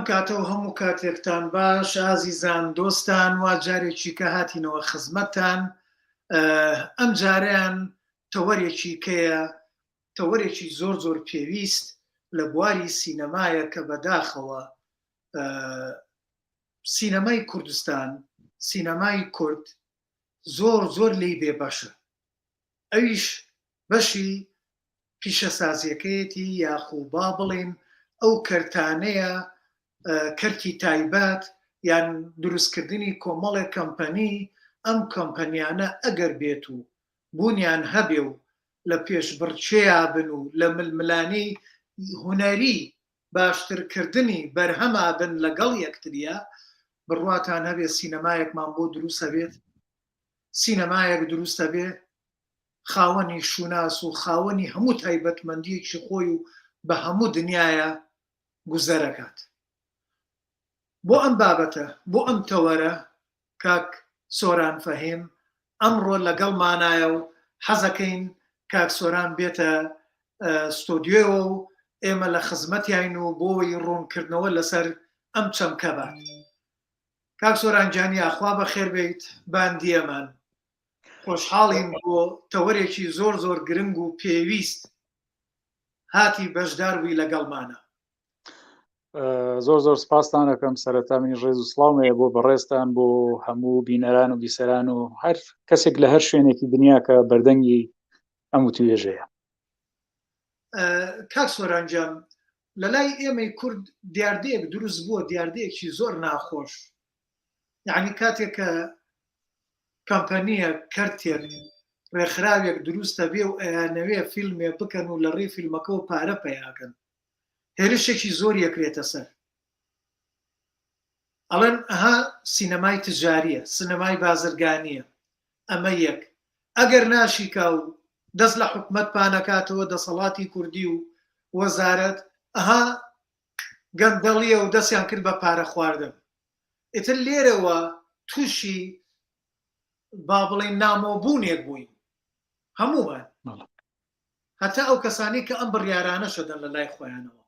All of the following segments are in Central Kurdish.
ئەم کاتە و هەموو کاتێکتان باش ئازیزان دۆستان وا جارێکی کە هاتینەوە خزمەتتان ئەم جارەیان تەوەرێکی کەیە تەوەرێکی زۆر زۆر پێویست لە بواری سینەمایە کە بەداخەوە سینەمای کوردستان سینەمای کورد زۆر زۆر لێی بێ بەشە ئەویش بەشی پیشەسازیەکەیەتی یاخو با بڵێین ئەو کەرتانەیە کەرتی تایبەت یان دروستکردنی کۆمەڵێک کەمپەنی، ئەم کەمپەنیانە ئەگەر بێت و بوونیان هەبێ و لە پێشبڕکێیا بن و لە ململانێی هونەری باشترکردنی بەرهەما بن لەگەڵ یەکتریا، بڕواتان هەبێ سینەمایەکمان بۆ دروست ئەبێت؟ سینەمایەک دروست ئەبێ خاوەنی شوناس و خاوەنی هەموو تایبەتمەندیەکی خۆی و بە هەموو دنیایا گوزەرەکات. بۆ ئەم بابەتە، بۆ ئەم تەوەرە کاک سۆران فەهیم ئەمڕۆ لەگەڵمانایە و حەزەکەین کاک سۆران بێتە ستۆدیۆوە و ئێمە لە خزمەتیاین و بۆی ڕوونکردنەوە لەسەر ئەم چەمکە بات. کاک سۆران گیان یاخوا بەخێر بێیت باندیەمان. خۆشحاڵین بۆ تەوەرێکی زۆر زۆر گرنگ و پێویست هاتی بەشدار بووی لەگەڵمانە. زۆر زۆر سپاستان ئەکەم سەرەتا منی ڕێز و سڵاوم هەیە بۆ بەڕێزتان بۆ هەموو بینەران و بیسەران و هەر کەسێک لە هەر شوێنێکی دنیا کە بەردەنگی ئەم وتوێژەیە. کاک سۆران گیان لە لای ئێمەی کورد دیاردەیەک دروست بووە دیاردەیەکی زۆر ناخۆش یعنی کاتێک کە کەمپەنییەک، کەرتێک، ڕێکخراوێک دروست ئەبێ و ئەیانەوێ فیلمێ بکەن و لە ڕێی فیلمەکەوە پارە پەیاکەن هێرشێکی زۆری ئەکرێتە سەر. ئەڵێن ئەها سینەمای تجاریە، سنەمای بازرگانیە، ئەمە یەک. ئەگەر ناشیکا و دەست لە حکومەت پانەکاتەوە دەسەڵاتی کوردی و وەزارەت ئەها گەندەڵیە و دەستیان کرد بە پارە خواردن. ئیتر لێرەوە تووشی با بڵێین نامۆبوونێک بووین هەموومان هەتا ئەو کەسانی کە ئەم بڕیارانە شەدەن لە لای خۆیانەوە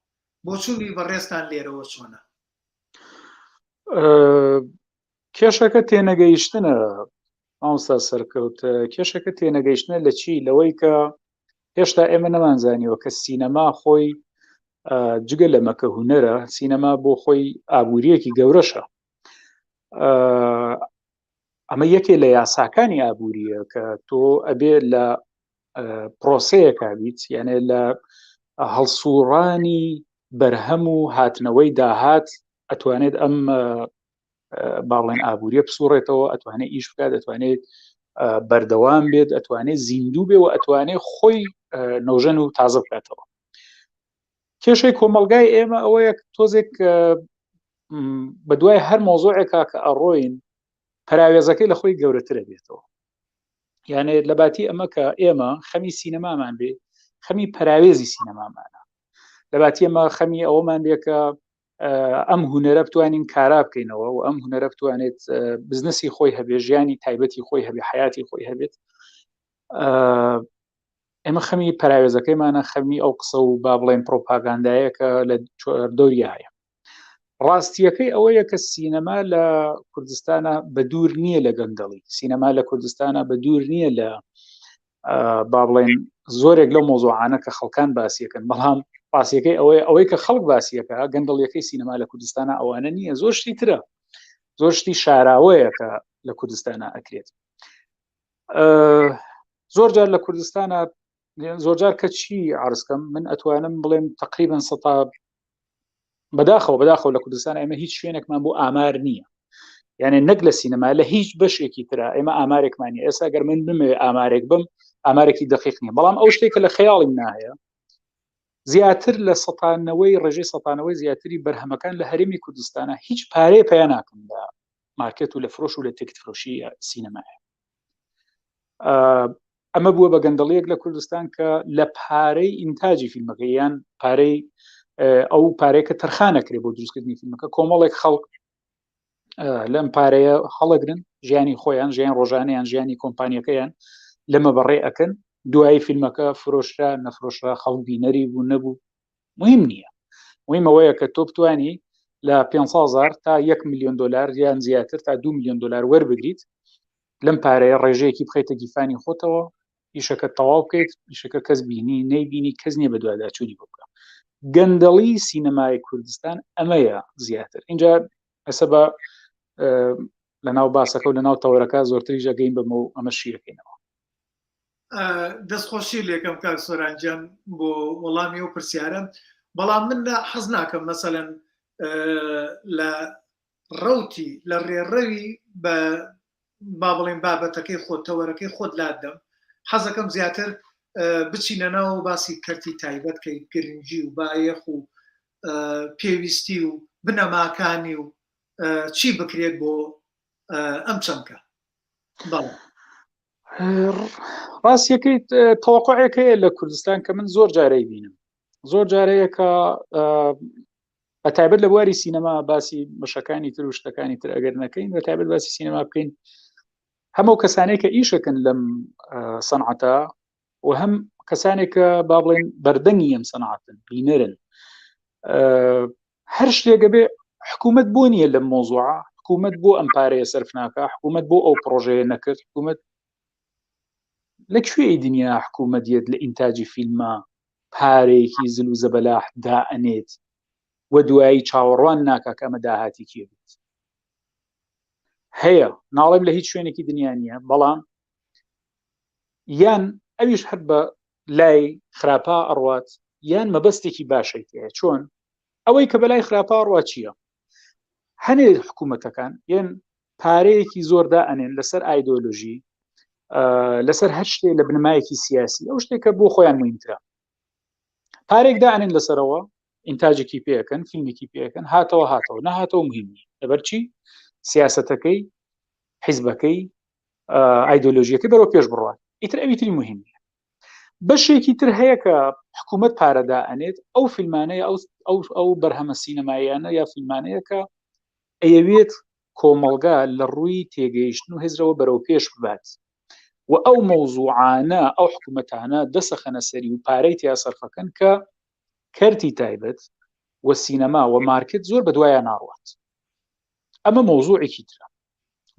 بۆچوونی بەڕێزتان لێرەوە چۆنە؟ کێشەکە تێنەگەیشتنە مامۆستا سەرکەوت کێشەکە تێنەگەیشتنە لە چی لەوەی کە هێشتا ئێمە نەمانزانیوە کە سینەما خۆی جگە لە مەکە هوەرە سینەما بۆ خۆی ئابوووریەکی گەورەشە ئەمە یەکێ لە یاساکانی ئابووریە کە تۆ ئەبێ لە پرۆسەیەکە بیت یانێ لە هەڵسوڕانی بەرهەم و هاتنەوەی داهات ئەتوانێت ئەم با بڵێن ئابووریە بسوڕێتەوە ئەتوانێت ئیش بکات دەتوانێت بەردەوام بێت ئەتوانێت زیندوو بێ و ئەتوانێت خۆی نۆژەن و تازە بکاتەوە کێشەی کۆمەلگای ئێمە ئەوەیە تۆزێک بە دوای هەر مۆزۆعێکا کە ئەڕۆین پەراوێزەکەی لە خۆی گەورەترە بێتەوە یانێ لە باتی ئەمە کە ئێمە خەمی سینەمامان بێ خەمی پەراوێزی سینەمامانە لە باتی ئەمە خەمی ئەوەمان بێ کە ئەم هوەرە بتوانین کارا بکەینەوە و ئەم هوەرە بتوانێت بزنسی خۆی هەبێ ژیانی تایبەتی خۆی هەبێ حیاتی خۆی هەبێت ئێمە خەمی پەراوێزەکەیمانە خەمی ئەو قسە و با بڵێن پرۆپاگاندایە کە لە دەوریا هەیە ڕاستیەکەی ئەوەیە کە سینەما لە کوردستانە بە دوور نییە لە گەندەڵی سینەما لە کوردستانە بە دوور نییە لە با بڵێن زۆرێک لەو مۆزۆعانە کە خەڵکان باسیەکەن بەڵام ڕاستیەکەی ئەوەیە ئەوەی کە خەڵک باسیەکە گەندەڵیەکەی سینەما لە کوردستانە ئەوانە نییە زۆر شتی ترە زۆر شتی شاراوەیە کە لە کوردستانە ئەکرێت زۆر جار لە کوردستانە زۆرجار کە چی عرضکەم من ئەتوانم بڵێم تقریبا سەتا بەداخەوە بەداخەوە لە کوردستان ئێمە هیچ شوێنێکمان بۆ ئامار نییە یعنی نەک لە سینەما لە هیچ بەشێکی ترا ئێمە ئامارێکمانی ئێستا گەر من بمەوێ ئامارێک بم ئامارێکی دقیق نییە بەڵام ئەو شتێک کە لە خەیاڵی ناهەیە زیاتر لە سەتانەوەی ڕێژەی سەتانەوەی زیاتری بەرهەمەکان لە هەرێمی کوردستانە هیچ پارەیە پیا ناکەن لە مارکێت و لە فرۆش و لە تکت فرۆشی سینەمایە ئەمە بووە بە گەندەڵیەک لە کوردستان کە لە پارەی ئینتاجی فیلمەکە یان پارەی ئەو پارەیە کە تەرخانەکرێ بۆ دروستکردنی فیلمەکە کۆمەڵێک خەڵک لەم پارەیە هەڵەگرن ژیانی خۆیان ژیان ڕۆژانەیان ژیانی کۆمپانیەکەیان لەمە بەڕێ ئەکەن دوایی فیلمەکە فرۆشرا نەفرۆشرا خەڵک بینەری بوو نەبوو مهم نییە مهمەوەیە کە تۆ بتانی. لە 500هزار تا 1 میلیۆن دلار یان زیاتر تا 2 میلیۆن دلار وەربگریت لەم پارەیە ڕێژەیەکی بخەیتە گیرفانی خۆتەوە ئیشەکە تەواو بکەیت ئیشەکە کەس بینی نەیبینی کەس نییە بەدواداچوونی بۆ بکە گەندەڵی سینەمای کوردستان ئەمەیە زیاتر اینجا ئەسە بە لەناو باسەکە و لەناو تەوەرەکە زۆرتریش ئەگەین بەمە و ئەمە شیەکەینەوە. دەستخۆشی لێکەم کاک سۆران گیان بۆ وەڵامی ئەو پرسیارە بەڵام من حەز ناکەم مەسەلەن لە ڕوتی لە ڕێڕەوی بە با بڵێن بابەتەکەی خۆت تەوەرەکەی خۆت لات دەم حەزەکەم زیاتر بچینە ناوە باسی کەرتی تایبەت کەی گرنگی و بایەخ و پێویستی و بنەماکانی و چی بکرێت بۆ ئەم چەمکە؟ بەڵێ. ڕاستیەکەی تەوەقعێک هەیە لە کوردستان کە من زۆر جارەی بینم زۆر جارەیە کە بە تایبەت لە بواری سینەما باسی بەشەکانی تر و شتەکانی تر ئەگەر نەکەین بە تایبەت باسی سینەما بکەین هەموو کەسانێک کە ئیشەکەن لەم سەنعەتە و هەم کەسانێک کە با بڵێن بەردەنگی ئەم سەنعەتن بینەرن هەر شتێکە بێ حکوومەت بۆ نییە لەم مۆزوع حکوومەت بۆ ئەم پارەیە سەرف ناکە حکوومەت بۆ ئەو پرۆژەیە نەکرد حکوومەت لە کوێی دنیا حکوومەت یەت لە ئینتاجی فیلمە پارەیەکی زل و زەبەلاح دائەنێت و دوایی چاوەڕوان ناکا کە ئەمە داهاتی کێ بێت هەیە ناڵێم لە هیچ شوێنێکی دنیا نییە بەڵام یان ئەویش هەر بە لای خراپا ئەڕوات یان مەبەستێکی باشەی تێیە چۆن ئەوەی کە بەلای خراپا ڕوا چییە هەنێ حکوومەتەکان یان پارەیەکی زۆردا ئەنێن لەسەر ئایدۆلۆژی لەسەر هەر شتێ لە بنەمایەکی سیاسی ئەو شتێکە بۆ خۆیان مهمترە پارێکدا ئەنێن لەسەرەوە ئینتاجێکی پێەکەن فیلمێکی پێەکەن هاتەوە هاتەوە نەهاتەوە مهم نیە لەبەرچی سیاستەکەی حیزبەکەی ئایدۆلۆژیەکەی بەرەو پێش بڕوات ئیتر ئەوی تری مهم نیە بەشێکی تر هەیە کە حکوومەت پارەدا ئەنێت ئەو فیلمانەیە ئەو ئەو ئەو بەرهەمە سینەماییانە یا فیلمانەیە کە ئەیەوێت کۆمەڵگا لە ڕووی تێگەیشتن و هزرەوە بەرەو پێش ببات و ئەو مەوزوعانە ئەو حکوومەتانە دەسەخەنە سەری و پارەی تیا سەرفەکەن کە کەرتی تایبەت و سینەما و مارکت زۆر بەدوایە ناڕوات ئەمە مەوزوعێکی ترە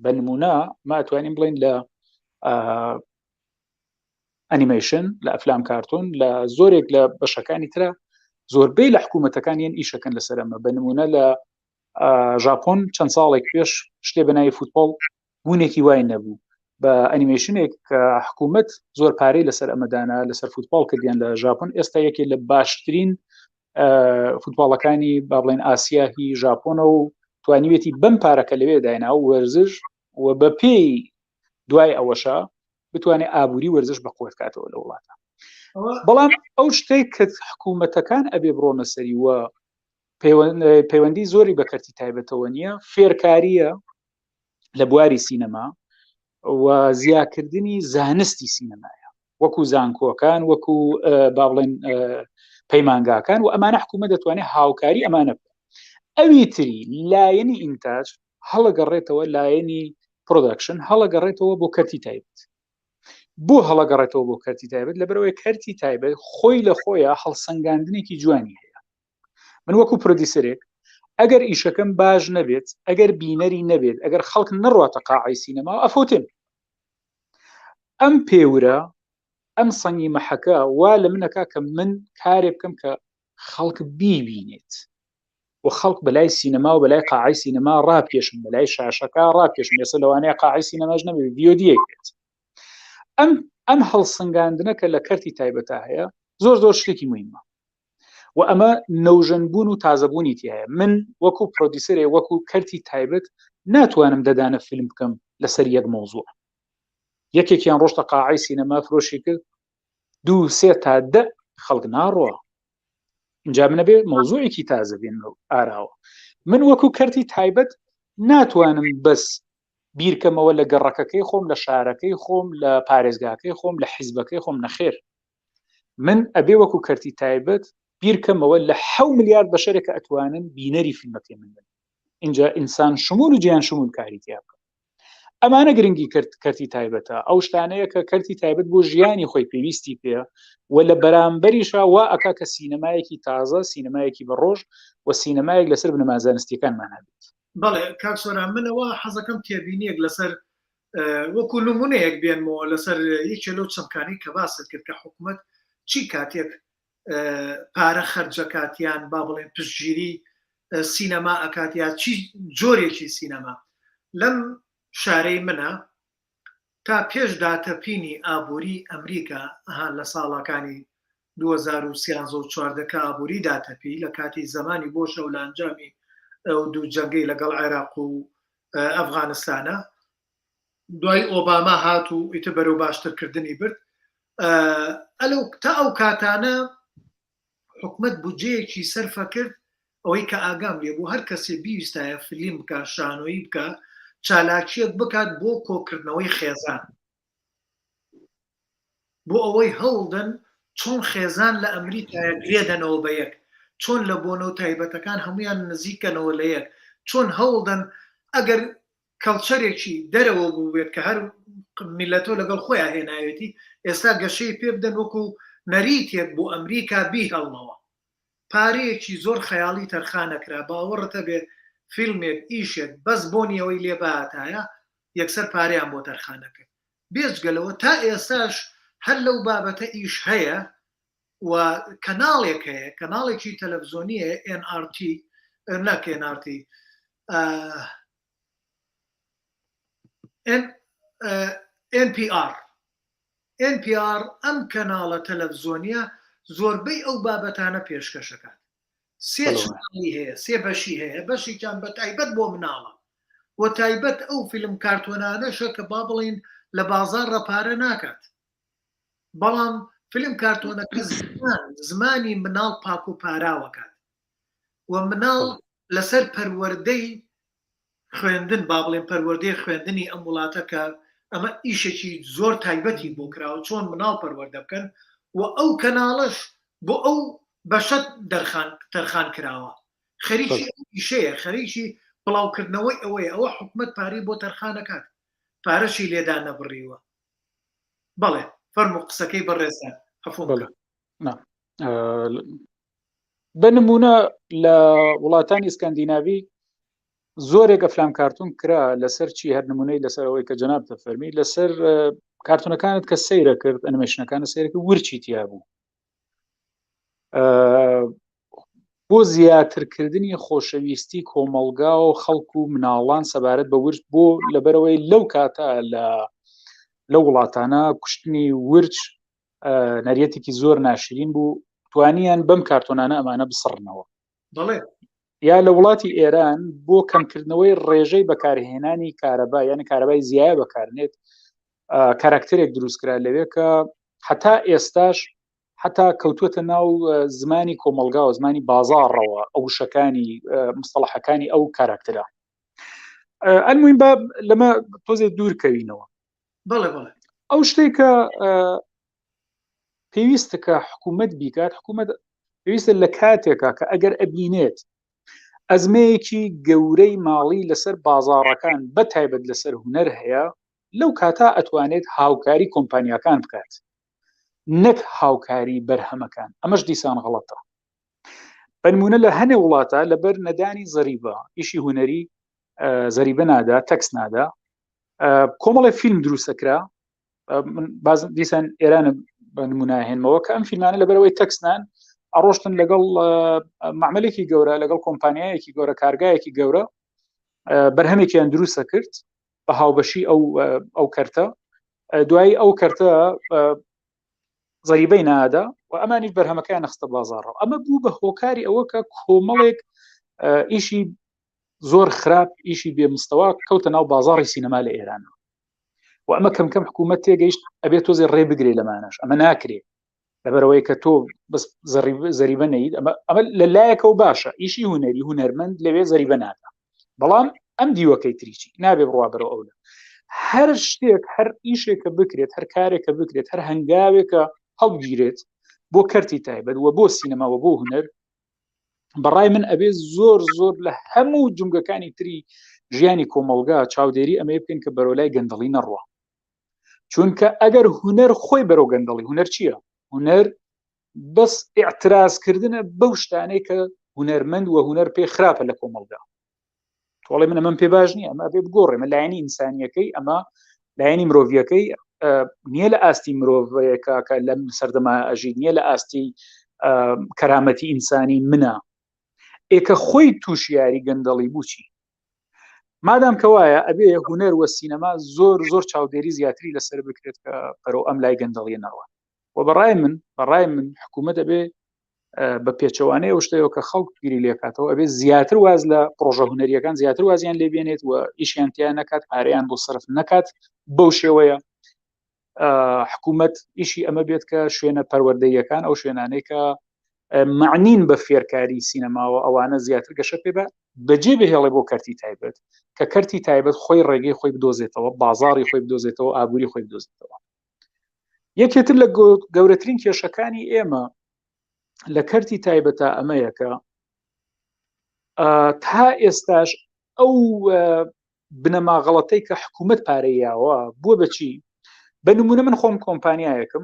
بە نمونە ما توانین بڵین لە ئەنیمەیشن لە ئەفلام کارتۆن لە زۆرێک لە بەشەکانی ترە زۆربەی لە حکوومەتەکان یەن ئیشەکەن لەسەر ئەمە بە نمونە لە ژاپۆن چەند ساڵێک پێش شتێ بە ناوی فوتبۆڵ بوونێکی وای نەبوو بە ئەنیمەیشنێک کە حکوومەت زۆر پارەی لەسەر ئەمەدانا لەسەر فوتباڵ کردیان لە ژاپۆن ئێستا یەکێ لە باشترین فوتباڵەکانی با بڵێن ئاسیا هی ژاپۆنە و توانیوێتی بەم پارەکە لەوێ داینا و وەرزش و بە پێی دوای ئەوەشە بتوانێت ئابووری وەرزش بە قوت کاتەوە لە وڵاتە بەڵام ئەو شتێک کە حکوومەتەکان ئەبێ بڕۆنە سەری وە پەیوەندی زۆری بە کەرتی تایبەتەوە نییە فێرکاریە لە بواری سینەما و زیاکردنی زانستی سینەمایە وەکو زانکۆکان وەکو با بڵێن پەیمانگاکان و ئەمانە حکوومەت دەتوانێت هاوکاری ئەمانە بکە ئەوی تری لایەنی ئینتاج هەڵەگەڕێتەوە لایەنی production هەڵەگەڕێتەوە بۆ کەرتی تایبەت بۆ هەڵەگەڕێتەوە بۆ کەرتی تایبەت لەبەرەوەی کەرتی تایبەت خۆی لە خۆیە هەڵسەنگاندنێکی جوانی هەیە من وەکو producer ێک ئەگەر ئیشەکەم باش نەبێت ئەگەر بینەری نەبێت ئەگەر خەڵک نەڕاتە قاعی سینەما ئەفوتێن ئەم پێورە ئەم سەنگی مەحەکە وا لە منەکە کە من کارێ بکەم کە خەڵک بیبینێت و خەڵک بەلای سینەما و بەلای قاعی سینەما ڕاپێشم بەلای شاشەکە ڕاپێشم ئێستا لەوانەیە قاعی سینەماش نەبێت ڤیۆدیەک بێت ئەم ئەم هەڵسەنگاندنە کە لە کەرتی تایبەتا هەیە زۆر زۆر شتێکی مهمە و ئەمە نەوژەن بوون و تازەبوونی تایە من وەکو producer ێ وەکو کەرتی تایبەت ناتوانم دەدانە فیلم بکەم لەسەر یەک مەوزوع یەکێکیان ڕۆشتە قاعی سینەما فرۆشی کرد دوو سێ تا دە خەڵک ناڕۆ اینجا منە بێ مەوزوعێکی تازە بێن ئاراوە من وەکو کەرتی تایبەت ناتوانم بەس بیرکەمەوە لە گەڕەکەکەی خۆم لە شارەکەی خۆم لە پارێزگاکەی خۆم لە حیزبەکەی خۆم نەخێر من ئەبێ وەکو کەرتی تایبەت بیرکەمەوە لە حە میلیارد بەشەرێکە ئەتوانن بینەری فیلمەکەی من بن اینجا ئینسان شمول و جیان شمول کاری تیا بکەم. ئەمانە گرنگی کرد کەرتی تایبەتە ئەو شتانەیە کە کەرتی تایبەت بۆ ژیانی خۆی پێویستی پێ و لە بەرامبەریشا وا ئەکا کە سینەمایەکی تازە سینەمایەکی بەڕۆژ و سینەمایەک لەسەر بنەما زانستیەکانمان هەبێت. بەڵێ کاک سۆران منەوە حەزەکەم تێبینیەک لەسەر وەکو نمونەیەک بێنمەوە لەسەر یەکێ لەو چەمکانەی کە باست کرد کە حکومەت چی کاتێک پارە خەرجەکات یان با بڵێن پشتگیری سینەما ئەکات یا چی جۆرێکی سینەما لەم شارەی منە تا پێش داتەپینی ئابووری ئەمریکا ئەها لە ساڵەکانی 2013 و 14 کە ئابووری داتەپی لە کاتی زەمانی بۆشە و لە ئەنجامی ئەو دوو جەنگەی لەگەڵ عێراق و ئەفغانستانە دوای ئۆباما هات و ئیتر بەرەو باشترکردنی برد ئەلو تا ئەو کاتانە حکومت بودجەیەکی سەرفە کرد ئەوەی کە ئاگام لێ بوو هەر کەسێ بیویستایە فلیم بکە شانۆیی بکە چالاکیەک بکات بۆ کۆکردنەوەی خێزان بۆ ئەوەی هەوڵدەن چۆن خێزان لە ئەمریکایە گرێدەنەوە بە یەک، چۆن لە بۆنە و تایبەتەکان هەموویان نزیکەنەوە لە یەک، چۆن هەوڵدەن ئەگەر کەڵچەرێکی دەرەوە بووبێت کە هەر میللەتۆ لەگەڵ خۆیان هێناوێتی ئێستا گەشەی پێ بدەن وەکو نەریتێک بۆ ئەمریکا بیهێڵنەوە. پارەیەکی زۆر خەیاڵی تەرخانەکرا، باوەڕت هەبێ فیلمێک، ئیشێک بەس بۆنی ئەوەی لێ بهاتایە یەکسەر پارەیان بۆ تەرخانەکرد. بێجگە لەوە تا ئێستاش هەر لەو بابەتە ئیش هەیە و کەناڵێک هەیە کەناڵێکی تەلەڤزۆنی هەیە NRT نەک NRT NPR NPR ئەم کەناڵە تەلەڤزۆنیە زۆربەی ئەو بابەتانە پێشکەشەکات سێ چناڵی هەیە سێ بەشی هەیە بەشێکیان بە تایبەت بۆ مناڵە و تایبەت ئەو فیلم کارتۆنانەشە کە با بڵین لە بازاڕە پارە ناکات بەڵام فیلم کارتۆنەکە زمان زمانی مناڵ پاک و پاراوەکات و مناڵ لەسەر پەروەردەی خوێندن با بڵێن پەروەردەی خوێندنی ئەم وڵاتە کە ئەمە ئیشێکی زۆر تایبەتی بۆ کراوە چۆن مناڵ پەروەردە بکەن و ئەو کەناڵەش بۆ ئەو بەشە دەرخان تەرخان کراوە خەریکی ئەو ئیشەیە خەریکی بڵاوکردنەوەی ئەوەیە ئەوە حکومەت پارەی بۆ تەرخانەکات پارەشی لێدا نەبڕیوە بەڵێ فەرموو قسەکەی بەڕێزتان عەفوم بکە. بە نمونە لە وڵاتانی ئسکاندیناوی زۆرێک ئەفلام کارتون کرا لەسەر چی هەر نمونەی لەسەر ئەوەی کە جەناب دەفەرمی لەسەر کارتونەکانت کە سەیرە کرد ئەنیمەیشنەکانە سەیرە کرد ورچی تیا بوو بۆ زیاترکردنی خۆشەویستی کۆمەڵگا و خەڵک و مناڵان سەبارەت بە ورچ بۆ لەبەرەوەی لەو کاتە لە لە وڵاتانە کوشتنی ورچ نەریتێکی زۆر ناشرین بوو توانیان بەم کارتۆنانە ئەمانە بسڕنەوە بەڵێ یا لە وڵاتی ئێران بۆ کەمکردنەوەی ڕێژەی بەکارهێنانی کارەبا یعنی کارەبای زیایە بەکارنێت کاراکتەرێک دروستکرا لەوێ کە حتا ئێستاش حتا کەوتووەتە ناو زمانی کۆمەلگا و زمانی بازاڕەوە ئەو وشەکانی مستەڵحەکانی ئەو کاراکتەرە ئەلموین با لەمە تۆزێ دوور کەوینەوە بەڵێ بەڵێ ئەو شتێک کە پێویستە کە حکوومەت بیکات حکوومەت پێویستە لە کاتێکا کە ئەگەر ئەبینێت ئەزمەیەکی گەورەی ماڵی لەسەر بازاڕەکان بە تایبەت لەسەر هوەر هەیە لەو کاتا ئەتوانێت هاوکاری کۆمپانیاکان بکات نەک هاوکاری بەرهەمەکان ئەمەش دیسان غەڵەتە بەنمونە لە هەنێ وڵاتە لەبەر نەدانی زەریبە ئیشی هوەری زەریبە نادا تەکس نادا کۆمەڵی فیلم دروستەکرا باز دیسان ئێران بە نمونە هێنمەوە کە ئەم فیلمانە لەبەرەوەی تەکسنان ئەڕۆشتن لەگەڵ معملێکی گەورە لەگەڵ کۆمپانیایەکی گەورە کارگایەکی گەورە بەرهەمێکیان دروستە کرد بە هاوبەشی ئەو ئەو کەرتە دوایی ئەو کەرتە زەریبەی نادا و ئەمانیش بەرهەمەکەیان نەخستە بازاڕەوە ئەمە بوو بە هۆکاری ئەوە کە کۆمەڵێک ئیشی زۆر خراپ ئیشی بێ مستەوا کەوتە ناو بازاڕی سینەما لە ئێران و ئەمە کەم کەم حکوومەت تێگەیشت ئەبێت تۆزێ ڕێ بگرێ لەمانەش ئەمە ناکرێ لەبەرەوەی کە تۆ بەس زەریبە نەیت ئەمە ئەمە لە لایەکەوە باشە ئیشی هوەری هونەرمەند لەوێ زەریبە ناکە بەڵام ئەم دیوەکەی تریچی نابێ بڕوا بەرەو ئەولە هەر شتێک هەر ئیشێکە بکرێت هەر کارێکە بکرێت هەر هەنگاوێکە هەڵبگیرێت بۆ کەرتی تایبەت و بۆ سینەما و بۆ هونەر بەڕای من ئەبێ زۆر زۆر لە هەموو جومگەکانی تری ژیانی کۆمەڵگا چاودێری ئەمەیە بکەین کە بەرەو لای گەندەڵی نەڕوا چونکە ئەگەر هونەر خۆی بەرەو گەندەڵی هونەر چییە هونەر بەس ئیعترازکردنە بەو شتانەی کە هونەرمەند و هونەر پێ خراپە لە کۆمەڵگا تۆڵێ من ئەمەم پێ باش نییە ئەمە بێ بگۆڕێ مە لایەنی ئینسانیەکەی ئەمە لایەنی مرۆڤیەکەی نییە لە ئاستی مرۆڤەکە کە لەم سەردەما ئەژیت نییە لە ئاستی کەرامەتی ئینسانی منە ئێکە خۆی تووشیاری گەندەڵی بچی مادام کەوایە ئەبێ هوەر وە سینەما زۆر زۆر چاودێری زیاتری لەسەر بکرێت کە بەرەو ئەم لای گەندەڵیە نەڕوە و بەڕای من بەڕای من حکوومەت دەبێ بە پێچەوانەی ئەو شتەیەوە کە خەڵک بیری لێکاتەوە ئەبێ زیاتر واز لە پرۆژە هوەریەکان زیاتر وازیان لێبێنێت و ئیشیان تیا نەکات پارەیان بۆ سەرف نەکات بەو شێوەیە حکوومەت ئیشی ئەمە بێت کە شوێنە پەروەردەیەکان ئەو شوێنانەی کە معنین بە فێرکاری سینەماوە ئەوانە زیاتر گەشە پێ بە بەجێ بهێڵێ بۆ کەرتی تایبەت کە کەرتی تایبەت خۆی ڕێگەی خۆی بدۆزێتەوە بازاری خۆی بدۆزێتەوە ئابووری خۆی بدۆزێتەوە یەکێتر لە گەورەترین کێشەکانی ئێمە لە کەرتی تایبەتە ئەمەیە کە تا ئێستاش ئەو بنەما غەڵەتەی کە حکوومەت پارەی یاوە بووە بەچی بە نمونە من خۆم کۆمپانیایەکم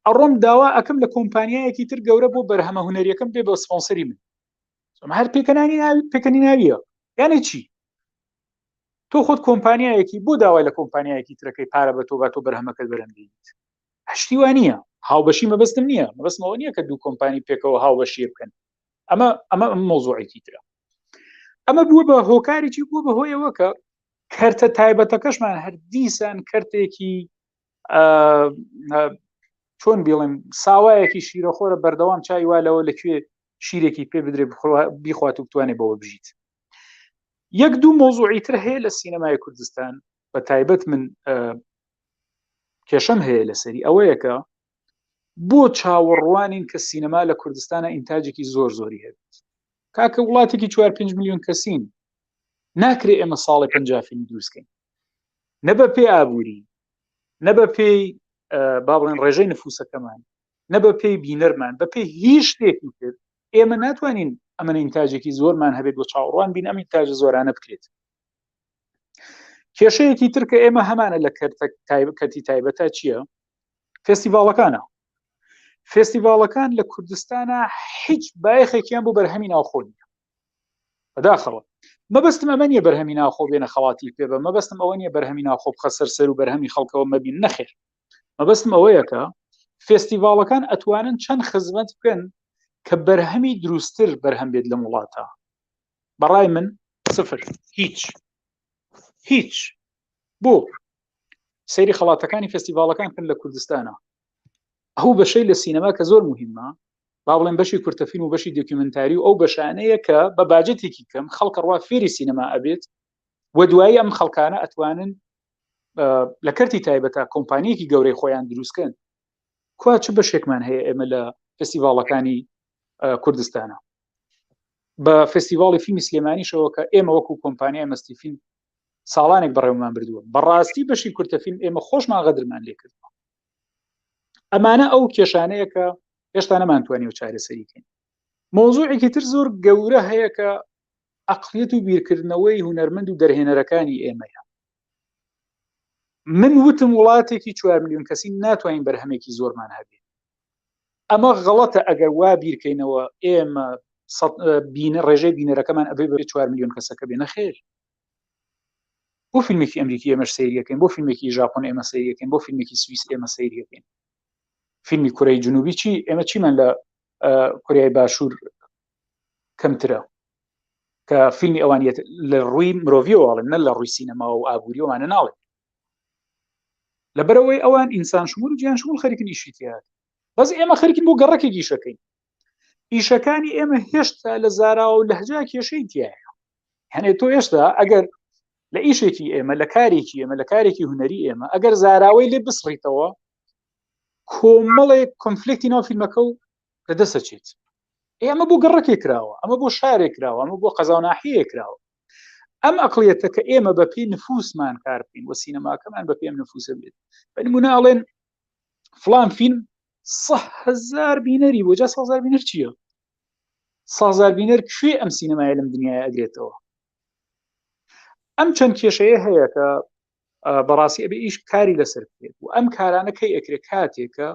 ئەڕۆم داوا ئەەکەم لە کۆمپانیایەکی تر گەورە بۆ بەرهەمە هوەریەکەم بێ بە سپۆنسەری من هەر پێکەنانی ناوی پێکەنی ناویە یانە چی تۆ خۆت کۆمپانیایەکی بۆ داوای لە کۆمپانیایەکی ترەکەی پارە بە تۆ بە تۆ بەرهەمەکەت بەرهەم بێنیت هەشتی وا نییە هاوبەشی مەبەستم نییە مەبەستمەوە نییە کە دوو کۆمپانی پێکەوە هاوبەشیە بکەن ئەمە ئەمە ئەم مۆزوعێکی ترە ئەمە بووە بە هۆکارێکی بووە بە هۆیەوە کە کەرتە تایبەتەکەشمان هەر دیسان کەرتێکی چۆن بیڵێم ساوایەکی شیرەخۆرە بەردەوام چای وا لەوە لەکوێ شیرێکی پێ بدرێ بیخوات و بتوانێت بەوە بژیت یەک دوو مۆزوعی تر هەیە لە سینەمای کوردستان بە تایبەت من کێشەم هەیە لەسەری ئەوەیە کە بۆ چاوەڕوانین کە سینەما لە کوردستانە ئینتاجێکی زۆر زۆری هەبێت کاکە وڵاتێکی 4 5 میلیۆن کەسین ناکرێ ئێمە ساڵێ 50 فیلم دروستکەین نە بە پێی ئابووری نە بە پێی با بڵێن ڕێژەی نفوسەکەمان نە بە پێی بینەرمان بە پێی هیچ شتێکی تر ئێمە ناتوانین ئەمە ئینتاجێکی زۆرمان هەبێت بۆ چاوەڕوان بین ئەم ئینتاجە زۆرانە بکرێت کێشەیەکی تر کە ئێمە هەمانە لە کەرتی تایبەتە چییە فێستیڤاڵەکانە فێستیڤاڵەکان لە کوردستانە هیچ بایەخێکیان بۆ بەرهەمی ناوخۆ نییە بەداخەوە مەبەستم ئەمە نییە بەرهەمی ناوخۆ بێنە خەڵاتی پێ بە مەبەستم ئەوە نییە بەرهەمی ناوخۆ بخە سەر سەر و بەرهەمی خەڵکەوە مەبین نەخێر مەبەستم ئەوەیە کە فێستیڤاڵەکان ئەتوانن چەند خزمەت بکەن کە بەرهەمی دروستتر بەرهەم بێت لەم وڵاتە بەڕای من سفر هیچ هیچ بۆ سەیری خەڵاتەکانی فستیڤاڵەکان کەن لە کوردستانە ئەو بەشەی لە سینەما کە زۆر مهمە با بڵێن بەشی کورتە فیلم و بەشی دۆکیومنتاری و ئەو بەشانەیە کە بە باجەتێکی کەم خەڵکە ڕوا فێری سینەما ئەبێت و دوایی ئەم خەڵکانە ئەتوانن لە کەرتی تایبەتە کۆمپانیەکی گەورەی خۆیان دروستکەن کوا چ بەشێکمان هەیە ئێمە لە فستیڤاڵەکانی کوردستانە بە فستیڤاڵی فیلمی سلێمانیشەوە کە ئێمە وەکو کۆمپانیای مەستی فیلم ساڵانێک بەڕێومان بردووە بەڕاستی بەشی کورتە فیلم ئێمە خۆشمان غەدرمان لێکردووە ئەمانە ئەو کێشانەیە کە هێشتا نەمانتوانی و چارەسەری کەین مۆزوعێکی تر زۆر گەورە هەیە کە ئەقلیەت و بیرکردنەوەی هونەرمەند و دەرهێنەرەکانی ئێمەیە من وتم وڵاتێکی 4 میلیۆن کەسی ناتوانین بەرهەمێکی زۆرمان هەبێت ئەمە غەڵەتە ئەگەر وا بیرکەینەوە ئێمە بینە ڕێژەی بینەرەکەمان ئەبێ بە 4 میلیۆن کەسەکە بێ نەخێر بۆ فیلمێکی ئەمریکی ئێمەش سەیریەکەین بۆ فیلمێکی ژاپۆن ئێمە سەیریەکەین بۆ فیلمێکی سوئیس ئێمە سەیریەکەین فیلمی کورەی جنوبی چی ئێمە چیمان لە کوریای باشوور کەمترە کە فیلمی ئەوانیەت لە ڕووی مرۆڤیەوە ئەڵێم نە لە ڕووی سینەما و ئابووریەوەمانە ناڵێ لەبەرەوەی ئەوان ئینسان شمول و جیان شمول خەریکن ئیشی تیا بەس ئێمە خەریکن بۆ گەڕەکێک ئیشەکەین ئیشەکانی ئێمە هێشتا لە زاراوە و لەهجا کێشەی تایە هەنێ تۆ هێشتا ئەگەر لە ئیشێکی ئێمە لە کارێکی ئێمە لە کارێکی هونەری ئێمە ئەگەر زاراوەی لێ بسڕیتەوە کۆمەڵێک کۆنفلێکتی ناو فیلمەکە و لە دەست دەچێت ئێمە بۆ گەڕەکێک کراوە ئەمە بۆ شارێک کراوە ئەمە بۆ قەزا و ناحیەیەک کراوە ئەم ئەقلیەتە کە ئێمە بە پێی نفوسمان کار بکەین و سینەماکەمان بە پێم نفوسە بێت بە نمونە ئەڵێن فلان فیلم هزار بینەری بۆ جا هزار بینەر چییە هزار بینەر کوێ ئەم سینەمایە لەم دنیای ئەگرێتەوە. ئەم چەند کێشەیە هەیە کە بەڕاستی ئەبێ ئیش کاری لەسەر بکرێت و ئەم کارانە کەی ئەکرێت کاتێکە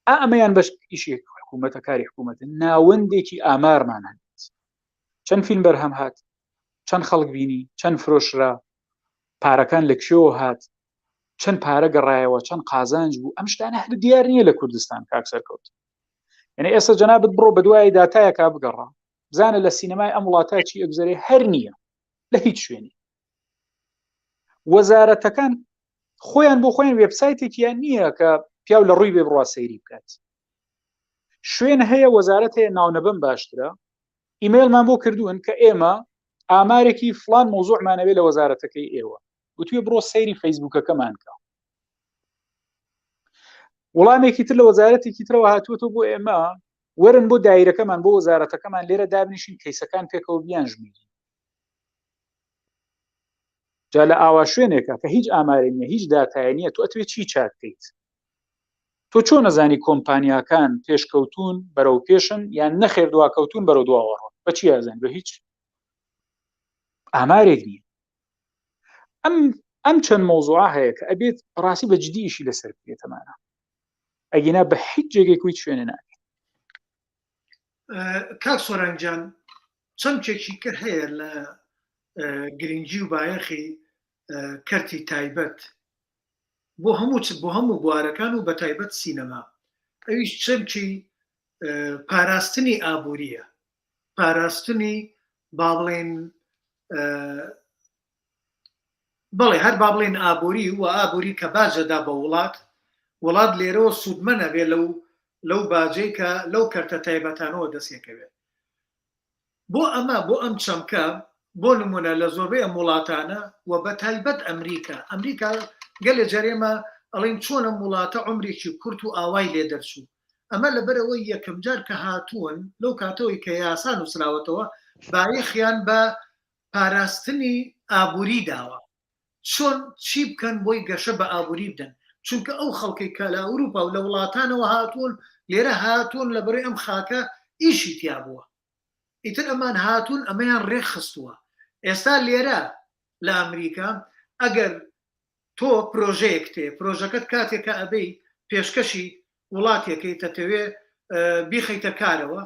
ئا ئەمەیان بەش ئیشی حکوومەتە کاری حکوومەتە ناوەندێکی ئامارمان هەبێت چەند فیلم بەرهەم هات چەند خەڵک بینی چەند فرۆشرا پارەکان لە کوێوە هات چەند پارە گەڕایەوە چەند قازانج بوو ئەم شتانە هەر دیار نییە لە کوردستان کاک سەرکەوت یعنی ئێستا جەنابت بڕۆ بەدوای داتایەکە بگەڕا بزانە لە سینەمای ئەم وڵاتە چی ئەگوزەرێ هەر نییە لە هیچ شوێنی وەزارەتەکان خۆیان بۆ خۆیان وێبسایتێکیان نییە کە پیاو لە ڕووی بێ بڕوا سەیری بکات شوێن هەیە وەزارەت هەیە ناونەبم باشترە ئیمەیلمان بۆ کردوون کە ئێمە ئامارێکی فلان مۆزوعمانەوێ لە وەزارەتەکەی ئێوە وتوێ بڕۆ سەیری فەیسبوکەکەمان کە وەڵامێکی تر لە وەزارەتێکی ترەوە هاتووەتەوە بۆ ئێمە وەرن بۆ دایرەکەمان بۆ وەزارەتەکەمان لێرە دابنیشین کەیسەکان پێکەوە بیان ژمێرین جا لە ئاوا شوێنێکە کە هیچ ئامارێ نیە هیچ داتایە نییە تۆ ئەتوێ چی چاک بکەیت تۆ چۆن نەزانی کۆمپانیاکان پێشکەوتون بەرەو پێشن یان نەخێر دواکەوتون بەرەو دواوە ڕۆن بە چی ئازان بە هیچ ئامارێک نییە ئەم ئەم چەند مۆزوعە هەیە کە ئەبێت ڕاستی بە جدی ئیشی لەسەر بکرێتەمانە ئەگینا بە هیچ جێگەی هیچ شوێنێ ناکەین. کاک سۆران گیان چەمکێکی کە هەیە لە گرنگی و بایەخی کەرتی تایبەت بۆ هەموو چ بۆ هەموو بوارەکان و بە تایبەت سینەما ئەویش چەمکی پاراستنی ئابووریە پاراستنی با بڵێن بەڵێ هەر با بڵێین ئابووری و ئابووری کە باج ئەدا بە وڵات، وڵات لێرەوە سوودمەند ئەبێ لەو لەو باجەی کە لەو کەرتە تایبەتانەوە دەستێکەوێت. بۆ ئەمە بۆ ئەم چەمکە بۆ نمونە لە زۆربەی ئەم وڵاتانە و بە تایبەت ئەمریکا ئەمریکا گەلێ جار ئێمە ئەڵێین چۆن ئەم وڵاتە عومرێکی کورت و ئاوای لێ دەرچوو ئەمە لەبەرئەوەی یەکەمجار کە هاتوون لەو کاتەوەی کە یاسا نووسراوەتەوە بایەخیان بە پاراستنی ئابووری داوە چۆن چی بکەن بۆی گەشە بە ئابووری بدەن چونکە ئەو خەڵکەی کە لە ئەوروپا و لە وڵاتانەوە هاتوون لێرە هاتوون لە بەرەی ئەم خاکە ئیشی تیا بووە ئیتر ئەمان هاتوون ئەمەیان ڕێکخستووە ئێستا لێرە لە ئەمریکا ئەگەر تۆ پرۆژەیەک تێ پرۆژەکەت کاتێک کە ئەبەی پێشکەشی وڵاتێکەی تەتەوێ بیخەیتە کارەوە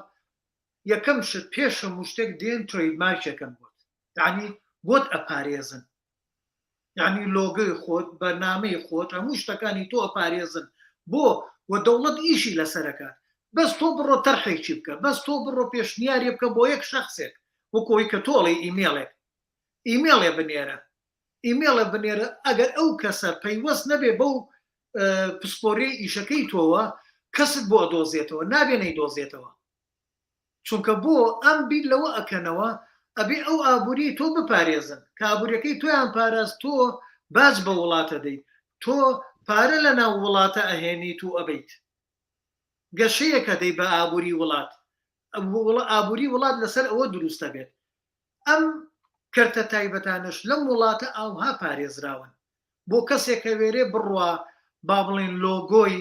یەکەم شت پێش هەموو شتێک دێن trademark ێکەن بۆت یعنی بۆت ئەپارێزن یعنی لۆگۆی خۆت بەرنامەی خۆت هەموو شتەکانی تۆ ئەپارێزن بۆ و دەوڵەت ئیشی لەسەرەکات بەس تۆ بڕۆ تەرحێکی بکە بەس تۆ بڕۆ پێشنیارێ بکە بۆ یەک شخصێک وەکۆی کە تۆڵی ئیمێڵێک ئیمێڵێ بنێرە ئیمێڵێ بنێرە ئەگەر ئەو کەسە پەیوەست نەبێ بەو پسپۆریەی ئیشەکەی تۆوە کەست بۆ ئەدۆزێتەوە نابێ نەیدۆزێتەوە چونکە بۆ ئەم بیر لەوە ئەکەنەوە ئەبێ ئەو ئابووری تۆ بپارێزن کە ئابووریەکەی تۆیان پاراست تۆ باج بە وڵاتە دەیت تۆ پارە لە ناو وڵاتە ئەهێنیت و ئەبیت گەشەیەکە دەی بە ئابووری وڵات ئابووری وڵات لەسەر ئەوە دروستە بێت ئەم کەرتە تایبەتانەش لەم وڵاتە ئاوها پارێزراون بۆ کەسێک کە وێرێ بڕوا با بڵێن لۆگۆی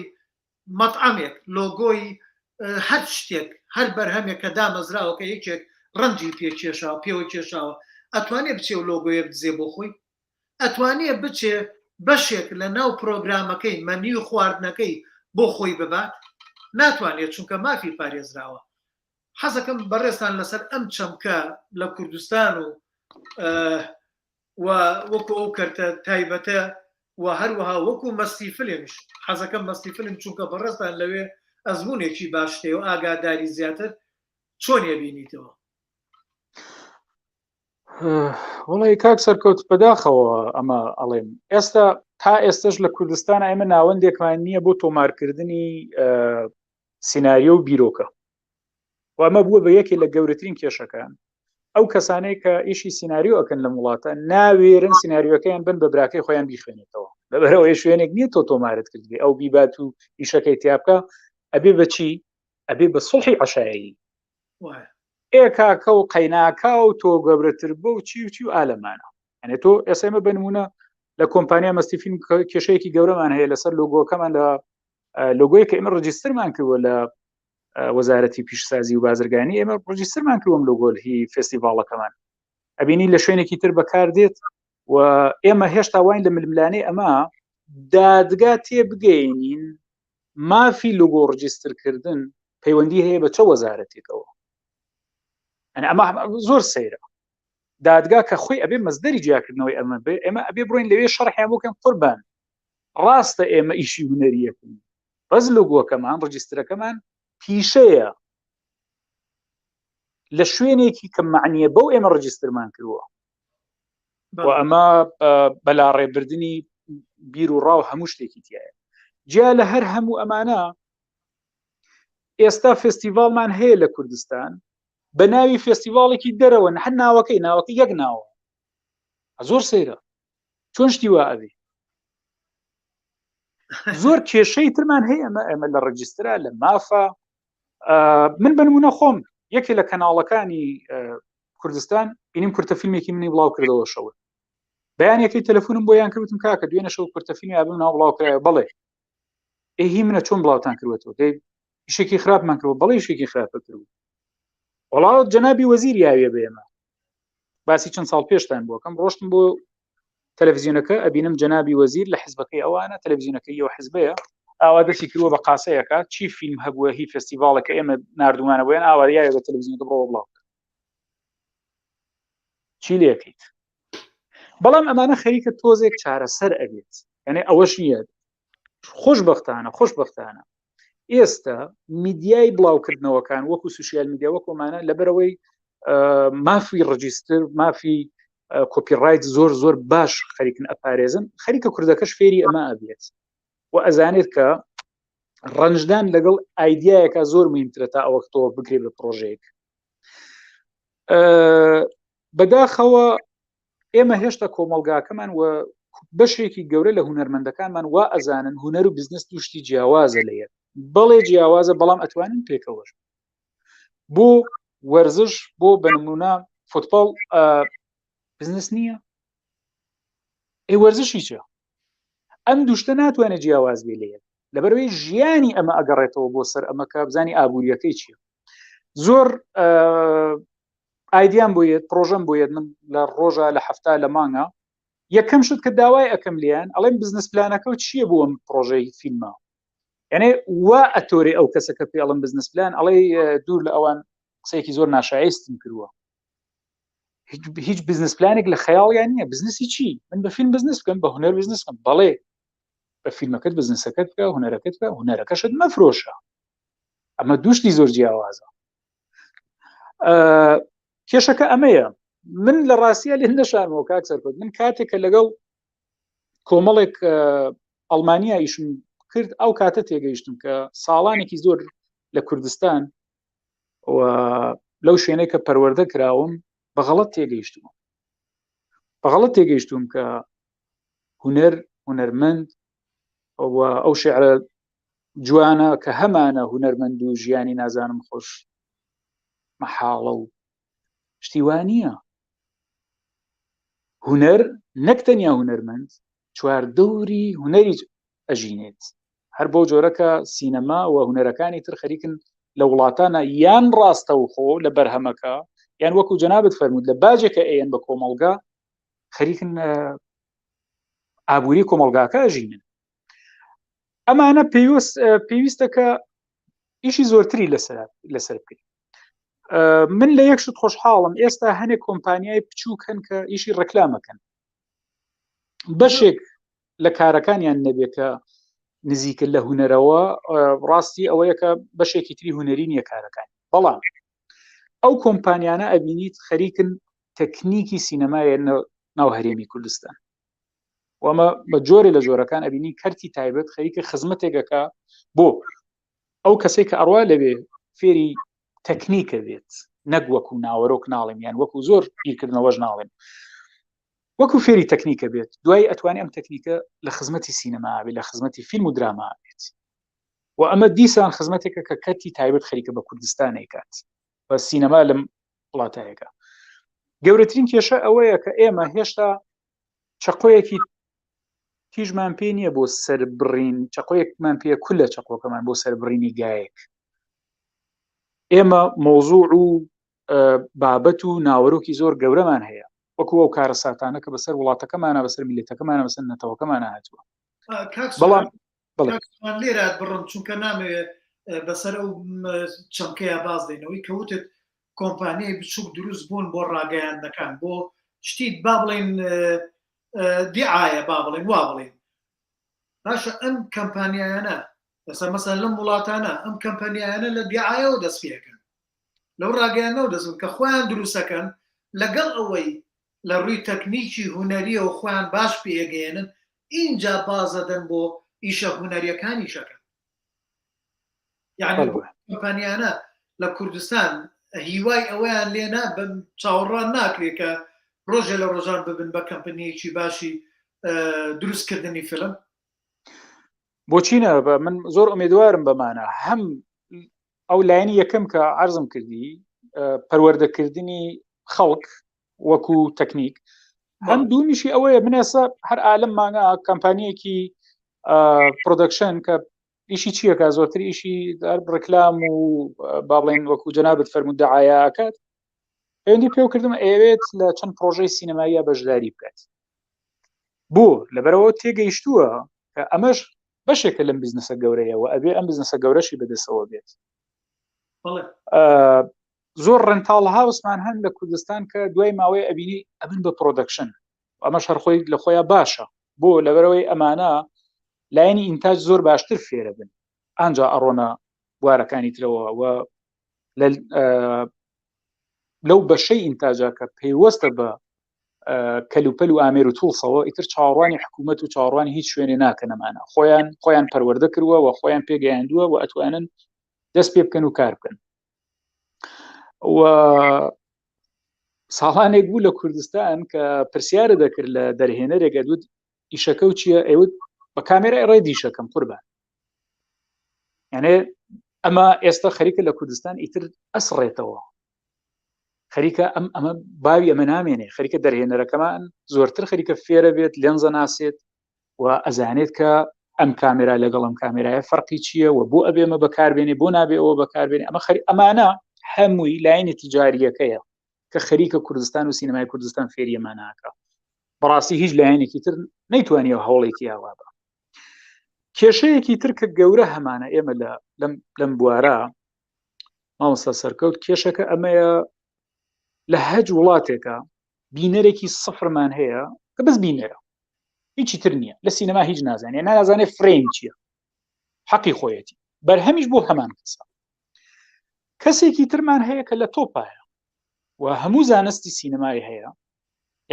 مەتعەمێک لۆگۆی هەر شتێک هەر بەرهەمێک کە دامەزراوە کە یەکێک ڕەنجی پێ کێشاوە پێوە کێشاوە ئەتوانێ بچێ و لۆگۆیە بدزێ بۆ خۆی ئەتوانێ بچێ بەشێک لە ناو پرۆگرامەکەی مەنیو خواردنەکەی بۆ خۆی ببات ناتوانێت چونکە مافی پارێزراوە حەزەکەم بەڕێزتان لەسەر ئەم چەمکە لە کوردستان و و وەکو ئەو کەرتە تایبەتە و هەروەها وەکو مەستی فیلمش حەزەکەم مەستی فیلم چونکە بەڕێزتان لەوێ ئەزمونێکی باشتێ و ئاگاداری زیاتر چۆن بینیتەوە؟ وڵی کاک سەرکەوت بەداخەوە ئەمە ئەڵێم ئێستا تا ئێستش لە کوردستان ئێمە ناوەندێکمان نییە بۆ تۆمارکردنی سیناریۆ و بیرۆکە و ئەمە بووە بە یەکێ لە گەورەترین کێشەکان ئەو کەسانەی کە ئیشی سیناریۆ ئەکەن لەم وڵاتە ناوێرن سیناریۆکەیان بن بە براکەی خۆیان بیخوێنێتەوە لەبەرەوەی شوێنێک نییە تۆ تۆمارت کردبێ ئەو بیبات و ئیشەکەی تیا بکە ئەبێ بەچی ئەبێ بە سڵحی عشایی ئێ کاکە و قەیناکا و تۆ گەورەتر بۆ و چی و چی و ئالەمانە یعنی تۆ ئێستا ئێمە بە نمونە لە کۆمپانیا مەستی فیلم کێشەیەکی گەورەمان هەیە لەسەر لۆگۆکەمان لە لۆگۆی کە ئێمە ڕجیسترمان کردووە لە وەزارەتی پیشسازی و بازرگانی ئێمە ڕجیسترمان کردووە لۆگۆل هی فێستیڤاڵەکەمان. ئەبینی لە شوێنێکی تر بەکار دێت و ئێمە هێشتا واین لە ململانێ ئەمە دادگا تێ بگەینین مافی لۆگۆ ڕجیسترکردن پەیوەندی هەیە بە چە وەزارەتێکەوە ئەمە زۆر سەیرە دادگا کە خۆی ئەبێ مەزدەری جیاکردنەوەی ئەمە بێ ئێمە ئەبێ بڕۆین لەوێ شەرحیان بکەن قوربان ڕاستە ئێمە ئیشی هونەریەکەین بەس لۆگۆکەمان ڕجیسترەکەمان پیشەیە لە شوێنێکی کە معنیە بەو ئێمە ڕجیسترمان کردووە و ئەمە بەلاڕێبردننی بیر و ڕاو هەموو شتێکی تایە جیا لە هەر هەموو ئەمانە ئێستا فستیڤالمان هەیە لە کوردستان بە ناوی فستیڤالێکی دەرەوە هەر ناوەکەی ناوەکە یەک ناوە زۆر سەیرە چۆن شتی وا ئەبێ زۆر کێشەی ترمان هەیە ئەمە ئەمە لە ڕجیسترا لە مافە من بنمونە خۆم یەکێ لە کەناڵەکانی کوردستان بینیم کورتە فیلمێکی منی بڵاو کردەوە شەوە بەیانەکەی تەلەفۆنم بۆیان کردم کاکە دوێنە شەو کورتە فیلمی ئابم ناو بڵاو کرایە بەڵێ ئێ هی منە چۆن بڵاوتان کردوەتەوە دەی ئیشێکی خراپمان کردوە بەڵێ ئیشێکی خراپە کردوە وەڵا جەنابی وەزیر یاوێ بە ئێمە باسی چەند ساڵ پێشتان بۆکەم ڕۆشتم بۆ تەلەڤزیۆنەکە ئەبینم جەنابی وەزیر لە حزبەکەی ئەوانە تەلەڤزیۆنەکەی ئەو حزبەیە ئاوا دەستی کردووە بە قاسەیەکە چی فیلم هەبووە هی فێستیڤاڵەکە ئێمە نردومانە بۆیان ئاوا یاوێ بە تەلەڤزیۆنەکە بڕۆ بڵاو چی لەکەیت بەڵام ئەمانە خەریکە تۆزێک چارەسەر ئەبێت یعنی ئەوەش نییە خۆشببختانە خۆشببختانە ئێستا میدیای بڵاوکردنەوەکان وەکو سوسیال میدیا وەکۆمانە لەبەرەوەی مافی ڕجیستر مافی کۆپیڕایت زۆر زۆر باش خەریکن ئەپارێزن خەریکە کوردەکەش فێری ئەمە ئەبێت و ئەزانێت کە ڕەنجدان لەگەڵ ئایدایەکە زۆر مهمترە تا ئەوە تۆ بگرێ بە پرۆژەیەک بەداخەوە ئێمە هێشتا کۆمەڵگاکەمان و بەشێکی گەورە لە هونەرمەندەکانمان وا ئەزانن هونەر و بزنس دوو شتی جیاوازە لە یەک بەڵێ جیاوازە بەڵام ئەتوانن پێکەوەش بۆ وەرزش بۆ بەنمونە فوتباڵ بزنس نییە ئێ وەرزشی چە ئەم دوشتە ناتوانێت جیاواز بێ لە یەک لەبەرەوەی ژیانی ئەمە ئەگەڕێتەوە بۆ سەر ئەمە کە بزانی ئابوووریەکەی چییە زۆر ئایدیان بۆ یەت پرۆژەم بۆ یەت من لە ڕۆژە لە هەفتا لە مانگە یەکەم شت کە داوای ئەەکەم لیان ئەڵێم بزنس پلانەکە و چییە بۆ ئەم پرۆژەی فیلمە یعنی وا ئەتۆرێ ئەو کەسە کە پێ ئەڵم بزنس پلان ئەڵێ دوور لە ئەوان قسەیەکی زۆر ناشایستم کردووە هیچ بزنس پلانێک لە خەیاڵیان نییە بزنسی چی من بە فیلم بزنس بکەم بە هونەر بزنس بکەم بەڵێ بە فیلمەکەت بزنسەکەت بکە هونەرەکەت بکە هونەرەکەشت مەفرۆشە ئەمە دوشتی زۆر جیاوازە کێشەکە ئەمەیە من لە ڕاستیە لێ نەشانەوە کاک سەرکەوت من کاتێک کە لەگەڵ کۆمەڵێک ئەڵمانیا ئیشم کرد ئەو کاتە تێگەیشتم کە ساڵانێکی زۆر لە کوردستان و لەو شوێنەی کە پەروەردە کراوم بە غەڵەت تێگەیشتوم بە غەڵەت تێگەیشتوم کە هونەر هونەرمەند و ئەو شعرە جوانە کە هەمانە هونەرمەند و ژیانی نازانم خۆش مەحاڵە و شتی وا نییە هونەر نەک تەنیا هونەرمەند چواردەوری هونەری ئەژینێت هەر بەو جۆرە کە سینەما و هونەرەکانی تر خەریکن لە وڵاتانە یان ڕاستەوخۆ لە بەرهەمەکە یان وەکو جەنابت فەرموود لە باجێکە ئەیەن بە کۆمەڵگا خەریکن ئابووری کۆمەڵگاکە ئەژینن ئەمانە پێویست پێویستە کە ئیشی زۆرتری لەسەر لەسەر بکەین من لە یەک شت خۆشحاڵم ئێستا هەنێک کۆمپانیای بچووک هەن کە ئیشی ڕێکلامەکەن بەشێک لە کارەکانیان نەبێت کە نزیکە لە هوەرەوە ڕاستی ئەوەیە کە بەشێکی تری هوەری نییە کارەکان بەڵام ئەو کۆمپانیانە ئەبینیت خەریکن تەکنیکی سینەمایە ناو هەرێمی کوردستان وەمە بە جۆرێ لە جۆرەکان ئەبینی کەرتی تایبەت خەریکە خزمەتێکەکە بۆ ئەو کەسێک کە ئەڕوا لەوێ فێری تەکنیکە بێت نەک وەکو ناوەرۆک ناڵێم یان وەکو زۆر بیرکردنەوەش ناڵێم وەکو فێری تەکنیکە بێت دوای ئەتوانێت ئەم تەکنیکە لە خزمەتی سینەما بێت لە خزمەتی فیلم و دراما بێت و ئەمە دیسان خزمەتێکە کە کەرتی تایبەت خەریکە بە کوردستانێکات بە سینەما لەم وڵاتایەکە گەورەترین کێشە ئەوەیە کە ئێمە هێشتا چەقۆیەکی تیژمان پێ نییە بۆ سەربڕین چەقۆیەکمان پێ کولە چەقۆکەمان بۆ سەربڕینی گایەک ئێمە مۆزوع و. بابەت و ناوەرۆکی زۆر گەورەمان هەیە وەکو ئەو کارەساتانە کە بەسەر وڵاتەکەمانە بەسەر میلەتەکەمانە بەسەر نەتەوەکەمانە هاتووە بەڵام لێرە بڕم چونکە نامەوێت بەسەر ئەو چەمکەیە باز دەینەوەی کە وتت کۆمپانیای بچووک دروست بوون بۆ ڕاگەیاندنەکان بۆ شتی با بڵێن دیعاە با بڵێن وا بڵێن باشە ئەم کەمپانیایانە ئێستا مەسەن لەم وڵاتانە ئەم کەمپەنیایانە لە دیعایەوە دەست پێەکەن لەو ڕاگەیاندنەوە دەست کە خۆیان دروستەکەن لەگەڵ ئەوەی لە ڕووی تەکنیکی هونەریەوە خۆیان باش پێگەیەنن ئینجا بازەدەن بۆ ئیشە هونەریەکانیشەکەن یعنی کۆمپانیانە لە کوردستان هیوای ئەوەیان لێ نابن چاوەڕوان ناکرێت کە ڕۆژێ لە ڕۆژان ببن بە کەمپنیەکی باشی دروستکردنی فیلم بۆچی نە من زۆر ئومێدوارم بەمانە هەم ئەو لایەنی یەکەم کە عرضم کردی پەروەردەکردنی خەڵک وەکو تەکنیک هەم دومیشی ئەوەیە من ئێستا هەر ئالم مانگا کەمپانیەکی production کە ئیشی چیەکە زۆرتر ئیشی ڕکلام و با بڵێن وەکو جەنابت فەرموو دەعاەکات پەیوەندی پێو کردم ئەیەوێت لە چەند پرۆژەی سینەماییە بەشداری بکات بۆ لەبەرەوە تێگەیشتووە کە ئەمەش بەشێکە لەم بزنسە گەورەیەوە ئەبێ ئەم بزنسە گەورەشی بەدەستەوە بێت زۆر rental house مان هەن لە کوردستان کە دوای ماوەی ئەبینی ئەبن بە production ئەمەش هەر خۆی لە خۆیان باشە بۆ لەبەرەوەی ئەمانە لایەنی ئینتاج زۆر باشتر فێرە بن ئەنجا ئەڕۆنە بوارەکانی ترەوە و لەو بەشەی ئینتاجا کە پەیوەستە بە کەلوپەل و ئامێر و tools ەوە ئیتر چاوەڕوانی حکوومەت و چاوەڕوانی هیچ شوێنێ ناکەنەمانە خۆیان خۆیان پەروەردە کردووە و خۆیان پێگەیاندووە و ئەتوانن دەست پێ بکەن و کار بکەن و ساڵانێک بوو لە کوردستان کە پرسیارە دەکرد لە دەرهێنەرێک ئەدوت ئیشەکە و چییە ئەوت بە کامێرای ڕێ دیشەکەم قوربان یانێ ئەمە ئێستا خەریکە لە کوردستان ئیتر ئەسڕێتەوە خەریکە ئەم ئەمە باوی ئەمە نامێنێ خەریکە دەرهێنەرەکەمان زۆرتر خەریکە فێرە بێت لێنزە ناسێت و ئەزانێت کە ئەم کامێرا لەگەڵ ئەم کامێرایە فەرقی چییە و بۆ ئەبێمە بەکاربێنێ بۆ نابێ ئەوە بەکاربێنێ ئەمە خەری ئەمانە هەمووی لایەنی تجاریەکەیە کە خەریکە کوردستان و سینەمای کوردستان فێریەماناکە بەڕاستی هیچ لایەنێکی تر نەیتوانیەوە هەوڵێکی ئاوا بە کێشەیەکی تر کە گەورە هەمانە ئێمە لە لەم بوارە مامۆستا سەرکەوت کێشەکە ئەمەیە لە هەج وڵاتێکە بینەرێکی سفرمان هەیە کە بەس بینەرە هیچی تر نییە لە سینەما هیچ نازانێ نازانێ فرەیم چییە حەقی خۆیەتی بەرهەمیش بۆ هەمان کەسە کەسێکی ترمان هەیە کە لە تۆپایە و هەموو زانستی سینەمای هەیە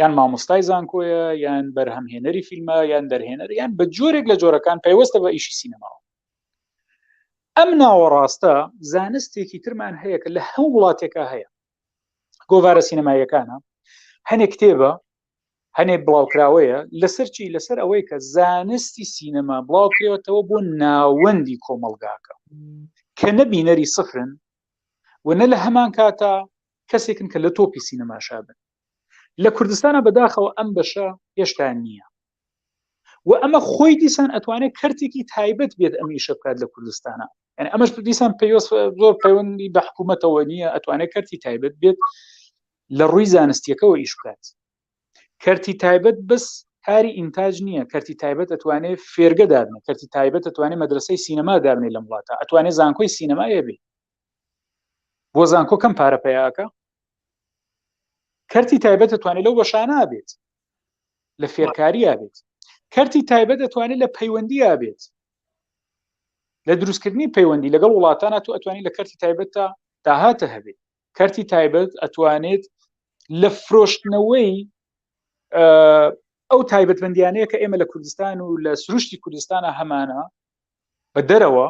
یان مامۆستای زانکۆیە یان بەرهەمهێنەری فیلمە یان دەرهێنەر یان بە جۆرێک لە جۆرەکان پەیوەستە بە ئیشی سینەماوە ئەم ناوەڕاستە زانستێکی ترمان هەیە کە لە هەموو وڵاتێکا هەیە گۆڤارە سینەماییەکانە هەنێک کتێبە هەنێک بڵاوکراوەیە لەسەر چی لەسەر ئەوەی کە زانستی سینەما بڵاوکرێتەوە بۆ ناوەندی کۆمەڵگاکە کە نەبینەری سفرن و نە لە هەمان کاتا کەسێکن کە لە تۆپی سینەماشا بن لە کوردستانە بەداخەوە ئەم بەشە هێشتا نییە و ئەمە خۆی دیسان ئەتوانێت کەرتێکی تایبەت بێت ئەم ئیشە بکات لە کوردستانە یعنی ئەمەش دیسان پەیوەست زۆر پەیوەندی بە حکوومەتەوە نییە ئەتوانێت کەرتی تایبەت بێت لە ڕووی زانستیەکەوە ئیش بکات کەرتی تایبەت بەس کاری ئینتاج نییە کەرتی تایبەت ئەتوانێت فێرگە دابنێ کەرتی تایبەت ئەتوانێت مەدرسەی سینەما دابنێ لەم وڵاتە ئەتوانێت زانکۆی سینەمایە بێ بۆ زانکۆ کەم پارە پیاکە کەرتی تایبەت دەتوانێت لەو بەشانە بێت لە فێرکارییا بێت کەرتی تایبەت دەتوانێت لە پەیوەندیا بێت لە دروستکردنی پەیوەندی لەگەڵ وڵاتانە تو ئەتوانی لە کەرتی تایبەتتا داهاتە هەبێت کەرتی تایبەت ئەتوانێت لە فرۆشتنەوەی ئەو تایبەتمەندیانەیە کە ئێمە لە کوردستان و لە سروشتی کوردستانە هەمانە بە دەرەوە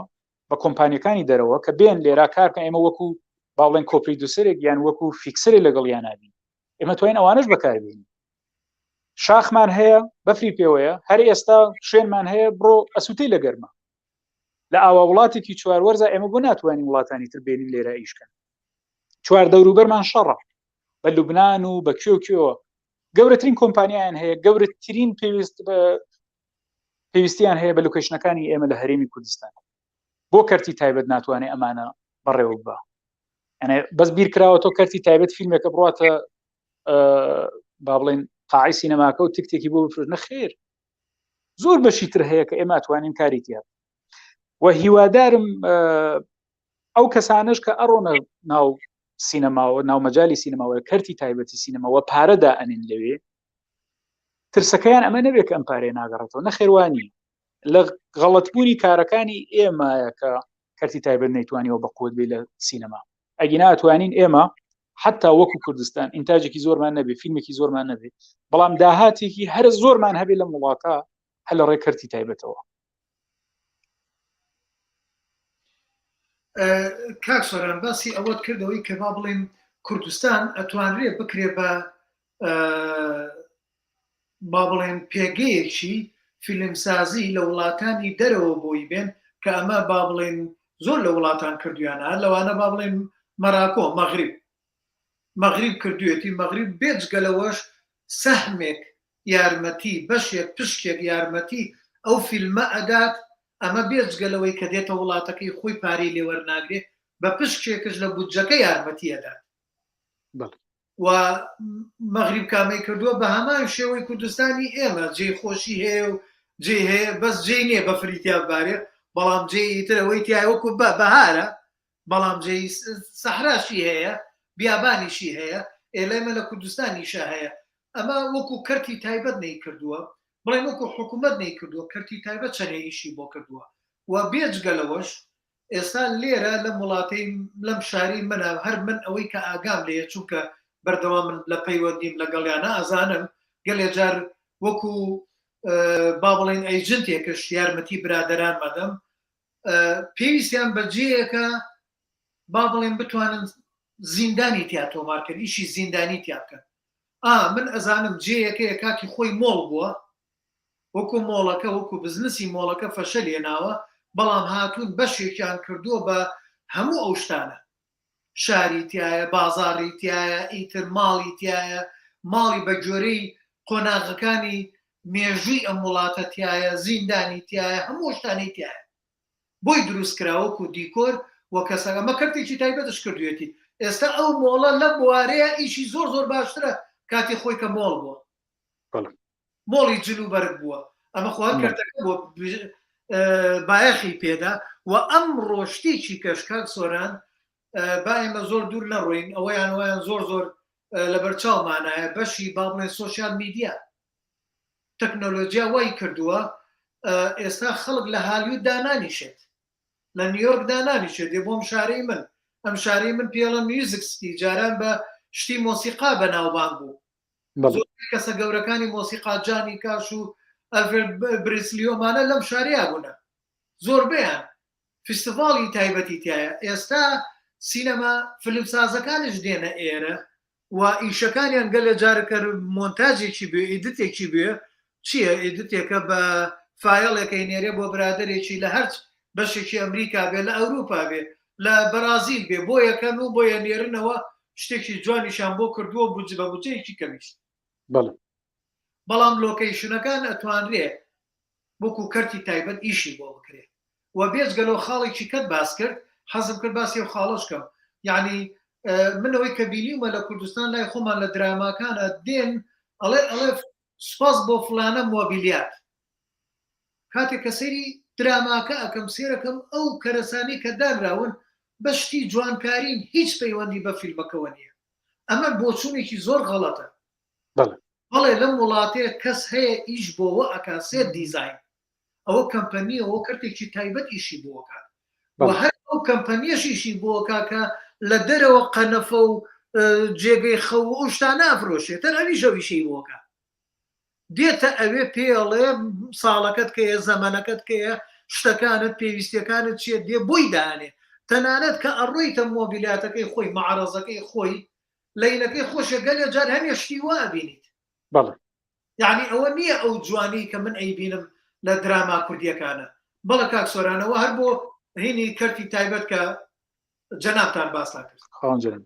بە کۆمپانیەکانی دەرەوە کە بێن لێرا کار بکەن ئێمە وەکو با بڵێن co-producer ێک یان وەکو fixer ێ لەگەڵ یانابین ئێمە توانین ئەوانش بەکاربێنین شاخمان هەیە بەفری پێوەیە هەر ئێستا شوێنمان هەیە بڕۆ ئەسووتەی لە گەرمە لە ئاوا وڵاتێکی چوار وەرزە ئێمە بۆ ناتوانین وڵاتانی تر بێنین لێرە ئیشکەن چوار دەوروبەرمان شەڕە بە لوبناان و بە کوێ و کوێوە گەورەترین کۆمپانیایان هەیە گەورەترین پێویست بە پێویستیان هەیە بە location ەکانی ئێمە لە هەرێمی کوردستان بۆ کەرتی تایبەت ناتوانێت ئەمانە بەڕێوە ببا. یعنی بەس بیر کراوە تۆ کەرتی تایبەت فیلمێکە بڕاتە با بڵێن قاعی سینەماکە و تکتێکی بۆ بفرۆش نەخێر زۆر بەشی تر هەیە کە ئێمە توانین کاری تیا و هیوادارم ئەو کەسانش کە ئەڕۆنە ناو سینەماوە ناو مەجای سینەماوە کەرتی تایبەتی سینەماوە پارەدا ئەنین لەوێ ترسەکەیان ئەمە نەبێت کە ئەم پارەیە ناگەڕێتەوە نەخێوانی لە غەڵەتبوونی کارەکانی ئێمایە کە کەرتی تایبەت نەیتوانیەوە بە قوت بی لە سینەما ئەگینا ئەتوانین ئێمە حتا وەکو کوردستان ئینتاجێکی زۆرمان نەبێ فیلمێکی زۆرمان نەبێ بەڵام داهاتێکی هەرە زۆرمان هەبێ لەم وڵاتە هەر لە ڕێ کەرتی تایبەتەوە. کاک سۆران باسی ئەوەت کردەوەی کە با بڵێن کوردستان ئەتوانرێ بکرێ بە با بڵێن پێگەیەکی فیلمسازی لە وڵاتانی دەرەوە بۆی بێن کە ئەمە با بڵێن زۆر لە وڵاتان کردویانە لەوانە با بڵێن مەراکۆ مەغریب مەغریب کردوێتی مەغریب بێجگە لەوەش سەهمێک یارمەتی بەشێک پشکێک یارمەتی ئەو فیلمە ئەدات ئەمە بێجگە لەوەی کە دێتە وڵاتەکەی خۆی پارەی لێوەرناگرێ بە پشکێکش لە بودجەکە یارمەتی ئەدات. و مەغریب کامەی کردووە بە هەمان شێوەی کوردستانی ئێمە جێی خۆشی هەیە و جێی هەیە بەس جێی نییە بەفری تیا ببارێ بەڵام جێی تر ئەوەی تیایە وەکو بە بەهارە بەڵام جێی سەحراشی هەیە بیابانیشی هەیە ئێ لای مە لە کوردستانیشا هەیە ئەمە وەکو کەرتی تایبەت نەیکردووە بڵێن وەکو حکوومەت نەیکردووە کەرتی تایبەت چەنێ ئیشی بۆ کردووە و بێجگە لەوەش ئێستا لێرە لەم وڵاتەی لەم شارەی منە هەر من ئەوەی کە ئاگام لێیە چونکە بەردەوام من لە پەیوەندیم لەگەڵیانە ئەزانم گەلێ جار وەکو با بڵێن ئەیجنتێکش یارمەتی برادەران مەدەم پێویستیان بە جێیەکە با بڵێن بتوانن زیندانی تیا تۆمارکەن ئیشی زیندانی تیا بکەن ئا من ئەزانم جێیەکەیە کاتی خۆی مۆڵ بووە وەکو مۆڵەکە وەکو بزنسی مۆڵەکە فەشەل هێناوە بەڵام هاتوون بەشێکیان کردووە بە هەموو ئەو شتانە شاری تایە بازاڕی تایە ئیتر ماڵی تایە ماڵی بە گوێرەی قۆناغەکانی مێژووی ئەم وڵاتە تایە زیندانی تایە هەموو شتانی تایە بۆی دروست کرا وەکو دیکۆر و کەسە ئەمە کەرتێکی تایبەتش کردوێتی ئێستا ئەو مۆڵە لەم بوارەیە ئیشی زۆر زۆر باشترە کاتی خۆی کە مۆڵ بووە مۆڵی جل و بەرگ بووە ئەمە خۆ هەر کەرتەکە بۆ بایەخی پێدا و ئەم ڕۆشتێکی کەش کاک سۆران با ئێمە زۆر دوور نەڕۆین ئەوەیان وایان زۆر زۆر لەبەر چاومانایە بەشی با بڵێن سۆشیال میدیا تەکنۆلۆژیا وای کردووە ئێستا خەڵک لە هالیود دانانیشێت لە نیویۆرک دانانیشێت دێ بۆم شارەی من ئەم شارەی من پێڵە میوزک ستی جاران بە شتی مۆسیقا بەناوبانگ بوو کەسە گەورەکانی مۆسیقا جانی کاش و ئەلفرێد برسلی ئەمانە لەم شارەیا بوونە زۆربەیان فیستیڤاڵی تایبەتی تایە ئێستا سینەما فیلمسازەکانش دێنە ئێرە و ئیشەکانیان گەلێ جارەکە مۆنتاجێکی بێ edit ێکی بێ چییە edit ێکە بە فایەڵێکەی نێرێ بۆ برادێکی لە هەرچ بەشێکی ئەمریکا بێ لە ئەوروپا بێ لە بەرازیل بێ بۆ یەکەن و بۆیە نێرنەوە شتێکی جوانیشان بۆ کردووە بودجە بە بودجەیەکی کەمیش. بەڵێ. بەڵام location ەکان ئەتوانرێ وەکو کەرتی تایبەت ئیشی بۆ بکرێ و بێجگە لەو خاڵێکی کەت باس کرد حەزم کرد باسی ئەو خاڵەش کەم یعنی من ئەوەی کە بینیومە لە کوردستان لای خۆمان لە دراماکانە دێن ئەڵێ ئەڵێ سوپاس بۆ فلانە مۆبیلیات کاتێک کە سەیری دراماکە ئەکەم سێرەکەم ئەو کەرەسانەی کە دانراون بە شتی جوانکارین هیچ پەیوەندی بە فیلمەکەوە نییە ئەمە بۆچوونێکی زۆر غەڵەتە بەڵێ لەم وڵاتەیە کەس هەیە ئیش بۆوە ئەکا set design ئەوە کەمپەنیە ئەوە کەرتێکی تایبەت ئیشی بۆ ئەکات و هەر ئەو کەمپەنیەش ئیشی بۆ ئەکا کە لە دەرەوە قەنەفە و جێگەی خەو و ئەو شتانە ئەفرۆشێت هەر ئەویش ئەو ئیشەی بۆ ئەکا دێتە ئەوێ پێڵێ ساڵەکەت کەیە زەمەنەکەت کەیە شتەکانت پێویستیەکانت چیە دێ بۆی دانێ تەنانەت کە ئەڕۆیتە مۆبیلاتەکەی خۆی مەعرەزەکەی خۆی لەینەکەی خۆشە گەلێ جار هەنێ شتی وا ئەبینیت بەڵێ یعنی ئەوە نییە ئەو جوانی کە من ئەیبینم لە دراما کوردیەکانە بەڵێ کاک سۆرانەوە هەر بۆ هینی کەرتی تایبەت کە جەنابتان باستان کرد. خاوەن جەناب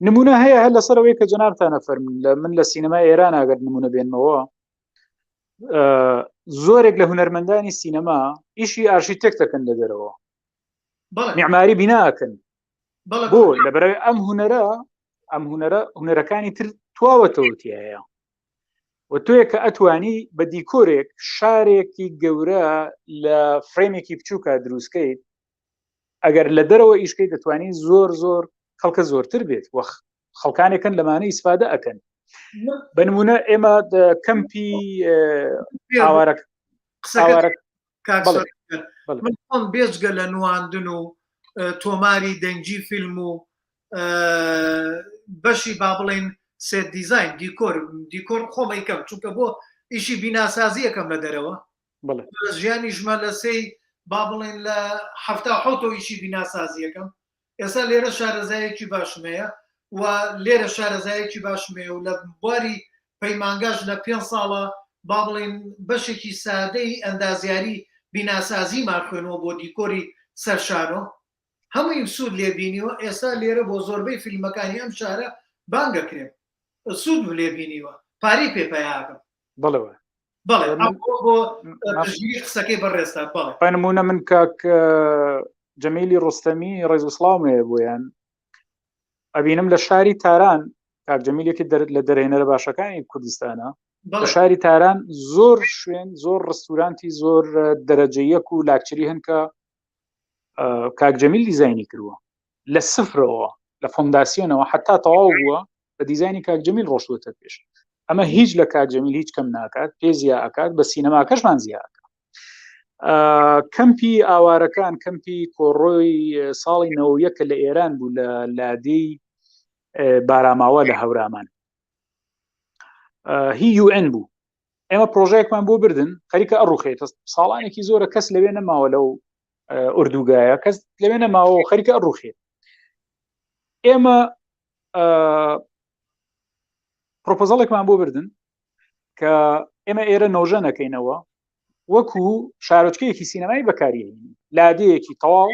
نمونە هەیە هەر لەسەر ئەوەی کە جەنابتانە فەرمون لە من لە سینەما ئێران ئەگەر نمونە بێنمەوە زۆرێک لە هونەرمەندانی سینەما ئیشی ئارشیتێکت دەکەن لە دەرەوە بەڵێ معماری بیناکەن. بۆ لەبەرەوەی ئەم هوەرە ئەم هوەرە هوەرەکانی تر تواوەتەوە تایە و تۆیە کە ئەتوانی بە دیکۆرێک شارێکی گەورە لە فرێمێکی بچووکە دروستکەیت ئەگەر لە دەرەوە ئیشکەی دەتوانی زۆر زۆر خەڵکە زۆرتر بێت وەخ خەڵکانێکن لەمانە ئیسفادە ئەکەن بە نمونە ئێمە کەمپی ئاوارە من خۆم بێجگە لە نواندن و تۆماری دەنگی فیلم و بەشی با بڵین set design دیکۆر دیکۆر خۆمەیکەم چونکە بۆ ئیشی بیناسازیەکەم لە دەرەوە ژیانیشمە لە سێی با بڵێن لە حەفتا حوتەوە ئیشی بیناسازیەکەم ئێستا لێرە شارەزایەکی باشم هەیە و لێرە شارەزایەکی باشم هەیە و لە بواری پەیمانگاش لە پێ ساڵە با بڵێن بەشێکی سادەی ئەندازیاری بیناسازیمان خوێنەوە بۆ دیکۆری سەرشانۆ هەموویم سوود لێ بینیوە ئێستا لێرە بۆ زۆربەی فیلمەکانی ئەم شارە بانگەکرێم سوودم لێ بینیوە پارەی پێ پەیاکەم بەڵێ بەڵێ بۆ پشتگیری قسەکەی بەڕێزتان بەڵێ بە نمونە من کاک جەمیلی ڕۆستەمی ڕێز و سڵاوم هەیە بۆیان ئەبینم لە شاری تاران کاک جەمیل یەکی لە دەرهێنەرە باشەکانی کوردستانە لە شاری تاران زۆر شوێن زۆر ڕستورانتی زۆر دەرەجە یەک و لاکچری هەن کە کاک جەمیل دیزایانی کردووە لە سفرەوە لە فۆنداسیۆنەوە حتا تەواو بووە بە دیزانی کاک جەمیل ڕۆشتوەتە پێش ئەمە هیچ لە کاک جەمیل هیچ کەم ناکات پێ زیا ئەکات بە سینەماکەشمان زیا ئەکات کەمپی ئاوارەکان کەمپی کۆڕۆی ساڵی نەوە کە لە ئێران بوو لە لادێی باراماوە لە هەورامان هی یوئن بوو ئێمە پرۆژەیەکمان بۆ بردن خەریکە ئەڕوخێت ساڵانێکی زۆرە کەس لەوێ نەماوە لەو ئوردوگایە کەس لەوێ نەماوە و خەریکە ئەڕوخێت ئێمە پرۆپۆزەڵێکمان بۆ بردن کە ئێمە ئێرە نۆژە نەکەینەوە وەکو شارۆچکەیەکی سینەمایی بەکاریێنین لادەیەکی تەواو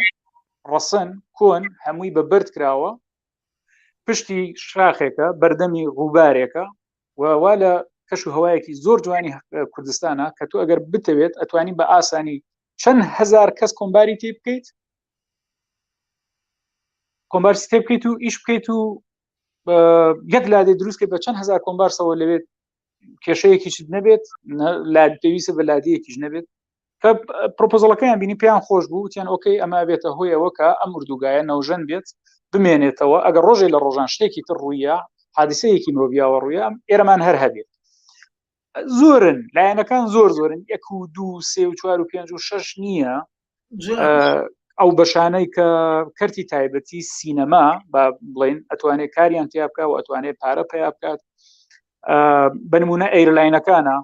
ڕەسەن کۆن هەمووی بە بەرد کراوە پشتی شاخێکە بەردەمی ڕووبارێکە و وا لە کەش و هەوایەکی زۆر جوانی کوردستانە کە تۆ ئەگەر بتەوێت ئەتوانی بە ئاسانی چەند هزار کەس کۆمباری تێ بکەیت کۆمبارسی تێ بکەیت و ئیش بکەیت و یەک لادێ دروستکە بە چەند هزار کۆمبارسەوە لەوێت کێشەیەکیشت نەبێت لا پێویستە بە لادەیەکیش نەبێت کە پرۆپۆزەڵەکەیان بینی پێیان خۆش بوو وتیان okay ئەمە بێتە هۆیەوە کە ئەم ئوردوگایە نەوژەن بێت بمێنێتەوە ئەگەر ڕۆژێ لە ڕۆژان شتێکی تر ڕوویە حادیسەیەکی مرۆڤیاوە ڕوویە ئێرەمان هەر هەبێت زۆرن لایەنەکان زۆر زۆرن یەک و دوو سێ و چوار و پێنج و شەش نییە ئەو بەشانەی کە کەرتی تایبەتی سینەما با بڵین ئەتوانێت کاریان تیا بکە و ئەتوانێت پارە پیا بکات بنمونە airline ەکانە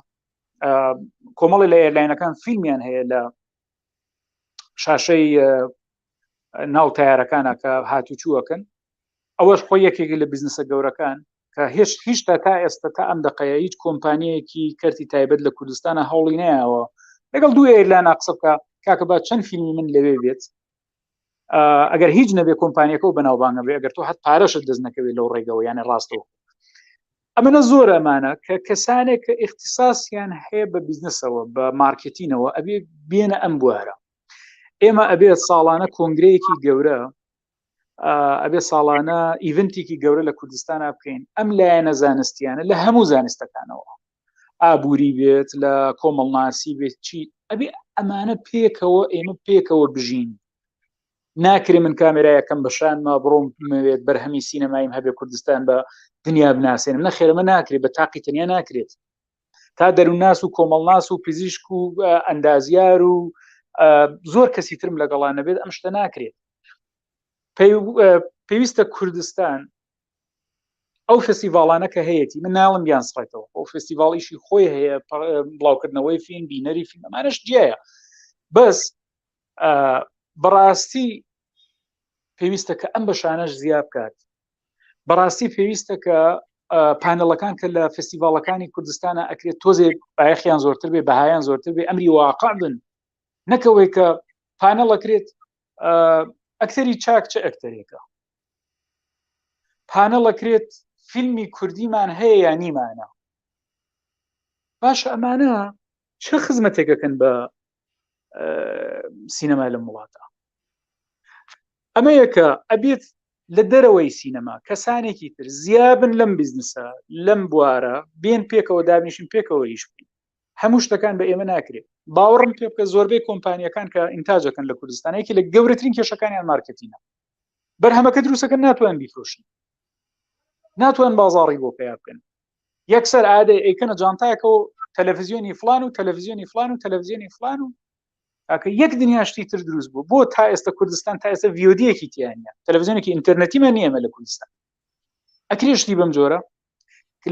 کۆمەڵی لە airline ەکان فیلمیان هەیە لە شاشەی ناو تیارەکانە کە هاتوچووەکەن ئەوەش خۆی یەکێک لە بزنسە گەورەکان کە هێش هیچتا تا ئێستا تا ئەم دقەیە هیچ کۆمپانیەکی کەرتی تایبەت لە کوردستانە هەوڵی نایەوە لەگەڵ دوو airline ا قسە بکە کاکە با چەند فیلمی من لەوێ بێت ئەگەر هیچ نەبێ کۆمپانیەکە و بەناوبانگە بێ ئەگەر تۆ هەت پارەشت دەست نەکەوێت لەو ڕێگەوە یانە ڕاستەوە ئەمەە زۆر ئەمانە کە کەسانێک کە ئیختصاسیان هەیە بە بزنسەوە بە مارکتینەوە ئەبێ بێنە ئەم بوارە ئێمە ئەبێت ساڵانە کۆنگرەیەکی گەورە ئەبێ ساڵانە event ێکی گەورە لە کوردستانە بکەین ئەم لایەنە زانستیانە لە هەموو زانستەکانەوە ئابووری بێت لە کۆمەڵناسی بێت چی ئەبێ ئەمانە پێکەوە ئێمە پێکەوە بژین ناکرێ من کامێرایەکەم بە شانما بڕۆم بمەوێت بەرهەمی سینەماییم هەبێ کوردستان بە دنیا بناسێنم نەخێرەمە ناکرێت بە تاقی تەنیا ناکرێت تا دەروونناس و کۆمەڵناس و پزیشک و ئەندازیار و زۆر کەسی ترم لەگەڵا نەبێت ئەم شتە ناکرێت پێویستە کوردستان ئەو فستیڤاڵانە کە هەیەی من ناڵم بیان سڕێتەوە ئەو فستیڤاڵیشی خۆی هەیە بڵاوکردنەوەی فیلم بینەری فیلم ئەمانەش جیایە بەس بەڕاستی پێویستە کە ئەم بەشانەش زیاد بکات بەڕاستی پێویستە کە پانەڵەکان کە لە فستیڤاڵەکانی کوردستانە ئەکرێت تۆزێ بایەخیان زۆرتر بێ بەهایان زۆرتر بێ ئەمری واقع بن نەکەوەی کە پانەڵ ئەکرێت ئەکتەری چاک چ ئەکتەرێکە پانەڵ ئەکرێت فیلمی کوردیمان هەیە یا نیمانە باشە ئەمانە چ خزمەتێکەکەن بە سینەما لەم وڵاتە ئەمەیە کە ئەبێت لە دەرەوەی سینەما کەسانێکی تر زیابن لەم بزنسە لەم بوارە بێن پێکەوە دابنیشن پێکەوە ئیش بکەین هەموو شتەکان بە ئێمە ناکرێت باوەڕم پێ بکە زۆربەی کۆمپانیەکان کە ئینتاجەکەن لە کوردستان یەکی لە گەورەترین کێشەکانیان مارکتینە بەرهەمەکە دروستەکە ناتوان بیفرۆشن ناتوان بازاڕی بۆ پیا بکەن یەکسەر ئادەی ئەیکەنە جانتایەکەوە تەلەڤزیۆنی فلان و تەلەڤزیۆنی فلان و تەلەڤزیۆنی فلان و کاکە یەک دنیا شتی تر دروست بوو بۆ تا ئێستا کوردستان تا ئێستا VOD یەکی تیانە تەلەڤزیۆنێکی ئینتەرنێتیمان نییە ئێمە لە کوردستان ئەکرێ شتی بەم جۆرە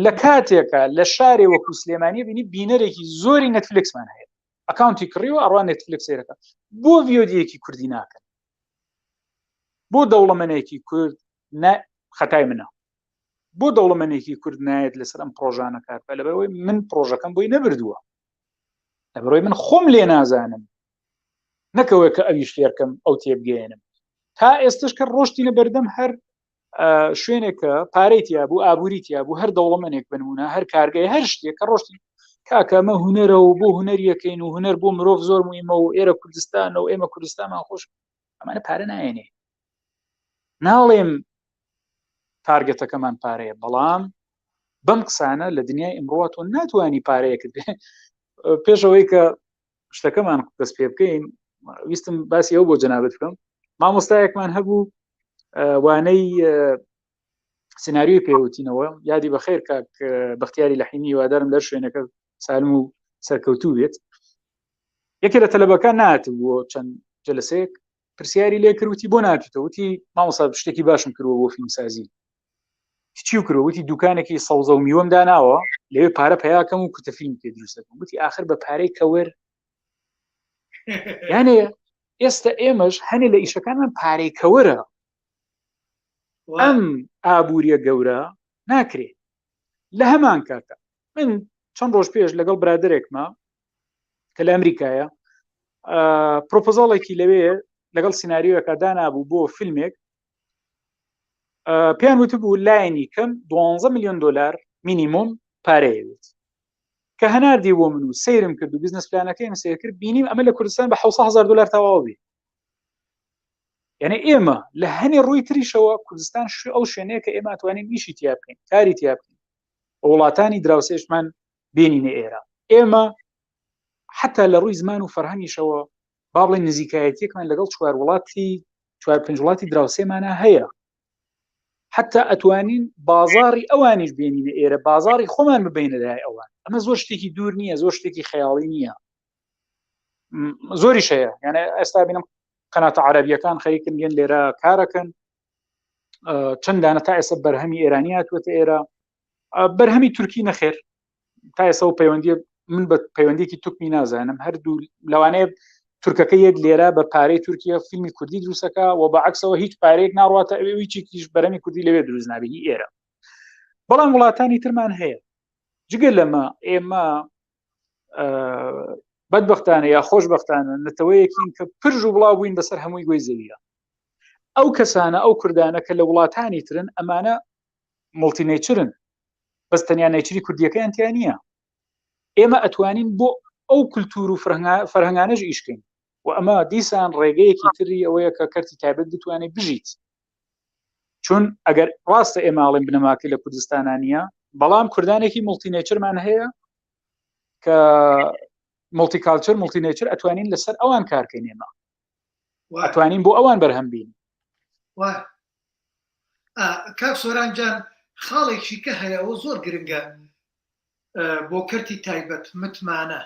لە کاتێکە لە شارێ وەکو سلێمانی بینی بینەرێکی زۆری نەتفلکسمان هەیە account ی کڕیوە ئەڕوا نێتفلکس سەیرەکە بۆ VOD یەکی کوردی ناکەن بۆ دەوڵەمەنێکی کورد نە خەتای منە بۆ دەوڵەمەنێکی کورد نایەت لەسەر ئەم پرۆژانە کار بکە لەبەرئەوەی من پرۆژەکەم بۆی نەبردووە لەبەرئەوەی من خۆم لێ نازانم نەکەوەی کە ئەویش فێرکەم ئەو تێبگەێنم تا ئێستش کە ڕۆشتینە بەردەم هەر شوێنێکە پارەی تیا بوو ئابووری تیا بوو هەر دەوڵەمەنێک بنمونە هەر کارگەی هەر شتێک کە ڕۆشتین کاکە ئەمە هونەرە و بۆ هونەریەکەین و هونەر بۆ مرۆڤ زۆر مویمە و ئێرە کوردستانە و ئێمە کوردستانمان خۆش ئەمانە پارە نایەنێ ناڵێم تارگەتەکەمان پارەیە بەڵام بەم قسانە لە دنیای ئیمڕۆ تۆ ناتوانانی پارەیەکت بێ پێشەوەی کە شتەکەمان دەست پێ بکەین ویستم باسی ئەو بۆ جەنابەت بکەم مامۆستایەکمان هەبوو وانەی سناریۆی پێوتینەوە یادی بەخێر کاک بەختیاری لە حیمی هیوادارم لەر شوێنەکە سالم و سەرکەوتوو بێت یەکێ لە تەلەبەکان ناتبوو چەند جلسەیەک پرسیاری لێ کرد وتی بۆ ناتوتە وتی مامۆستا شتێکی باشم کردووە بۆ فیلمسازی چی کرد وتی دوکانێکی سەوزە و میوەم داناوە لەوێ پارە پیاکەم و کورتە فیلم پێ دروست دەکەم وتی ئاخر بە پارەی کەور یانێ ئێستا ئێمەش هەنێ لە ئیشەکانمان پارەی کەورە ئەم ئابووریە گەورە ناکرێ لە هەمان کاتە من چەند ڕۆژ پێش لەگەڵ برادێکمە کە لە ئەمریکایە proposal ێکی لەوێ لەگەڵ سیناریۆیەکە دانابوو بۆ فیلمێک پێیان وتبوو لایەنی کەم 12 میلیۆن دلار مینیمۆم پارەیەوێت کە هەناردی بۆ من و سەیرم کرد و business plan ەکەیم سەیر کرد بینیم ئەمە لە کوردستان بە 600 هزار دلار تەواو بێ یعنی ئێمە لە هەنێ ڕووی تریشەوە کوردستان شوێ ئەو شوێنەیە کە ئێمە توانین ئیشی تیا بکەین کاری تیا بکەین وڵاتانی دراوسێشمان بێنینە ئێرە ئێمە حتا لە ڕووی زمان و فەرهەنگیشەوە با بڵێن نزیکایەتیەکمان لەگەڵ چوار وڵاتی چوار پێنج وڵاتی دراوسێمانە هەیە حتا ئەتوانین بازاری ئەوانیش بێنینە ئێرە بازاری خۆمان ببینە لای ئەوان ئەمە زۆر شتێکی دوور نییە زۆر شتێکی خەیاڵی نییە زۆریش هەیە یانە ئێستا بینم قەناتە عربیەکان خەریکن بێن لێرە کارەکەن چەند دانە تا ئێستا بەرهەمی ئێرانی هاتووەتە ئێرە بەرهەمی تورکی نەخێر تا ئێستا و پەیوەندی من بە پەیوەندێکی توکمی نازانم هەردوو لەوانەیە تورکەکە یەک لێرە بە پارەی تورکیا فیلمی کوردی دروستەکە و بە عکسەوە هیچ پارەیەک ناڕاتە ئەوێ هیچێکیش بەرەمی کوردی لەوێ دروست نابێ هی ئێرە بەڵام وڵاتانی ترمان هەیە جگە لەمە ئێمە بەدبختانە یا خۆشببختانە نەتەوەیەکین کە پرژ و بڵاو بووین بەسەر هەمووی گۆی زەویە ئەو کەسانە ئەو کوردانە کە لە وڵاتانی ترن ئەمانە multi nature ن بەس تەنیا nature ی کوردیەکەیان تیا نییە ئێمە ئەتوانین بۆ ئەو کولتور و فەرهەنگانەش ئیشکەین و ئەمە دیسان ڕێگەیەکی تری ئەوەیە کە کەرتی تایبەت بتوانێت بژیت چون ئەگەر ڕاستە ئێماڵێن بنەماکەی لە کوردستانە نییە بەڵام کوردانێکی multi nature مان هەیە کە multi culture multi nature ئەتوانین لەسەر ئەوان کارکەین ئێمە ئەتوانین بۆ ئەوان بەرهەم بین کاک سۆران جان خاڵێکی کە هەیە ئەوە زۆر گرنگە بۆ کەرتی تایبەت متمانە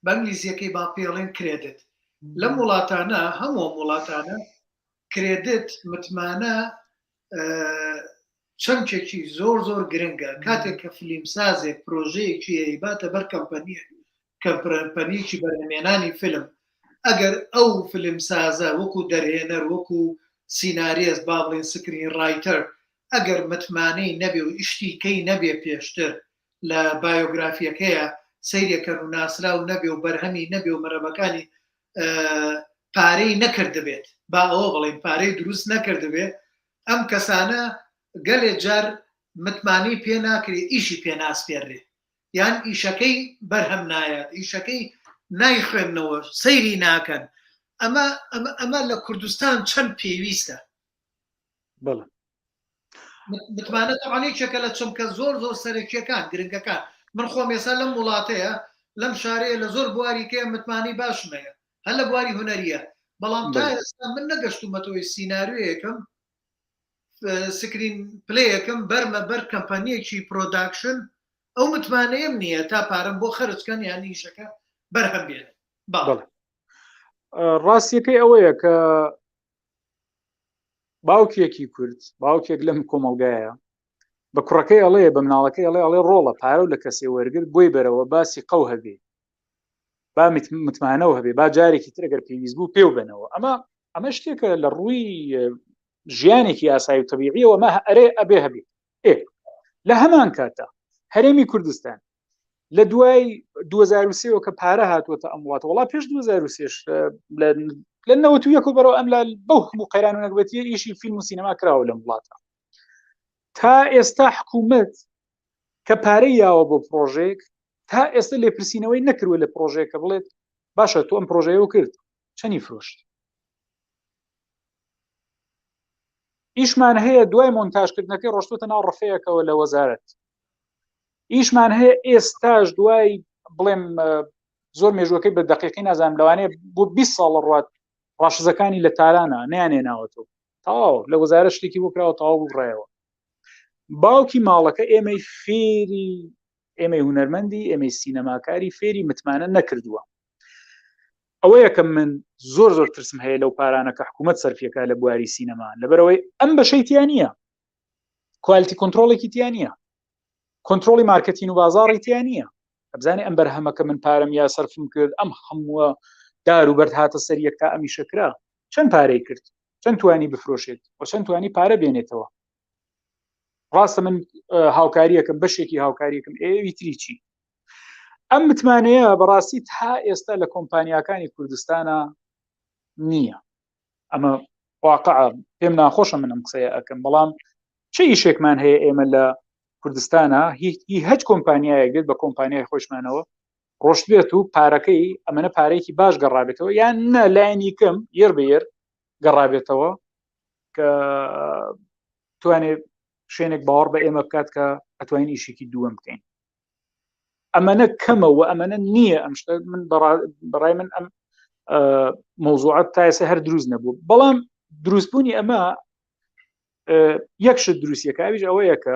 بە ئینگلیزیەکەی با پێڵێن credit لەم وڵاتانە هەموو ئەم وڵاتانە credit متمانە چەمکێکی زۆر زۆر گرنگە کاتێک کە فلیمسازێک پرۆژەیەکی ئەیباتە بەر کەمپەنیەک کەمپەنیەکی بەرهەمێنانی فیلم ئەگەر ئەو فیلمسازە وەکو دەرهێنەر وەکو سیناریست با بڵێن screenwriter ئەگەر متمانەی نەبێ و ئیشتی کەی نەبێ پێشتر لە بایۆگرافیەکەیە سەیرەکەن و ناسراو نەبێ و بەرهەمی نەبێ و مەرەمەکانی پارەی نەکردبێت با ئەوە بڵێن پارەی دروست نەکردبێ ئەم کەسانە گەلێ جار متمانەی پێ ناکرێ ئیشی پێ ناسپێررێ یان ئیشەکەی بەرهەم نایات ئیشەکەی نایخوێندنەوە سەیری ناکەن ئەمە ئەمە لە کوردستان چەند پێویستە؟ بەڵێ متمانە تەبعەن یەکێکە لە چەمکە زۆر زۆر سەرەکیەکان گرنگەکان من خۆم ئێستا لەم وڵاتەیە لەم شارەیە لە زۆر بواری کەیە متمانەی باشم هەیە هەر لە بواری هونەریە بەڵام تا ئێستا من نەگەشتومەتەوەی سیناریۆیەکم screenplay یەکم بەرمە بەر کەمپەنیەکی production ئەو متمانەیەم نییە تا پارەم بۆ خەرج کەن یان ئیشەکە بەرهەم بێنن بەڵێ ڕاستیەکەی ئەوەیە کە باوکێکی کورد باوکێک لەم کۆمەلگایە بە کوڕەکەی ئەڵێ بە مناڵەکەی ئەڵێ ئەڵێ ڕۆڵە پارە و لە کەسێ وەرگر بۆی بەرەوە باسی قەو هەبێ با متمانەوە هەبێ با جارێکی تر ئەگەر پێویست بوو پێو بنەوە ئەمە ئەمە شتێکە لە ڕووی ژیانێکی ئاسایی و تەبیعیەوە مە ئەرێ ئەبێ هەبێ ئێ لە هەمان کاتە هەرێمی کوردستان لە دوای 2023 کە پارە هاتووەتە ئەم وڵاتە وڵا پێش 2023 لە 91 و بەرەوە ئەم لا بەو هەموو قەیران و نەگبەتیە ئیشی فیلم و سینەما کراوە لەم وڵاتە تا ئێستا حکوومەت کە پارەی یاوە بۆ پرۆژێک تا ئێستا لێپرسینەوەی نەکردوە لە پرۆژەیەکە بڵێت باشە تۆ ئەم پرۆژەیە کرد چەنی فرۆشت ئیشمان هەیە دوای مۆنتاژکردنەکەی ڕۆشتوتە ناو ڕفەیەکەوە لە وەزارەت ئیشمان هەیە ئێستاش دوای بڵێم زۆر مێژوەکەی بە دقیقی نازانم لەوانەیە بۆ 20 ساڵە ڕات ڕاشزەکانی لە تارانە نیانێناوەتەوە تەواو لە وەزارە شتێکی بۆ کراوە تەواو بڕایەوە باوکی ماڵەکە ئێمەی فێری ئێمەی هونەرمەندی ئێمەی سینەماکاری فێری متمانە نەکردووە ئەوە یەکەم من زۆر زۆر ترسم هەیە لەو پارانە کە حکوومەت سەرفیەکە لە بواری سینەما لەبەرەوەی ئەم بەشەی تیا نییە quality control ێکی تیا نییە کۆنتترۆلی مارکتین و بازاڕی تیا نییە ئەبزانێ ئەم بەرهەمەکە من پارەم یا سەرفم کرد ئەم هەمووە دار و بەرد هاتە سەر یەک تا ئەمیشە کرا چەند پارەی کرد چەند توانی بفرۆشێت و چەند توانی پارە بێنێتەوە ڕاستە من هاوکاریەکەم بەشێکی هاوکاریەکەم ئێوی تری چی ئەم متمانەیە بەڕاستی تا ئێستا لە کۆمپانیاکانی کوردستانە نییە ئەمە واقع پێم ناخۆشە من ئەم قسەیە ئەەکەم بەڵام چه ئیشێکمان هەیە ئێمە لە کوردستانە هی هەچ کۆمپانیایەک بێت بە کۆمپانیای خۆشمانەوە ڕۆشت بێت و پارەکەی ئەمەە پارێکی باش گەڕابێتەوە یان نە لایەنی کەم یەر بە یەر گەڕابێتەوە کە توانێت شوێنێک باوەڕ بە ئێمە بکات کە ئەتوانین ئیشێکی دووەم بکەین ئەمەنە کەمە و ئەمەنە نییە ئەم شتە من بەڕای من ئەم مۆزوعات تا ئێستا هەر دروست نەبوو بەڵام دروستبوونی ئەمە یەک شت دروستیەکە ئەویش ئەوەیە کە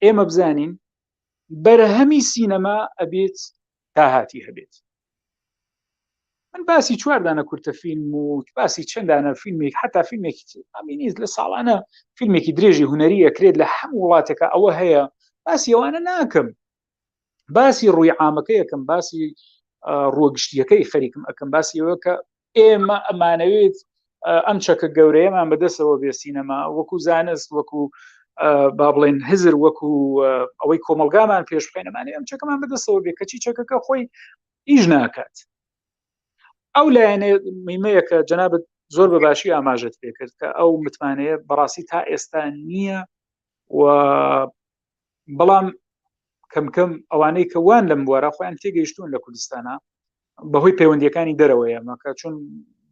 ئێمە بزانین بەرهەمی سینەما ئەبێت داهاتی هەبێت من باسی چواردانە کورتە فیلم و باسی چەندانە فیلمێک حتا فیلمێکی ئەمینیز لە ساڵانە فیلمێکی درێژی هونەری ئەکرێت لە هەموو وڵاتێکە ئەوە هەیە باسی ئەوانە ناکەم باسی ڕووی عامەکە یەکەم باسی ڕووە گشتیەکەی خەریکم ئەەکەم باسی ئەوە کە ئێمە ئەمانەوێت ئەم چەکە گەورەیەمان بەدەستەوە بێ سینەما وەکو زانست وەکو با بڵێن هزر وەکو ئەوەی کۆمەلگامان پێش بخەینەمانێ ئەم چەکەمان بەدەستەوە بێ کەچی چەکەکە خۆی ئیش ناکات ئەو لایەنە میمەیە کە جەنابەت زۆر بە باشی ئاماژەت پێکرد کە ئەو متمانەیە بەڕاستی تا ئێستا نییە و بەڵام کەم کەم ئەوانەی کە وان لەم بوارە خۆیان تێگەیشتون لە کوردستانە بەهۆی پەیوەندیەکانی دەرەوەیە مەکە چون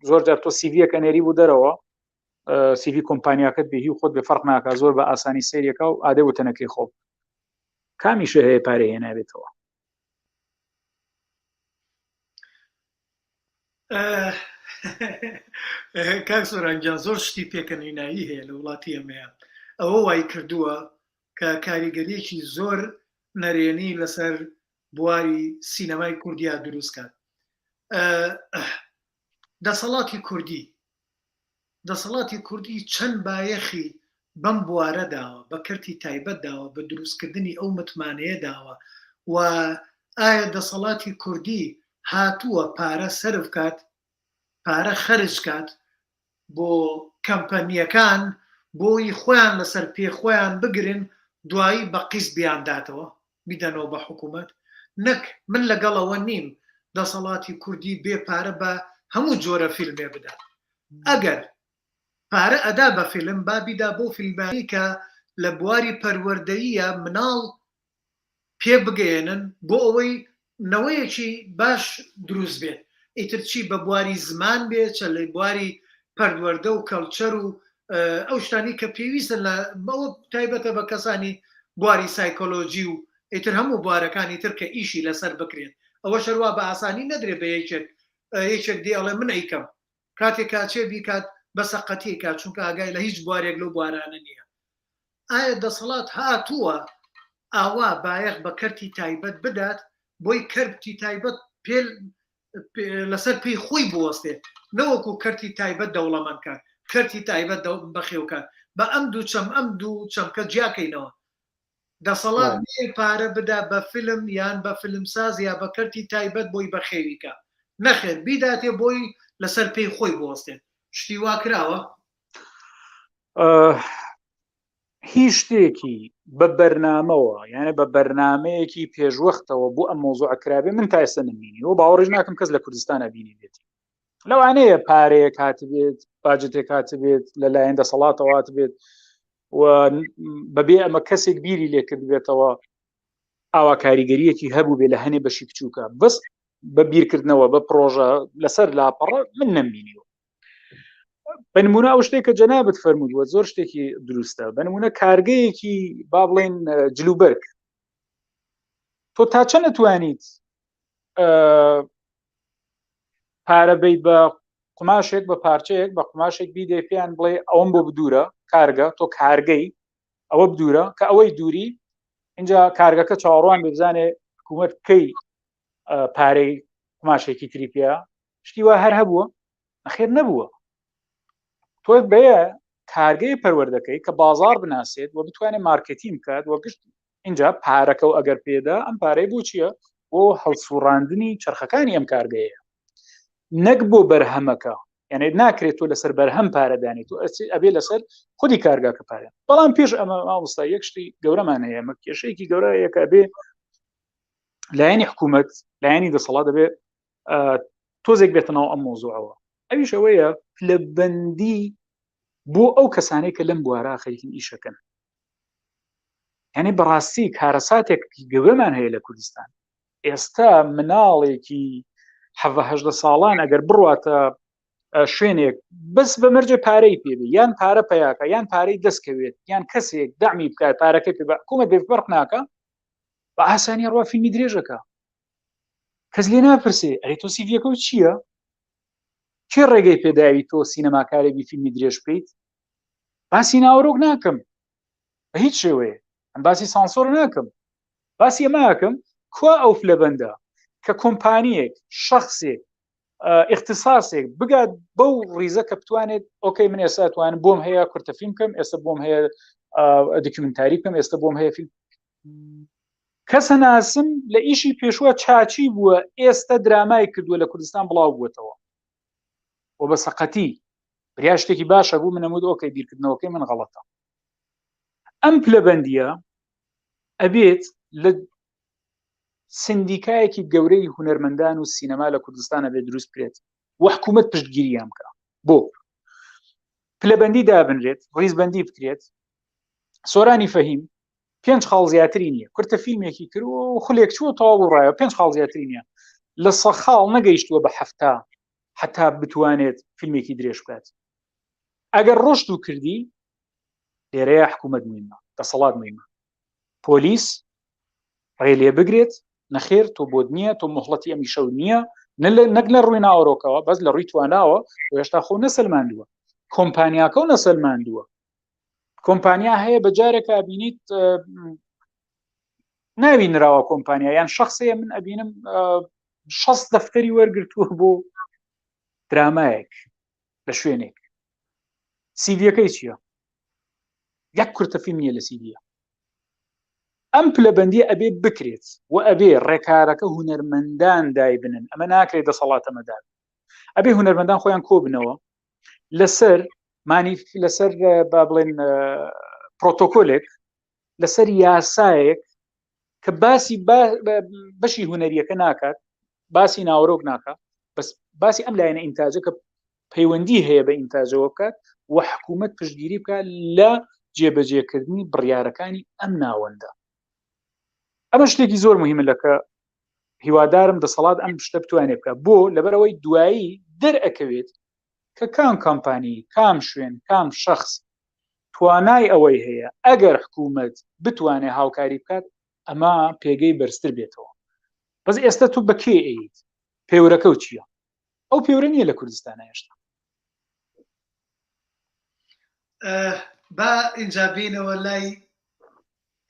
زۆر جار تۆ سیڤیەکە نێری بوو دەرەوە سیڤی کۆمپانیاکەت بێ هی خۆت بێ فەرق ناکە زۆر بە ئاسانی سەیرەکە و ئادێ وتەنەکەی خۆ کامیشە هەیە پارە هێنابێتەوە کاک سۆران گیان زۆر شتی پێکەنینایی هەیە لە وڵاتی ئێمەیە ئەوە وای کردووە کە کاریگەریەکی زۆر نەرێنی لەسەر بواری سینەمای کوردیا دروست کات دەسەڵاتی کوردی دەسەڵاتی کوردی چەند بایەخی بەم بوارە داوە، بە کەرتی تایبەت داوە، بە دروستکردنی ئەو متمانەیە داوە و ئایا دەسەڵاتی کوردی هاتووە پارە سەرف کات، پارە خەرج کات بۆ کەمپەنییەکان بۆی خۆیان لەسەر پێ خۆیان بگرن دوایی بە قیست بیانداتەوە، بیدەنەوە بە حکوومەت؟ نەک من لەگەڵ ئەوە نیم دەسەڵاتی کوردی بێ پارە بە هەموو جۆرە فیلمێ بدات. ئەگەر پارە ئەدا بە فیلم با بیدا بەو فیلمانەی کە لە بواری پەروەردەییە مناڵ پێ بگەیەنن بۆ ئەوەی نەوەیەکی باش دروست بێت ئیتر چی بە بواری زمان بێ چە لە بواری پەروەردە و کەڵچەر و. ئەو شتانی کە پێویستن لە بەوە تایبەتە بە کەسانی بواری سایکۆلۆجی و ئیتر هەموو بوارەکانی تر کە ئیشی لەسەر بکرێت ئەوە شەروا بە ئاسانی نەدرێ بە یەکێک یەکێک دی ئەڵێ من ئەیکەم کاتێک کاچێ بیکات بە سەقەتی کات چونکە ئاگای لە هیچ بوارێک لەو بوارانە نییە ئایا دەسەڵات هاتووە ئاوا بایەخ بە کەرتی تایبەت بدات بۆی کەرتی تایبەت پێ لەسەر پێی خۆی بوەستێ نەوەکو کەرتی تایبەت دەوڵەمەند کات کەرتی تایبەت بەخێو کات بە ئەم دوو چەم ئەم دوو چەمکە جیاکەینەوە دەسەڵات نێ پارە بدا بە فیلم یان بە فیلمساز یا بە کەرتی تایبەت بۆی بەخێوی کە نەخێر بیداتێ بۆی لەسەر پێی خۆی بوەستێت شتی وا کراوە؟ هیچ شتێکی بە بەرنامەوە یانە بە بەرنمەیەکی پێشوەختەوە بۆ ئەم مۆزوع کرابێ من تا ئێستا نمبینی و باوەڕش ناکەم کەس لە کوردستانە بینی بێتی لەوانەیە پارەیەک هاتبێت باجتێک هاتبێت لەلایەن دەسەڵاتەوە هاتبێت و بەبێ ئەمە کەسێک بیری لێکردبێتەوە ئاوا کاریگەریەکی هەبوو بێ لە هەنێ بەشی بچووکە بەس بە بیرکردنەوە بە پرۆژە لەسەر لاپەڕە من نەمبینیوە بە نمونە ئەو شتێک کە جەنابت فەرمووە زۆر شتێکی دروستە بە نمونە کارگەیەکی با بڵێن جلوبەرگ تۆ تا چەند توانیت پارە بیت بە قماشێک بە پارچەیەک بە قماشێک بیدێ پێیان بڵێ ئەوم بۆ بدورە کارگە تۆ کارگەی ئەوە بدورە کە ئەوەی دووری اینجا کارگەکە چاوەڕوان بزانێ حکوومەت کەی پارەی قماشێکی تری پێ شتی وا هەر هەبووە نەخێر نەبووە تۆ بەیە کارگەی پەروەردەکەی کە بازار بناسێت و بتوانێت مارکتین بکات و گشت اینجا پارەکە و ئەگەر پێدا ئەم پارەی بۆ چییە بۆ هەڵسوڕاندنی چرخەکانی ئەم کارگەیە نەک بۆ بەرهەمەکە یعنی ناکرێت تۆ لەسەر بەرهەم پارەدانی تۆ ئەبێ لەسەر خودی کارگاکە پارە بەڵام پێش ئەمە مامۆستا یەک شتی گەورەمان هەیە ئەمە کێشەیەکی گەورە یەکە بێ لایەنی حکوومەت لایەنی دەسەڵات دەبێ تۆزێک بێتە ناو ئەم مۆزوعەوە ئەویش ئەوەیە پلەبەندی بۆ ئەو کەسانەی کە لەم بوارە خەریکن ئیشەکەن یعنی بەڕاستی کارەساتێک گەورەمان هەیە لە کوردستان ئێستا مناڵێکی حەڤهدە ساڵان ئەگەر بڕواتە شوێنێک بەس بە مەرجە پارەی پێبێ یان پارە پیاکە یان پارەی دەستکەوێت یان کەسێک دەعمی بکات پارەکەی پێ بە حکوومەت بێ فەرق ناکە بە ئاسانی ڕوا فیلمی درێژەکە کەس لێ ناپرسێ ئەرێ تۆ سیڤیەکە و چییە؟ کێ ڕێگەی پێداوی تۆ سینەماکارێکی فیلمی درێژ بکەیت؟ باسی ناوەرۆک ناکەم بە هیچ شێوەیە ئەم باسی سانسۆر ناکەم باسی ئەمە ئەکەم کوا ئەو فلەبەندە کە کۆمپانیەک شخصێک اختصاصێک بگات بەو ڕیزە کە بتوانێت okay من ئێستا توانم بۆم هەیە کورتە فیلم بکەم ئێستا بۆم هەیە دکیومنتاری بکەم ئێستا بۆم هەیە فیلم کەسە ناسم لە ئیشی پێشوە چاچی بووە ئێستا درامای کردووە لە کوردستان بڵاو بووەتەوە و بە سەقەتی بریا شتێکی باشە بوو منەمود okay بیرکردنەوەکەی من غەڵەتە ئەم پلەبەندیە ئەبێت لە سندیکایەکی گەورەی هونەرمەندان و سینەما لە کوردستان ئەبێت دروست بکرێت و حکوومەت پشتگیریان بکە بۆ پلەبەندی دابنرێت ڕیزبندی بکرێت سۆرانی فەهیم پێنج خاڵ زیاتری نییە کورتە فیلمێکی کرد و خولێک چووە تەواو و ڕایە پێنج خاڵ زیاتری نییە لە سە خاڵ نەگەیشتووە بە هەفتا حتا بتوانێت فیلمێکی درێژ بکات ئەگەر ڕۆشت و کردی لێرەیە حکوومەت مهمە دەسەڵات مهمە پۆلیس ڕێ لێ بگرێت نەخێر تۆ بۆت نییە تۆ مهڵەتی ئەمی شەو نییە نەک لە ڕووی ناوەرۆکەوە بەس لە ڕووی تواناوە و هێشتا خۆ نەسەلماندووە کۆمپانیاکە و نەسەلماندووە کۆمپانیا هەیە بە جارێکە بینیت ناوی نراوە کۆمپانیا یان شخصەیە من ئەبینم شەست دەفتەری وەرگرتووە بۆ درامایەک لە شوێنێک سیڤیەکەی چییە یەک کورتە فیلم نییە لە سیڤیە ئەم پلەبەندی ئەبێ بکرێت و ئەبێ ڕێکارەکە هونەرمەندان دایبنن ئەمە ناکرێت دەسەڵاتە مەدار ئەبێ هونەرمەندان خۆیان کۆبنەوە لەسەر مانی لەسەر با بڵێن پرۆتۆکۆلێک لەسەر یاسایەک کە باسی بەشی هونەریەکە ناکات باسی ناوەرۆک ناکات بەس باسی ئەم لایەنە ئینتاجە کە پەیوەندی هەیە بە ئینتاجەوە بکات و حکوومەت پشتگیری بکات لە جێبەجێکردنی بڕیارەکانی ئەم ناوەندە ئەمە شتێکی زۆر مهمە لەکە هیوادارم دەسەڵات ئەم شتە بتوانێت بکات بۆ لەبەرەوەی دوایی دەرئەکەوێت. کە کام کامپانی کام شوێن کام شخص توانای ئەوەی هەیە ئەگەر حکوومەت بتوانێت هاوکاری بکات ئەمە پێگەی بەرزتر بێتەوە بەس ئێستا تو بە کێ ئەیت پێورەکە و چییە ئەو پێورە نییە لە کوردستانە هێشتا. با ئینجا بینەوە لای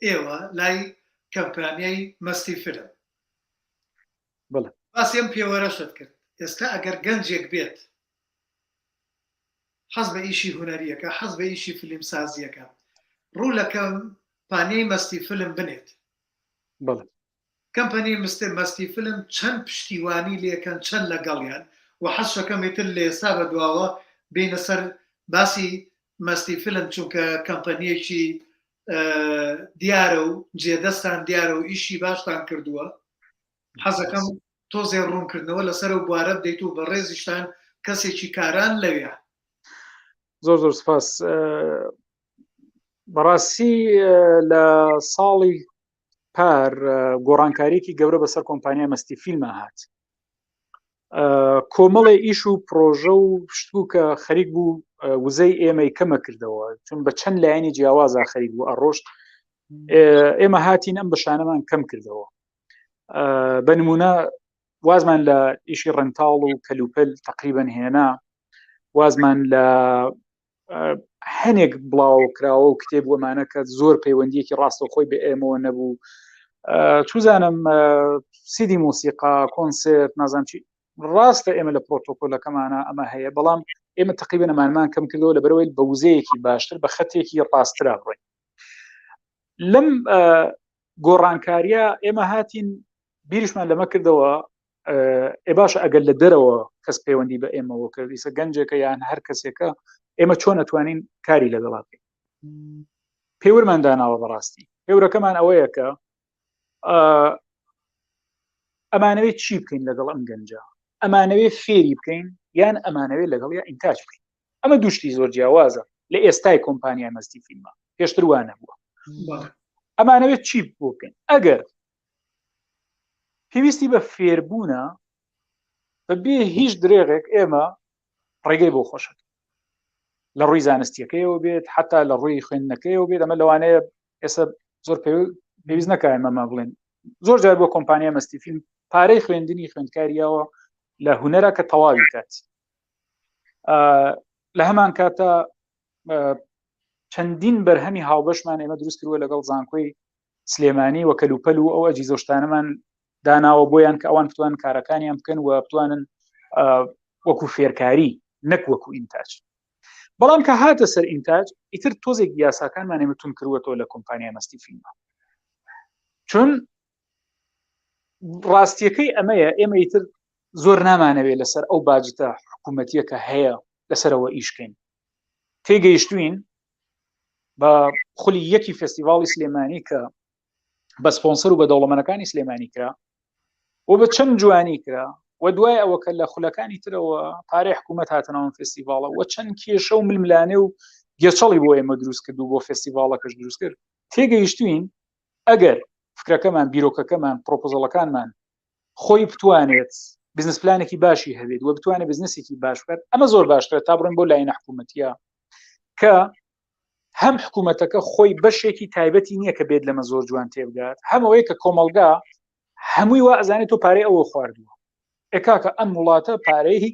ئێوە لای کەمپانیای مەستی فیلم باسی ئەم پێوەرەشت کرد ئێستا ئەگەر گەنجێک بێت حەز بە ئیشی هونەریەکە حەز بە ئیشی فیلم سازیەکە ڕوو لە کەمپانیای مەستی فیلم بنێت کەمپەنی مستر مەستی فلم چەند پشتیوانی لێکەن چەند لەگەڵیان وە حەزشەکەم ئیتر لە ئێستا بە دواوە بێینە سەر باسی مەستی فلم چونکە کەمپەنیەکی دیارە و جێدەستان دیارە و ئیشی باشتان کردووە حەزەکەم تۆزێ ڕوونکردنەوە لەسەر و بوارە بدەیت و بەڕێزیشتان کەسێکی کاران لەوێ. زۆر زۆر سپاس بەڕاستی لە ساڵی پار گۆڕانکاریەکی گەورە بەسەر کۆمپانیای مەستی فیلمە هات کۆمەڵێ ئیش و پرۆژە و شتبوو کە خەریک بوو وزەی ئێمەی کەمە کردەوە چون بە چەند لایەنی جیاوازا خەریک بوو ئەڕۆشت ئێمە هاتین ئەم بەشانەمان کەم کردەوە بە نمونە وازمان لە ئیشی rental و کەلوپەل تقریبن هێنا وازمان لە هەنێک بڵاوکراوە و کتێب وەمانە کە زۆر پەیوەندیەکی ڕاستە خۆی بە ئێمەوە نەبوو چوزانم سیدی مۆسیقا کۆنسێرت نازانم چی ڕاستە ئێمە لە پرۆتۆکۆلەکەمانە ئەمە هەیە بەڵام ئێمە تقریبا ئەمانمان کەم کردەوە لە بەرەوەی بە وزەیەکی باشتر بە خەتێکی ڕاسترا بڕۆین لەم گۆڕانکاریە ئێمە هاتین بیریشمان لەمە کردەوە ئێ باشە ئەگەر لە دەرەوە کەس پەیوەندی بە ئێمەوە کرد ئیسە گەنجێکە یان هەر کەسێکە ئێمە چۆن ئەتوانین کاری لەگەڵا بکەین پێورمان داناوە بەڕاستی پێورەکەمان ئەوەیە کە ئەمانەوێت چی بکەین لەگەڵ ئەم گەنجە ئەمانەوێت فێری بکەین یان ئەمانەوێت لەگەڵ یا ئینتاج بکەین ئەمە دوشتی زۆر جیاوازە لە ئێستای کۆمپانیای مەستی فیلمە پێشتر وانە بووە ئەمانەوێت چی بۆ بکەین ئەگەر پێویستی بە فێربوونە بە بێ هیچ درێغێک ئێمە ڕێگەی بۆ خۆشەکە لە ڕووی زانستیەکەیەوە بێت حتا لە ڕووی خوێندنەکەیەوە بێت ئەمە لەوانەیە ئێستا زۆر پێویست نەکە ئێمەما بڵێن زۆر جار بۆ کۆمپانیا مەستی فیلم پارەی خوێندنی خوێندکاریەوە لە هوەرە کە تەواوی کات لە هەمان کاتە چەندین بەرهەمی هاوبەشمان ئێمە دروست کردووە لەگەڵ زانکۆی سلێمانی و کەلوپەل و ئەو ئەجیزە و شتانەمان داناوە بۆیان کە ئەوان بتوان کارەکانیان بکەن و بتوانن وەکو فێرکاری نەک وەکو ئینتاج بەڵام کە هاتە سەر ئینتاج ئیتر تۆزێک یاساکانمان ئێمە تون کردوەتەوە لە کۆمپانیای مەستی فیلمە چون ڕاستیەکەی ئەمەیە ئێمە ئیتر زۆر نامانەوێت لەسەر ئەو باجتە حکوومەتیە کە هەیە لەسەرەوە ئیشکەین تێگەیشتوین بە خولی یەکی فێستیڤاڵی سلێمانی کە بە سپۆنسەر و بە دەوڵەمەنەکانی سلێمانی کرا و بە چەند جوانی کرا و دوای ئەوە کە لە خولەکانی ترەوە پارەی حکوومەت هاتنەوە فێستیڤاڵە و چەند کێشە و ململانێ و گێچەڵی بۆ ئێمە دروست کرد و بۆ فێستیڤاڵەکەش دروست کرد تێگەیشتوین ئەگەر فکرەکەمان بیرۆکەکەمان پرۆپۆزەڵەکانمان خۆی بتوانێت بزنس پلانێکی باشی هەبێت و بتوانێت بزنسێکی باش بکات ئەمە زۆر باشترە تا بڕۆین بۆ لایەنە حکوومەتیە کە هەم حکوومەتەکە خۆی بەشێکی تایبەتی نییە کە بێت لەمە زۆر جوان تێبگات هەمەوەی کە کۆمەلگا هەمووی وا ئەزانێت تۆ پارەی ئەوە خواردووە ئێکاکە ئەم وڵاتە پارەی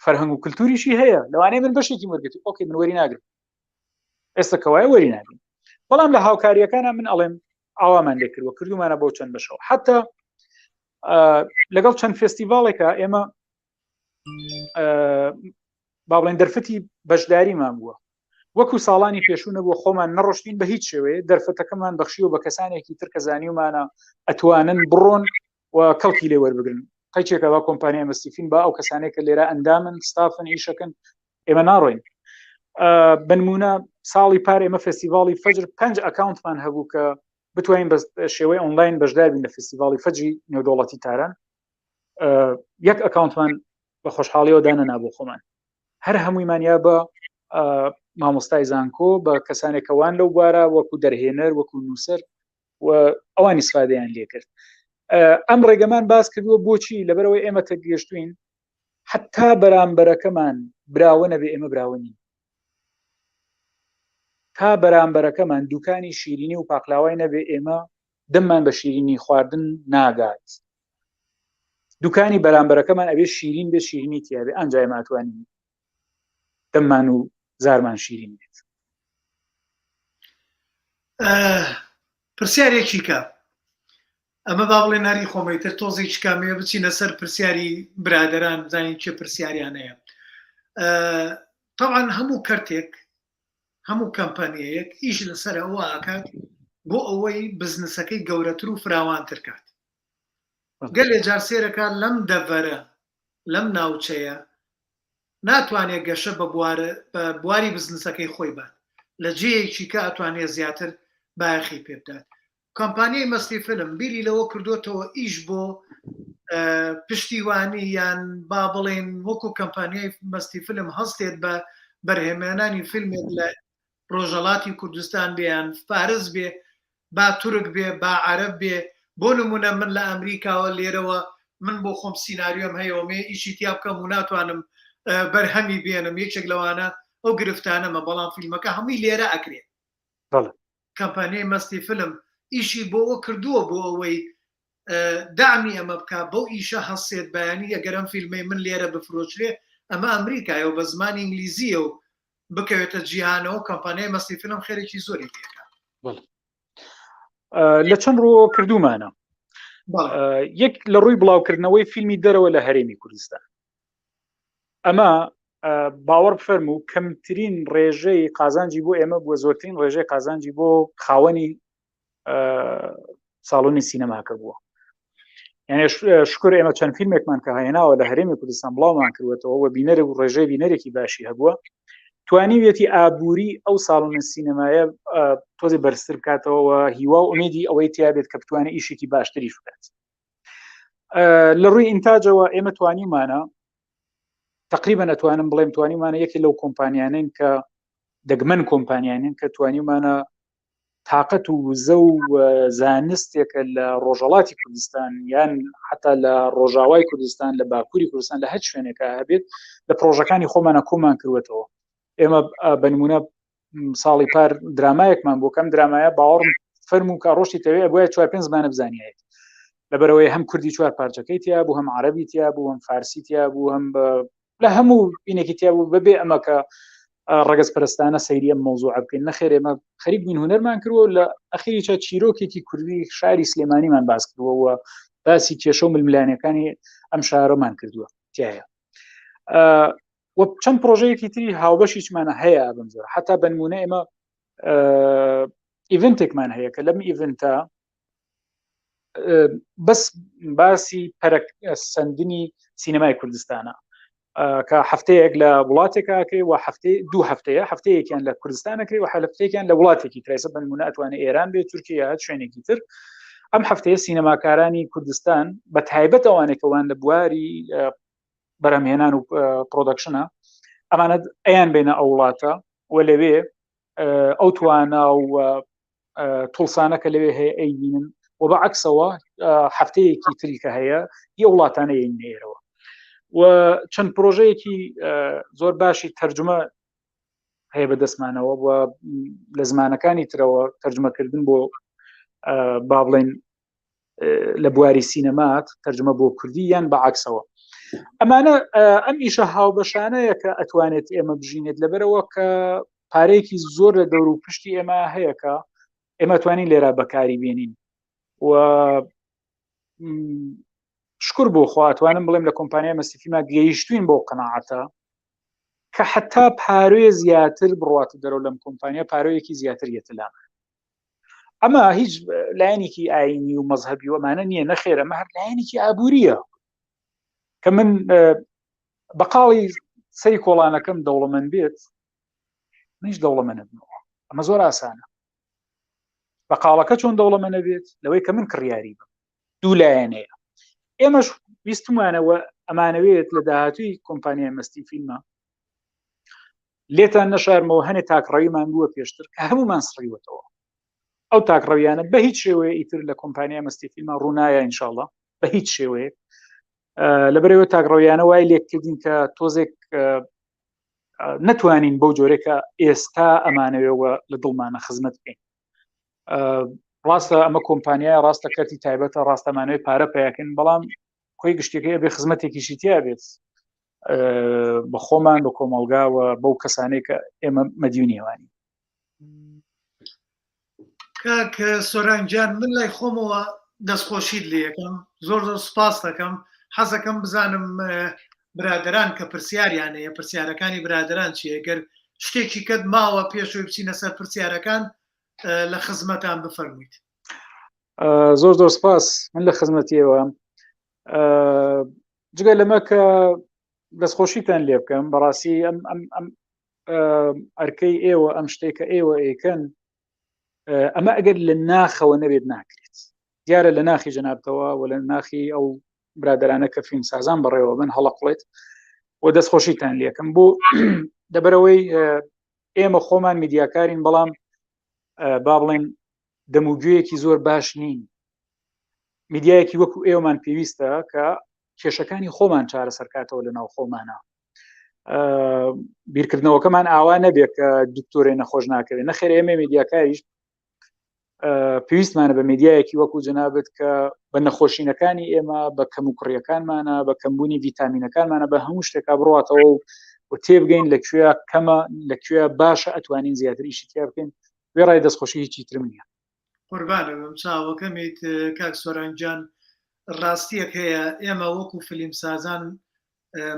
فەرهەنگ و کللتوریشی هەیە لەوانەیە من بەشێکی وەرگێت okay من وەری ناگرم ئێستا کەوایە وەری ناگرم بەڵام لە هاوکاریەکانە من ئەڵێم ئاوامان لێ کردوە کردومانە بۆ چەند بەشەوە حتا لەگەڵ چەند فێستیڤاڵێکە ئێمە با بڵێن دەرفەتی بەشداریمان بووە وەکو ساڵانی پێشوو نەبووە خۆمان نەڕۆشتین بە هیچ شێوەیە دەرفەتەکەمان بەخشیوە بە کەسانێکی تر کە زانیومانە ئەتوانن بڕۆن و کەڵکی لێ وەربگرن قەیچێکە با کۆمپانیای مەستیفین با ئەو کەسانێک کە لێرە ئەندامن ستافن ئیشەکەن ئێمە ناڕۆین بنمونە ساڵی پار ئێمە فێستیڤاڵی فەجر پنج account مان هەبوو کە بتوانین بە شێوەی ئۆنلاین بەشدار بین لە فێستیڤاڵی فەجری نێودەوڵەتی تاران یەک account مان بە خۆشحاڵیەوە دانەنا بۆ خۆمان هەر هەموویمان یا بە مامۆستای زانکۆ بە کەسانێکەوان لەو بوارە وەکو دەرهێنەر وەکو نووسەر و ئەوان ئیسفادەیان لێکرد ئەم ڕێگەمان باس کردووە بۆچی لەبەرەوەی ئێمە تێگەشتوین حتا بەرامبەرەکەمان براوە نەبێ ئێمە براوە نین. تا بەرامبەرەکەمان دوکانی شیرینی و پاقلاوای نەبێ ئێمە دەممان بە شیرینی خواردن ناگات. دوکانی بەرامبەرەکەمان ئەبێ شیرین بێ شیرینی تیاێ ئەنجا ئێمە ئەتوانین دەممان و زارمان شیرین بێت. پرسیارێکی کە ئەمە با بڵێ ناری خۆمەی تر تۆزێکی کامەیە بچینە سەر پرسیاری برادران بزانین چێ پرسیاریان هەیە طبعا هەموو کەرتێک هەموو کەمپانیەیەک ئیش لەسەر ئەوە ئاکات بۆ ئەوەی بزنسەکەی گەورەتر و فراوانتر کات گەلێ جار سێرەکە لەم دەڤەرە لەم ناوچەیە ناتوانێت گەشە بە بواری بزنسەکەی خۆی بات لە جێیەکی کە ئەتوانێت زیاتر بایەخی پێ بدات کۆمپانیای مەستی فیلم بیری لەوە کردوتەوە ئیش بۆ پشتیوانی یان با بڵێن وەکو کەمپانیای مەستی فیلم هەستێت بە بەرهێمێنانی فیلمێک لە ڕۆژەڵاتی کوردستان بێ یان فارس بێ با تورک بێ با عەرەب بێ بۆ نمونە من لە ئەمریکاوە لێرەوە من بۆ خۆم سیناریۆم هەیە و مێ ئیشی تیا بکەم و ناتوانم بەرهەمی بێنم یەکێک لەوانە ئەو گرفتانەمە بەڵام فیلمەکە هەمووی لێرە ئەکرێ کەمپانیای مەستی فیلم ئیشی بۆ ئەوە کردووە بۆ ئەوەی دامی ئەمە بک بەو ئیشە هەستێت بەیانی ئەگەر ئەم فیلمەی من لێرە بفرۆشرێ ئەمە ئەمریکایە و بە زمانی ئینگلیزیە و بکەوێتە جیهانەوە کۆمپانیای مەستی فیلم خێرێکی زۆری لێکا. لە چەند ڕووەوە کردومانە یەک لە ڕووی بڵاوکردنەوەی فیلمی دەرەوە لە هەرێمی کوردستان ئەمە باوەڕ بفەرموو کەمترین ڕێژەی قازانجی بۆ ئێمە بووە زۆرترین ڕێژەی قازانجی بۆ خاوەنی ساڵۆنی سینەماکە بووە یعنی شکر ئێمە چەند فیلمێکمان کە هێناوە لە هەرێمی کوردستان بڵاومان کردوێتەوە و بینەر و ڕێژەی بینەرێکی باشی هەبووە توانیویەتی ئابووری ئەو ساڵۆنە سینەمایە تۆزی بەرزتر بکاتەوە هیوا و ئومێدی ئەوەی تیاابێت کە بتوانێت ئیشێکی باشتریش بکات لە ڕووی ئینتاجەوە ئێمە توانیمانە تقریبا ئەتوانم بڵێم توانیمانە یەکێ لەو کۆمپانیانین کە دەگمەن کۆمپانیانین کە توانیمانە تااقەت و وزە و زانستێکە لە ڕۆژەڵاتی کوردستان یان حتا لە ڕۆژاوای کوردستان لە باکووری کوردستان لە هەر شوێنێکە هەبێت لە پرۆژەکانی خۆمانە کۆمان کردوێتەوە ئێمە بە نمونە ساڵی پار درامایەکمان بۆ کەم درامایە باوەڕم فەرموو کە ڕۆشتی تەوێ بۆیە چوار پێنج زمانە بزانیایەت لەبەرەوەی هەم کوردی چوار پارچەکەی تیا بوو هەم عربی تیا بوو هەم فارسی تیا بوو هەم لە هەموو بینێکی تیا بوو بەبێ ئەمە کە ڕگەز پەرستانە سەیری ئەم مەوزوعە بکەین نەخێر ئێمە خەریک بووین هونەرمان کردووە لە ئەخیریشا چیرۆکێکی کوردی شاری سلێمانیمان باس کردووە و باسی کێشە و ململانەکانی ئەم شارەمان کردووە تایە و چەند پرۆژەیەکی تری هاوبەشیشمانە هەیە بەم جۆرە حتا بەنمونە ئێمە event ێکمان هەیە کە لەم event ە بەس باسی پەرەسەندنی سینەمای کوردستانە کە هەفتەیەک لە وڵاتێک ئەکرێ و هەفتەی دوو هەفتەیە هەفتەیەکیان لە کوردستان ئەکرێ و هەفتەیەکیان لە وڵاتێکی ترایسە بنمونە ئەتوانێت ئێران بێت تورکیا هەر شوێنێکی تر ئەم هەفتەیە سینەماکارانی کوردستان بە تایبەت ئەوانێکەوان لە بواری بەرهەمهێنان و production ە ئەمانە ئەیان بینە ئەو وڵاتە و لەوێ ئەو توانا و tools انە کە لەوێ هەیە ئەیبینن و بە عکسەوە هەفتەیەکی تری کە هەیە یە وڵاتانە نێرەوە و چەند پرۆژەیەکی زۆر باشی تەرجمە هەیە بە دەستمانەوە و لە زمانەکانی ترەوە تەرجمەکردن بۆ با بڵێن لە بواری سینەمات تەرجمە بۆ کوردی یان بە عکسەوە ئەمانە ئەم ئیشە هاوبەشانەیە کە ئەتوانێت ئێمە بژینێت لەبەرەوە کە پارەیەکی زۆر لە دەور و پشتی ئێمە هەیە کە ئێمە توانین لێرە بەکاری بێنین و شکر بۆ خوا توانم بڵێم لە کۆمپانیای مەسیفیما گەیشتوین بۆ قەناعەتە کە حتا پارێ زیاتر بڕاتە دەرەوە لەم کۆمپانیا پارەیەکی زیاتر یەتە لامان ئەمە هیچ لایەنێکی ئاینی و مەزهبی و ئەمانە نییە نەخێرە ئەمە هەر لایەنێکی ئابووریە کە من بەقاڵی سەری کۆڵانەکەم دەوڵەمەند بێت منیش دەوڵەمەند بمەوە ئەمە زۆر ئاسانە بەقاڵەکە چۆن دەوڵەمەنە بێت لەوەی کە من کڕیاری بم دوو لایەنەیە ئێمەش ویستمانەوە ئەمانەوێت لە داهاتووی کۆمپانیای مەستی فیلمە لێتان نەشارمەوە هەنێ تاکڕەویمان بووە پێشتر کە هەمومان سڕیوەتەوە ئەو تاکڕەویانە بە هیچ شێوەیە ئیتر لە کۆمپانیا مەستی فیلمە ڕوونایە ئینشاءاللە بە هیچ شێوەیەک لەبەرەوە تاکڕەویانە وای لێکردین کە تۆزێک نەتوانین بەو جۆرێکە ئێستا ئەمانەوێەوە لە دڵمانە خزمەت بکەین ڕاستە ئەمە کۆمپانیای ڕاستە کەرتی تایبەتە ڕاستەمانەوەی پارە پیاکەن بەڵام کۆی گشتەکەی بێ خزمەتێکیشی تیا بێت بە خۆمان بە کۆمەلگاوە بەو کەسانێک کە ئێمە مەدیونیوانی کاک سۆران گیان من لای خۆمەوە دەستخۆشیت لێ یەکەم زۆر زۆر سپاس دەکەم حەزەکەم بزانم برادران کە پرسیاریان هەیە پرسیارەکانی برادران چیە گەر شتێکی کەت ماوە پێشوی بچینە سەر پرسیارەکان لە خزمەتان بفەرموویت زۆر زۆر سپاس من لە خزمەتیەوە جگە لەمە کە دەستخۆشیتان لێ بکەم بەڕاستی ئەم ئەم ئەم ئەرکەی ئێوە ئەم شتێک کە ئێوە ئەیکەن ئەمە ئەگەر لە ناخەوە نەبێت ناکرێت دیارە لە ناخی جەنابتەوە و لە ناخی ئەو برادرانە کە فیلم سازان بەڕێوە بن هەڵەقڵێت و دەستخۆشیتان لەکەم بۆ دەبەرەوەی ئێمە خۆمان میدیاکارین بەڵام با بڵێن دەموگوێیەکی زۆر باش نین میدیایەکی وەکو ئێوەمان پێویستە کە کێشەکانی خۆمان چارەسەرکاتەوە لە ناو خۆمانە بیرکردنەوەکەمان ئاوا نەبێت کە دکتۆرێ نەخۆش ناکەوێت نەخێر ئێمە میدیاکاریش پێویستمانە بە میدیایەکی وەکو جەنابەت کە بە نەخۆشینەکانی ئێمە بە کەم و کوڕیەکانمانە بە کەمبوونی ڤیتامینەکانمانە بە هەموو شتێکا بڕاتەوە و و تێبگەین لە کوێ کەمە لە کوێ باشە ئەتوانین زیاتر ئیشی تیا بکەین وێڕای دەستخۆشی هیچی ترم نییە. قوربانەبم چاوەکەمیت کاک سۆران گیان ڕاستیەک هەیە ئێمە وەکو فلیمسازان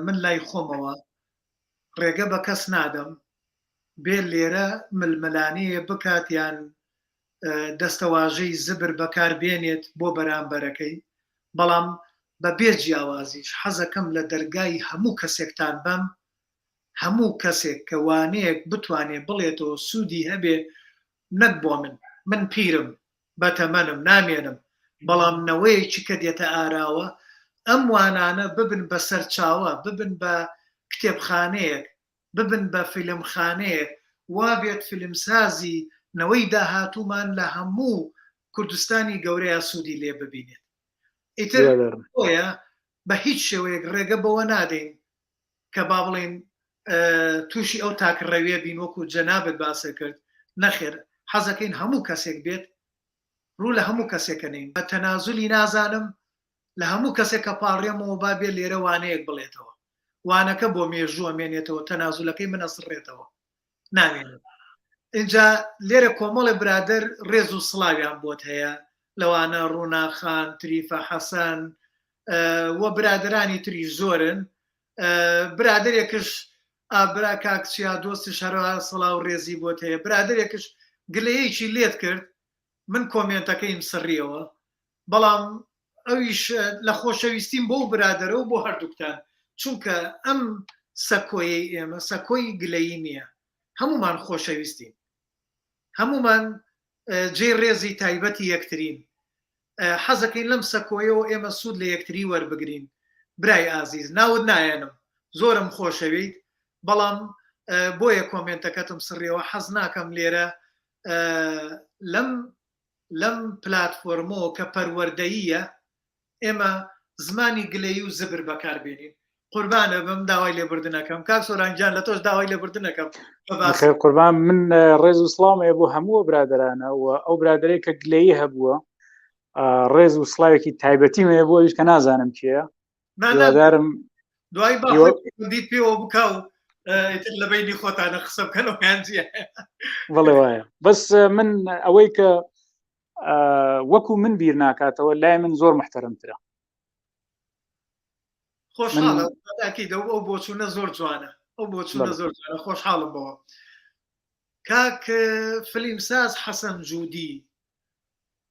من لای خۆمەوە ڕێگە بە کەس نادەم بێ لێرە ململانێیە بکات یان دەستەواژەی زبر بەکار بێنێت بۆ بەرامبەرەکەی بەڵام بە بێ جیاوازیش حەزەکەم لە دەرگای هەموو کەسێکتان بەم هەموو کەسێک کە وانەیەک بتوانێ بڵێتەوە سوودی هەبێ نەک بۆ من، من پیرم، بەتەمەنم، نامێنم، بەڵام نەوەیەکی کە دێتە ئاراوە، ئەم وانانە ببن بە سەرچاوە، ببن بە کتێبخانەیەک، ببن بە فیلمخانەیەک، وابێت فیلمسازی نەوەی داهاتوومان لە هەموو کوردستانی گەورەیا سوودی لێ ببینێت. ئیتر بۆیە بە هیچ شێوەیەک ڕێگە بەوە نادەین کە با بڵێین تووشی ئەو تاکڕەویە بین وەکو جەنابت باست کرد، نەخێر حەزەکەین هەموو کەسێک بێت ڕوو لە هەموو کەسێکە نین بە تەنازولی نازانم لە هەموو کەسێک کە پاڕێمەوە با بێ لێرە وانەیەک بڵێتەوە وانەکە بۆ مێژوو ئەمێنێتەوە تەنازولەکەی من ئەسڕێتەوە نامێنێت اینجا لێرە کۆمەڵێ برادەر ڕێز و سڵاویان بۆت هەیە لەوانە ڕوونا خان تریفە حەسەن و برادرانی تریش زۆرن برادێکش برا کاک چیا دۆستیش هەروەها سڵاو ڕێزی بۆت هەیە برادێکش گلەیەکی لێت کرد من کۆمێنتەکەیم سڕیەوە بەڵام ئەویش لە خۆشەویستیم بۆ برادەرە و بۆ هەردووکتان چونکە ئەم سەکۆیەی ئێمە سەکۆی گلەیی نییە هەمومان خۆشەویستین هەمومان جێی ڕێزی تایبەتی یەکترین حەزەکەین لەم سەکۆیەوە ئێمە سوود لە یەکتری وەربگرین برای ئازیز ناوت نایەنم زۆرم خۆشەویت بەڵام بۆیە کۆمێنتەکەتم سڕیەوە حەز ناکەم لێرە لەم لەم پلاتفۆرمەوە کە پەروەردەییە ئێمە زمانی گلەیی و زبر بەکار بێنین قوربانە بم داوای لێبوردنەکەم کاک سۆران گیان لە تۆش داوای لێبوردنەکەم خێر قوربان من ڕێز و سڵاوم هەیە بۆ هەموو برادرانە و ئەو برادرەی کە گلەیی هەبووە ڕێز و سڵاوێکی تایبەتیم هەیە بۆ ئەویش کە نازانم کێیە هیوادارم دوای با دیت پێوە بکە و ئیتر لە بینی خۆتانە قسە بکەنەوە یان چییە بەڵێ وایە بەس من ئەوەی کە وەکو من بیر ناکاتەوە لای من زۆر محتەرمترە خۆشحاڵە ئەکید ئەو بۆچوونە زۆر جوانە ئەو بۆچوونە زۆر جوانە خۆشحاڵم بەوە کاک فلیمساز حەسەن جودی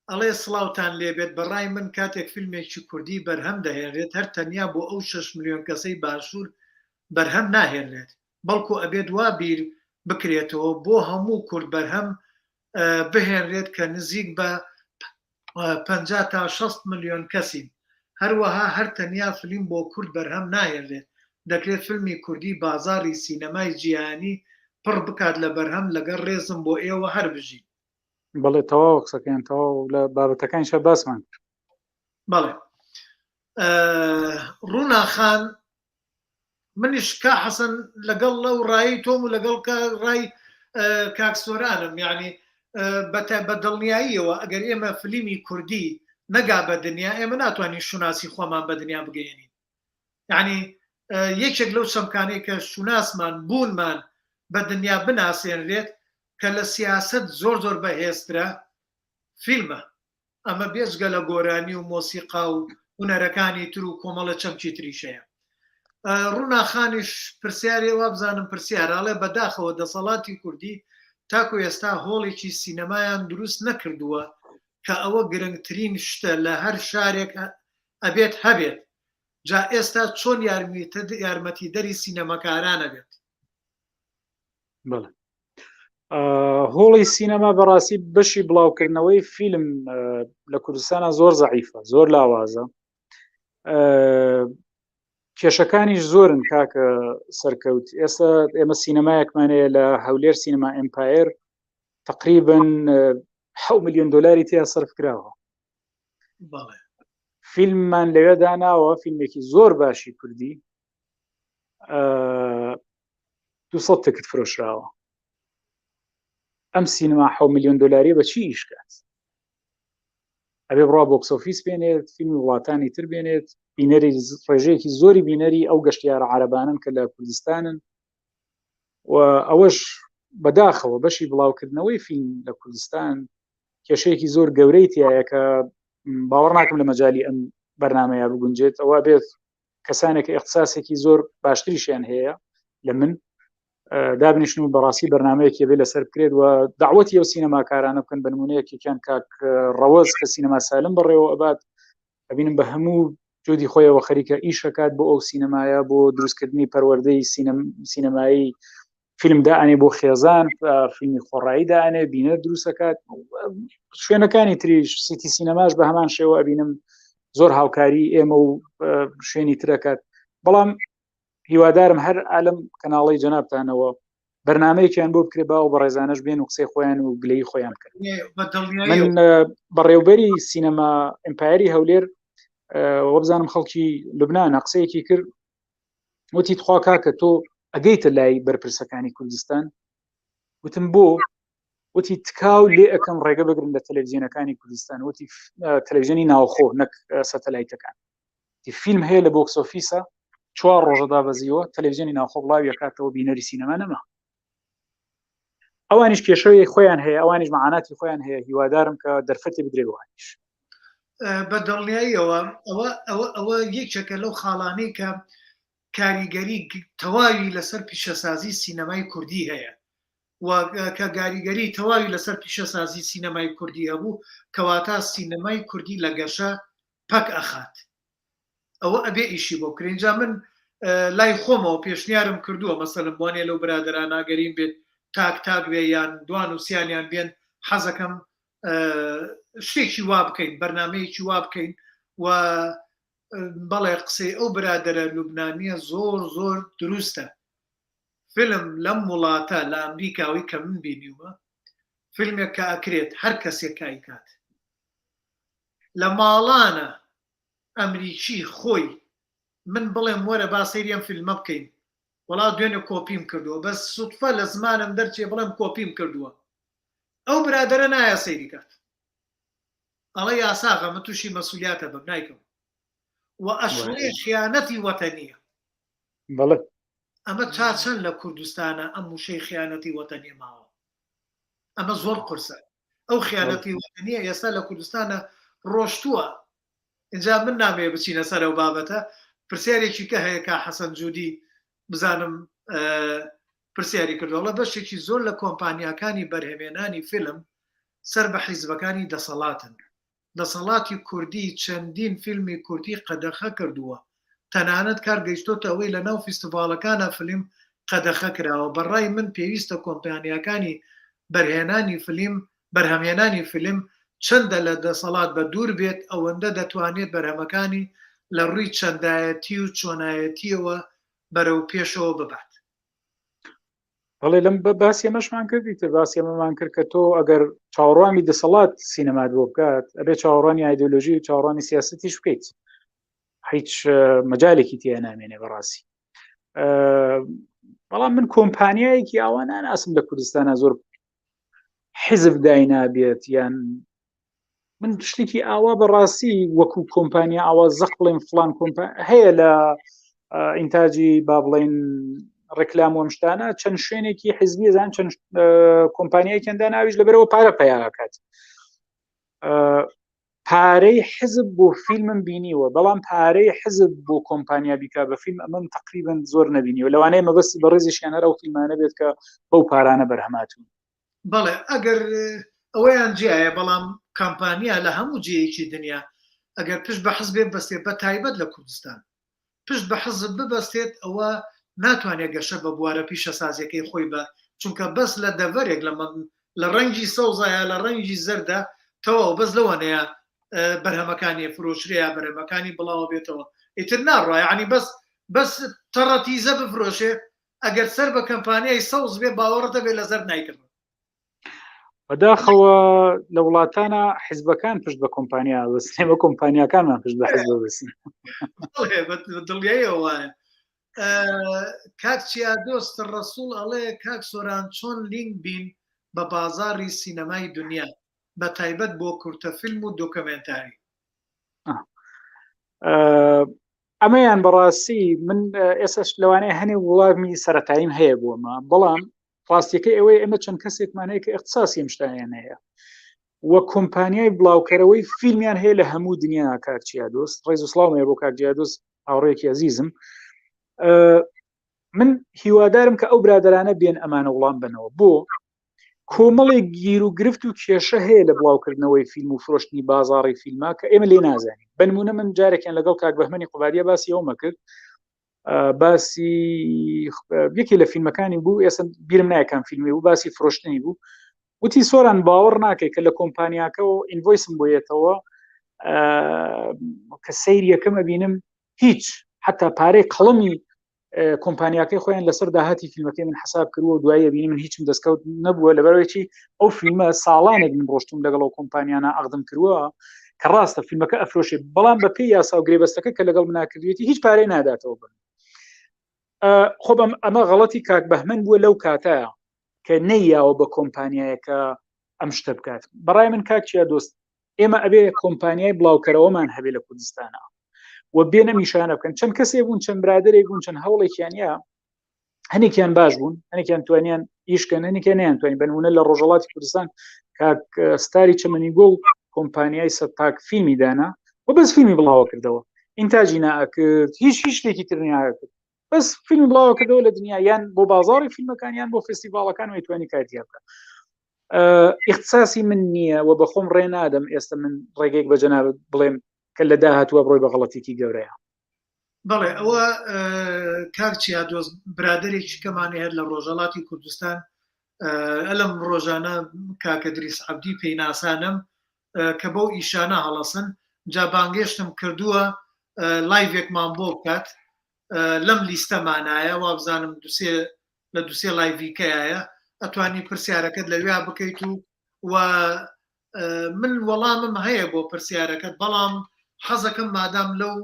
ئەڵێ سڵاوتان لێبێت بەڕای من کاتێک فیلمێکی کوردی بەرهەم دەهێنرێت هەر تەنیا بۆ ئەو شەش ملیۆن کەسەی باشوور بەرهەم ناهێنرێت بەڵکو ئەبێت وا بیر بکرێتەوە بۆ هەموو کورد بەرهەم بهێنرێت کە نزیک بە 50 تا 60 ملیۆن کەسین هەروەها هەر تەنیا فلیم بۆ کورد بەرهەم ناهێنرێت دەکرێت فیلمی کوردی بازاڕی سینەمای جیهانی پڕ بکات لە بەرهەم لەگەڵ ڕێزم بۆ ئێوە هەر بژین. بەڵێ تەواو قسەکەیان تەواو لە بابەتەکانیشا باسمان کرد. بەڵێ ڕوونا خان. منیش کا حەسەن لەگەڵ لەو ڕای تۆم و لەگەڵ ڕای کاک سۆرانم یعنی بە دڵنیاییەوە ئەگەر ئێمە فلیمی کوردی نەگا بە دنیا ئێمە ناتوانین شوناسی خۆمان بە دنیا بگەێنین یعنی یەکێک لەو چەمکانەی کە شوناسمان بوونمان بە دنیا بناسێنرێت کە لە سیاست زۆر زۆر بەهێزترە فیلمە ئەمە بێجگە لە گۆرانی و مۆسیقا و هونەرەکانی تر و کۆمەڵە چەمکی تریش هەیە. ڕونا خانیش پرسیارێ وابزانم پرسیارە ئەڵێ بەداخەوە دەسەڵاتی کوردی تاکو ئێستا هۆڵێکی سینەمایان دروست نەکردووە کە ئەوە گرنگترین شتە لە هەر شارێک ئەبێت هەبێت جا ئێستا چۆن یارمەتیدەری سینەمەکاران ئەبێت؟ بەڵێ هۆڵی سینەما بەڕاستی بەشی بڵاوکردنەوەی فیلم لە کوردستانە زۆر زەعیفە زۆر لاوازە کێشەکانیش زۆرن کاکە سەرکەوت ئێستا ئێمە سینەمایەکمانەیە لە هەولێر سینەما ئەمپایر تقریبن ح میلیۆن دلاری تیا سەرف کراوە فیلممان لەوێ داناوە فیلمێکی زۆر باشی کوردی 200 تکت فرۆشراوە ئەم سینما حە میلیۆن دلاری بە چی ئیش کات ئەبێ بڕوا box office بێنێت فیلمی وڵاتانی تر بێنێت بینەری ڕێژەیەکی زۆری بینەری ئەو گەشتیارە عربانن کە لە کوردستانن و ئەوەش بەداخەوە بەشی بڵاوکردنەوەی فیلم لە کوردستان کێشەیەکی زۆر گەورەی تایە کە باوەڕ ناکەم لە مەجای ئەم بەرنمەیە بگونجێت ئەوە بێت کەسانێک کە ئیختساسێکی زۆر باشتریشیان هەیە لە من دابنیشن و بەڕاستی بەرنمەیەکی بێ لەسەر بکرێت و داوەتی ئەو سینەماکارانە بکەن بە نمونەیەکێکیان کاک ڕەوەز کە سینەما سالم بەڕێوە ئەبات ئەبینم بە هەموو جودی خۆیەوە خەریکە ئیشەکات بۆ ئەو سینەمایە بۆ دروستکردنی پەروەردەی سینەمایی فیلم دائەنێ بۆ خێزان فیلمی خۆڕایی دائەنێ بینەر دروستەکات شوێنەکانی تریش سیتی سینەماش بە هەمان شێوە ئەبینم زۆر هاوکاری ئێمە و شوێنی ترەکات بەڵام هیوادارم هەر ئالم کەناڵی جەنابتانەوە بەرنمەیەکیان بۆ بکرێ باو بەڕێزانەش بێن و قسەی خۆیان و گلەی خۆیان بکەن من بەڕێوبەری سینەما ئەمپایری هەولێر وەبزانم خەڵکی لوبناانە قسەیەکی کرد وتی تخوا کاکە تۆ ئەگەیتە لای بەرپرسەکانی کوردستان وتم بۆ وتی تکاو لێ ئەەکەم ڕێگە بگرن لە تەلەڤزیۆنەکانی کوردستان وتی تەلەڤزیۆنی ناوخۆ نەک سەتەلایتەکان فیلم هەیە لە box office ە چوار ڕۆژە دابەزیوە تەلەڤزیۆنی ناوخۆ بڵاویەکاتەوە بینەری سینەما نەما ئەوانیش کێشەوەی خۆیان هەیە ئەوانیش معاناتی خۆیان هەیە هیوادارم کە دەرفەتی بدرێ بۆوانیش بە دڵنیاییەوە ئەوە ئەوە ئەوە یەکێکە لەو خاڵانەی کە کاریگەری تەواوی لەسەر پیشەسازی سینەمای کوردی هەیە و کە گاریگەری تەواوی لەسەر پیشەسازی سینەمای کوردی هەبوو کەواتە سینەمای کوردی لە گەشە پەک ئەخات ئەوە ئەبێ ئیشی بۆ بکرێ ئینجا من لای خۆمەوە پێشنیارم کردووە مەسەلم وانە لەو برادرانە گەریم بێت تاک تاک بێ یان دوان و سیانیان بێن حەزەکەم شتێکی وا بکەین بەرنمەیەکی وا بکەین و بەڵێ قسەی ئەو برادرە لوبنانیە زۆر زۆر دروستە فیلم لەم وڵاتە لە ئەمریکاوی کە من بینیومە فیلمێک کە ئەکرێت هەر کەسێک کایکات لە ماڵانە ئەمریکی خۆی من بڵێم وەرە با سەیری ئەم فیلمە بکەین وەڵا دوێنێ کۆپیم کردووە بەس سوتفە لە زمانم دەرچێ بڵێم کۆپیم کردووە ئەو برادەرە نایە سەیری کات ئەڵێ یاساغە من تووشی مەسولیاتە بم نایکەم و ئەشڵێ خیانەتی وەتەنیە بەڵێ ئەمە تا چەند لە کوردستانە ئەم وشەی خیانەتی وەتەنیە ماوە ئەمە زۆر قورسە ئەو خیانەتی وەتەنیە ئێستا لە کوردستانە ڕۆشتووە اینجا من نامەیە بچینە سەر ئەو بابەتە پرسیارێکی کە هەیە کا حەسەن جودی بزانم پرسیاری کردووە بەشێکی زۆر لە کۆمپانیاکانی بەرهەمێنانی فیلم سەر بە حیزبەکانی دەسەڵاتن دەسەڵاتی کوردی چەندین فیلمی کوردی قەدەخە کردووە، تەنانەت کار گەیشتۆتە ئەوەی لەناو فیستیڤاڵەکانا فلیم قەدەخە کراوە، بە ڕای من پێویستە کۆمپانیاکانی بەرهێنانی فلیم بەرهەمهێنانی فیلم چەندە لە دەسەڵات بە دوور بێت ئەوەندە دەتوانێت بەرهەمەکانی لە ڕووی چەندایەتی و چۆنایەتییەوە بەرەو پێشەوە ببات. بەڵێ لەم باسی ئەمەشمان کردی تر باسی ئەمەمان کرد کە تۆ ئەگەر چاوەڕوانی دەسەڵات سینەمات بۆ بکات ئەبێ چاوەڕوانی ئایدۆلۆژی و چاوەڕوانی سیاسەتیش بکەیت هیچ مەجالێکی تیا نامێنێ بەڕاستی. بەڵام من کۆمپانیایەکی ئاوا ناناسم لە کوردستانە زۆر حیزب داینابێت یان من شتێکی ئاوا بەڕاستی وەکو کۆمپانیا ئاوا زەق بڵێن فلان کۆمپا هەیە لە ئینتاجی با بڵێن ڕێکلام وەم شتانە چەند شوێنێکی حزبی زان چەند کۆمپانیایکیان داناویش لەبەرەوە پارە پیاکات پارەی حزب بۆ فیلمم بینیوە بەڵام پارەی حزب بۆ کۆمپانیا بیکا بە فیلم ئەمەم تقریبن زۆر نەبینیوە لەوانەیە مەبەستی بەڕێزیشیان هەر ئەو فیلمانە بێت کە بەو پارانە بەرهەماتون بەڵێ ئەگەر ئەوەیان جیایە بەڵام کامپانیا لە هەموو جێیەکی دنیا ئەگەر پشت بە حزبێ ببەستێ بە تایبەت لە کوردستان پشت بە حزب ببەستێت ئەوە ناتوانێت گەشە بە بوارە پیشەسازیەکەی خۆی بە چونکە بەس لە دەڤەرێک لە لە ڕەنگی سەوزە یا لە ڕەنگی زەردە تەواو بەس لەوانەیە بەرهەمەکانی فرۆشرێ یا بەرهەمەکانی بڵاوە بێتەوە ئیتر ناڕوا یعنی بەس بەس تەڕەتیزە بفرۆشێ ئەگەر سەر بە کەمپانیای سەوز بێ باوەڕت هەبێ لە زەرد نایکڕن. بەداخەوە لە وڵاتانە حیزبەکان پشت بە کۆمپانیا بەستن ئێمە کۆمپانیاکانمان پشت بە حیزب بەستن. دڵنیاییەوە وایە. کاک چیا دۆست ڕەسوڵ ئەڵێ کاک سۆران چۆن لینک بین بە بازاڕی سینەمای دنیا بە تایبەت بۆ کورتە فیلم و دۆکۆمێنتاری؟ ئەمەیان بەڕاستی من ئێسش لەوانەیە هەنێ وڵامی سەتاییم هەیە بۆمە بەڵام ڕاستیەکەی ئەوەی ئێمە چەند کەسێکمان هەیە کە اختصاسی ئەم شتانیان هەیە و کۆمپانیای بڵاوکەرەوەی فیلمیان هەیە لە هەموو دنیا کاک چیا دۆست ڕێز و سڵاوم هەیە بۆ کاک جیا دۆست هاوڕێکی ئەزیزم من هیوادارم کە ئەو برادرانە بێن ئەمانە وڵام بنەوە بۆ کۆمەڵێک گیر و گرفت و کێشە هەیە لە بڵاوکردنەوەی فیلم و فرۆشتنی بازاڕی فیلمە کە ئێمە لێ نازانین بنمونە من جارێکیان لەگەڵ کاک بەهمەنی قوبادیە باسی ئەومە کرد باسی یەکێ لە فیلمەکانی بوو ئێستا بیرم نایەکان فیلمی بوو باسی فرۆشتنی بوو وتی سۆران باوەڕ ناکەی کە لە کۆمپانیاکەەوە invoice م بۆ یەتەوە کە سەیر یەکەم ئەبینم هیچ حتا پارەی قەڵەمی کۆمپانیاکەی خۆیان لەسەر داهاتی فیلمەکەی من حساب کردووە دوایی ئەبینی من هیچم دەستکەوت نەبووە لەبەرەوەی ئەو فیلمە ساڵانێک من ڕۆشتم لەگەڵ ئەو کۆمپانیانە عەقدم کردووە کە ڕاستە فیلمەکە ئەفرۆشێ بەڵام بە پێی یاسا و گرێبەستەکە کە لەگەڵ منا کردوێتی هیچ پارەی ناداتەوە بن خۆ بەم ئەمە غەڵەتی کاک بەهمەن بووە لەو کاتەیە کە نەیاوە بە کۆمپانیایەکە ئەم شتە بکات بەڕای من کاک چیا دۆست ئێمە ئەبێ کۆمپانیای بڵاوکەرەوەمان هەبێ لە کوردستانە و بێنە میشانە بکەن چەند کەسێ بوون چەند برادێک بوون چەند هەوڵێکیان یا هەنێکیان باش بوون هەنێکیان توانیان ئیشکەن هەنێکیان نیان توانین بنمونە لە ڕۆژەڵاتی کوردستان کاک ستاری چەمەنی گوڵ کۆمپانیای سەتاک فیلمی دانا و بەس فیلمی بڵاوە کردەوە ئینتاجی ناکرد هیچ هیچ شتێکی تر ناکرد بەس فیلم بڵاوە کردەوە لە دنیا یان بۆ بازاری فیلمەکان یان بۆ فستیڤاڵەکان و توانی کارتیا بکە اختصاسی من نییە و بەخۆم ڕێ نادەم ئێستا من ڕێگەیەک بە جەنابت بڵێم کە لە داهاتووە بڕۆی بە غەڵەتێکی گەورەیە. بەڵێ ئەوە کاک چیا دۆست برادەرێکی کەمان هەیە لە ڕۆژهەڵاتی کوردستان ئەلم ڕۆژانە کاکە دریس عەبدی پێی ناسانم کە بەو ئیشانە هەڵەسن جا بانگێشتم کردووە لایڤێکمان بۆ بکات لەم لیستەمانایە وابزانم دوسێ لە دوسێ لایڤیکەیە ئەتوانی پرسیارەکەت لەویا بکەیت و و من وەڵامم هەیە بۆ پرسیارەکەت بەڵام حەزەکەم مادام لەو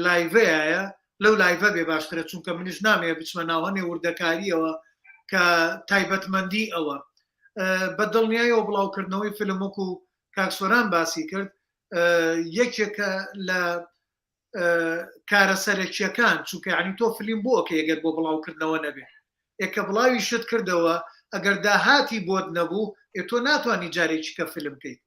لایڤەیە لەو لایڤە بێ باشترە چونکە منیش نامەیە بچمە ناوەنێ وردەکاریەوە کە تایبەتمەندی ئەوە بە دڵنیایەوە بڵاوکردنەوەی فیلم وەکو کاک سۆران باسی کرد یەکێکە لە کارە سەرەکیەکان چونکە یعنی تۆ فلیم بۆ ئەکەی ئەگەر بۆ بڵاوکردنەوە نەبێ ئێ کە بڵاوی شت کردەوە ئەگەر داهاتی بۆت نەبوو ئێ تۆ ناتوانانی جارێکی کە فیلم کەیت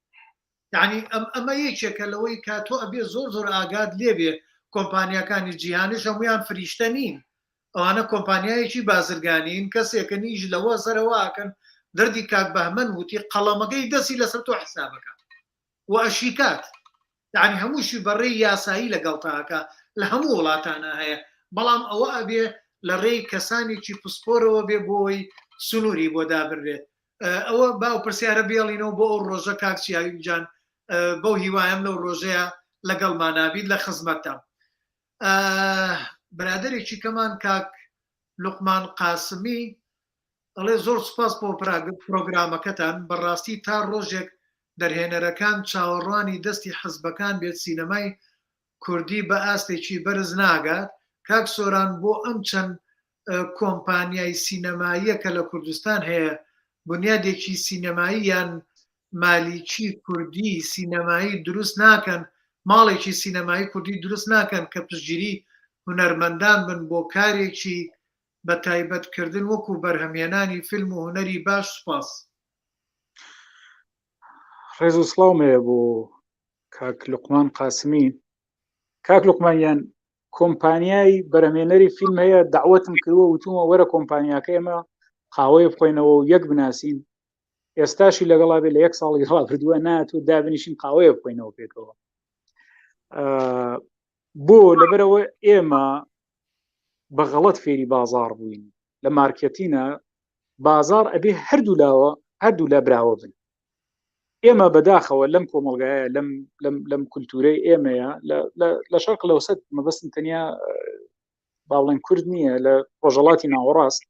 یعنی ئەم ئەمە یەکێکە لەوەی کە تۆ ئەبێ زۆر زۆر ئاگات لێبێ کۆمپانیاکانی جیهانیش هەمویان فریشتە نین ئەوانە کۆمپانیایەکی بازرگانین کەسێکە نیش لەوە سەرەوە ئەکەن دەردی کاک بەهمەن وتی قەڵەمەکەی دەستی لەسەر تۆ حسابەکە و ئەشیکات یەعنی هەمووشی بە ڕێی یاسایی لەگەڵتا ئەکا لە هەموو وڵاتانا هەیە بەڵام ئەوە ئەبێ لە ڕێی کەسانێکی پسپۆرەوە بێ بۆی سنووری بۆ دابنرێت ئەوە با ئەو پرسیارە بێڵینەوە بۆ ئەو ڕۆژە کاک چیاوی جان بەو هیوایم لەو ڕۆژەیە لەگەڵمانا بیت لە خزمەتتام برادێکی کەمان کاک لوقمان قاسمی ئەڵێ زۆر سوپاس بۆ پرۆگرامەکەتان، بەڕاستی تا ڕۆژێک دەرهێنەرەکان چاوەڕوانی دەستی حزبەکان بێت سینەمای کوردی بە ئاستێکی بەرز ناگات، کاک سۆران بۆ ئەم چەند. کۆمپانیای سینەماییە کە لە کوردستان هەیە بنیادێکی سینەمایی یان مالیکی کوردی سینەمایی دروست ناکەن ماڵێکی سینەمایی کوردی دروست ناکەن کە پشتگیری هونەرمەندان بن بۆ کارێکی بە تایبەت کردن وەکو بەرهەمهێنانی فیلم و هونەری باش سوپاس. ڕێز و سڵاوم هەیە بۆ کاک لوقمان قاسمی کاک لوقمان یان کۆمپانیای بەرەمێنەری فیلم هەیە داوەتم کردووە وتومە وەرە کۆمپانیاکە ئێمە قاوەیە بخۆینەوە و یەک بناسین ئێستاشی لەگەڵا بێ لە یەک ساڵی ڕابردووە ناتوو دابنیشین قاوەیە بخۆینەوە پێکەوە بۆ لەبەرەوە ئێمە بە غەڵەت فێری بازار بووین لە مارکێتینە بازار ئەبێ هەردوو لاوە هەردوو لا براوە بن ئێمە بەداخەوە لەم کۆمەلگایە لەم لەم لەم کولتورەی ئێمەیە لە شەرق لەوسەت مەبەستم تەنیا باڵێن کورد نییە لە ڕۆژەڵاتی ناوەڕاست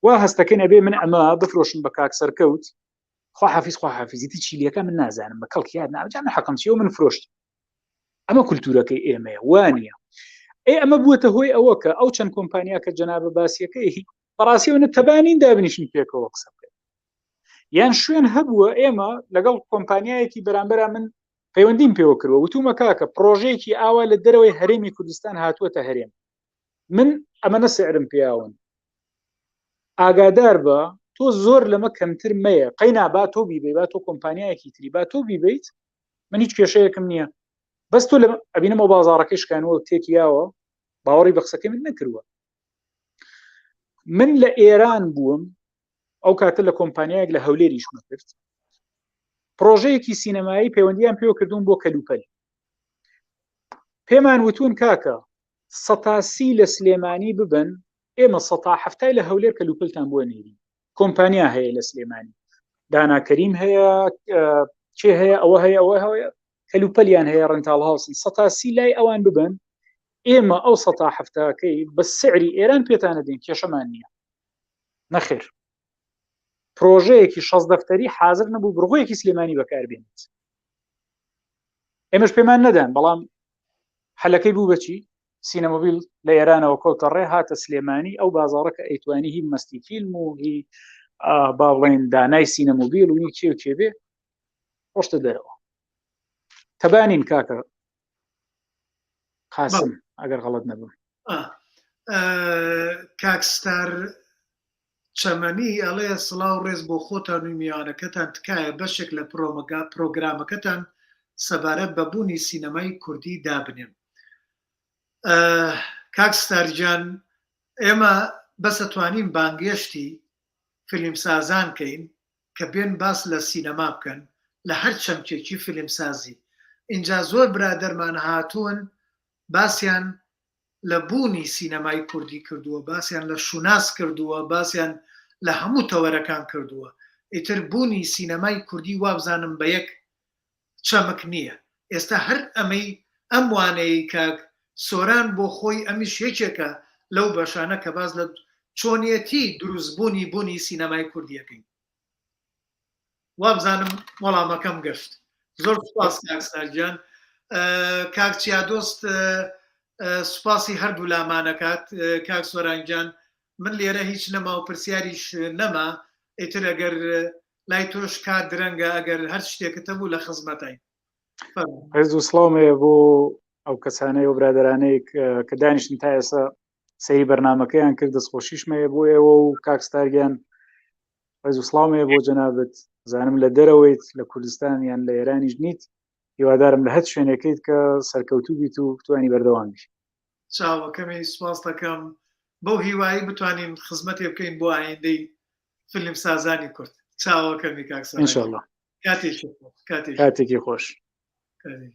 وا هەستەکەین ئەبێ من ئەمە بفرۆشم بە کاک سەرکەوت خوا حافیز خوا حافیزیتی چیلیەکە من نازانم بە کەڵکی یاد ناوجا من حەقم چیە و من فرۆشت ئەمە کولتورەکەی ئێمەیە وانە ئێ ئەمە بووەتە هۆی ئەوە کە ئەو چەند کۆمپانیا کە جەنابە باسیەکەی بەڕاستی ئەوە تەبانین دابنیشن پێکەوە قسە بکەن یان شوێن هەبووە ئێمە لەگەڵ کۆمپانیایەکی بەرامبەرا من پەیوەندیم پێوە کردوە وتومە کاکە پرۆژەیەکی ئاوا لە دەرەوەی هەرێمی کوردستان هاتووەتە هەرێم من ئەمە نە سعرم پیاون ئاگادار بە تۆ زۆر لەمە کەمتر مەیە قەینا با تۆ بیبەی با تۆ کۆمپانیایەکی تری با تۆ بیبیت من هیچ کێشەیەکم نییە بەس تۆ لە ئەبینەمەوە بازارەکەی شکانوە تێکی یاوە باوەڕی بە قسەکەی من نەکردووە من لە ئێران بووم ئەو کاتە لە کۆمپانیایەک لە هەولێریش کرد پرۆژەیەکی سینەمایی پەیوەندیان پێوە کردوون بۆ کەلوپەل پێمان وتون کاکە سەتاسی لە سلێمانی ببن ئێمە سەتا هەفتای لە هەولێر کەلوپەلتان بۆ نێرین کۆمپانیا هەیە لە سلێمانی دانا کەریم هەیە چێ هەیە ئەوە هەیە ئەوە هەیە کەلوپەلیان هەیە rental house ن سەتا سی لای ئەوان ببن ئێمە ئەو سەتا هەفتاکەی بە سعری ئێران پێتانە دێن کێشەمان نییە نەخێر پرۆژەیەکی شەست دەفتەری حاضر نەبوو بڕغۆیەکی سلێمانی بەکاربێنێت ئێمەش پێمان نەدان بەڵام حەلەکەی بوو بەچی سینەمۆبیل لە ئێرانەوە کەوتە ڕێ هاتە سلێمانی ئەو بازاڕە کە ئەیتوانی هی مەستی فیلم و هی با بڵێن دانای سینەمۆبیل و کێ و کێ بێ ڕۆشتە دەرەوە تەبانین کاکە قاسم ئەگەر غەڵت نەبم کاک ستار چەمەنی ئەڵێ سڵاو ڕێز بۆ خۆتان و میوانەکەتان تکایە بەشێک لە پرۆمەگا پرۆگرامەکەتان سەبارەت بە بوونی سینەمای کوردی دابنێن. کاک ستار گیان ئێمە بەس ئەتوانین بانگێشتی فیلمسازان کەین کە بێن باس لە سینەما بکەن لە هەر چەمکێکی فیلمسازی ئینجا زۆر برادەرمان هاتوون باسیان لە بوونی سینەمای کوردی کردووە، باسیان لە شوناس کردووە، باسیان لە هەموو تەوەرەکان کردووە. ئیتر بوونی سینەمای کوردی وابزانم بە یەک چەمک نییە. ئێستا هەر ئەمەی ئەم وانەیەی کاک سۆران بۆ خۆی ئەمیش یەکێکە لەو بەشانە کە باس لە چۆنیەتی دروستبوونی بوونی سینەمای کوردی ئەکەین. وابزانم وەڵامەکەم گەشت زۆر سپاس کاک ستار گیان کاک چیادۆست سوپاسی هەردوو لامانەکات کاک سۆران گیان من لێرە هیچ نەما و پرسیاریش نەما ئیتر ئەگەر لای تۆش کات درەنگە ئەگەر هەر شتێکت هەبوو لە خزمەتین ڕێز و سڵاوم هەیە بۆ ئەو کەسانەی و برادەرانەی کە دانیشتن تا ئێستا سەیری بەرنمەکەیان کرد دەستخۆشیشم هەیە بۆ ئێوە و کاک ستارگیان ڕێز و سڵاوم هەیە بۆ جەنابت زانم لە دەرەوەیت لە کوردستان یان لە ئێرانیش نیت هیوادارم لە هەر شوێنێکیت کە سەرکەوتوو بیت و بتوانی بەردەوام بی چاوەکەمی سپاس دەکەم بەو هیوایی بتوانین خزمەتێ بکەین بۆ ئایندەی فیلم سازانی کورد چاوەکەمی کاک سەران. ئینشاءاللە کاتێکی خۆش کاتێکی کاتێکی خۆش کاتێکی.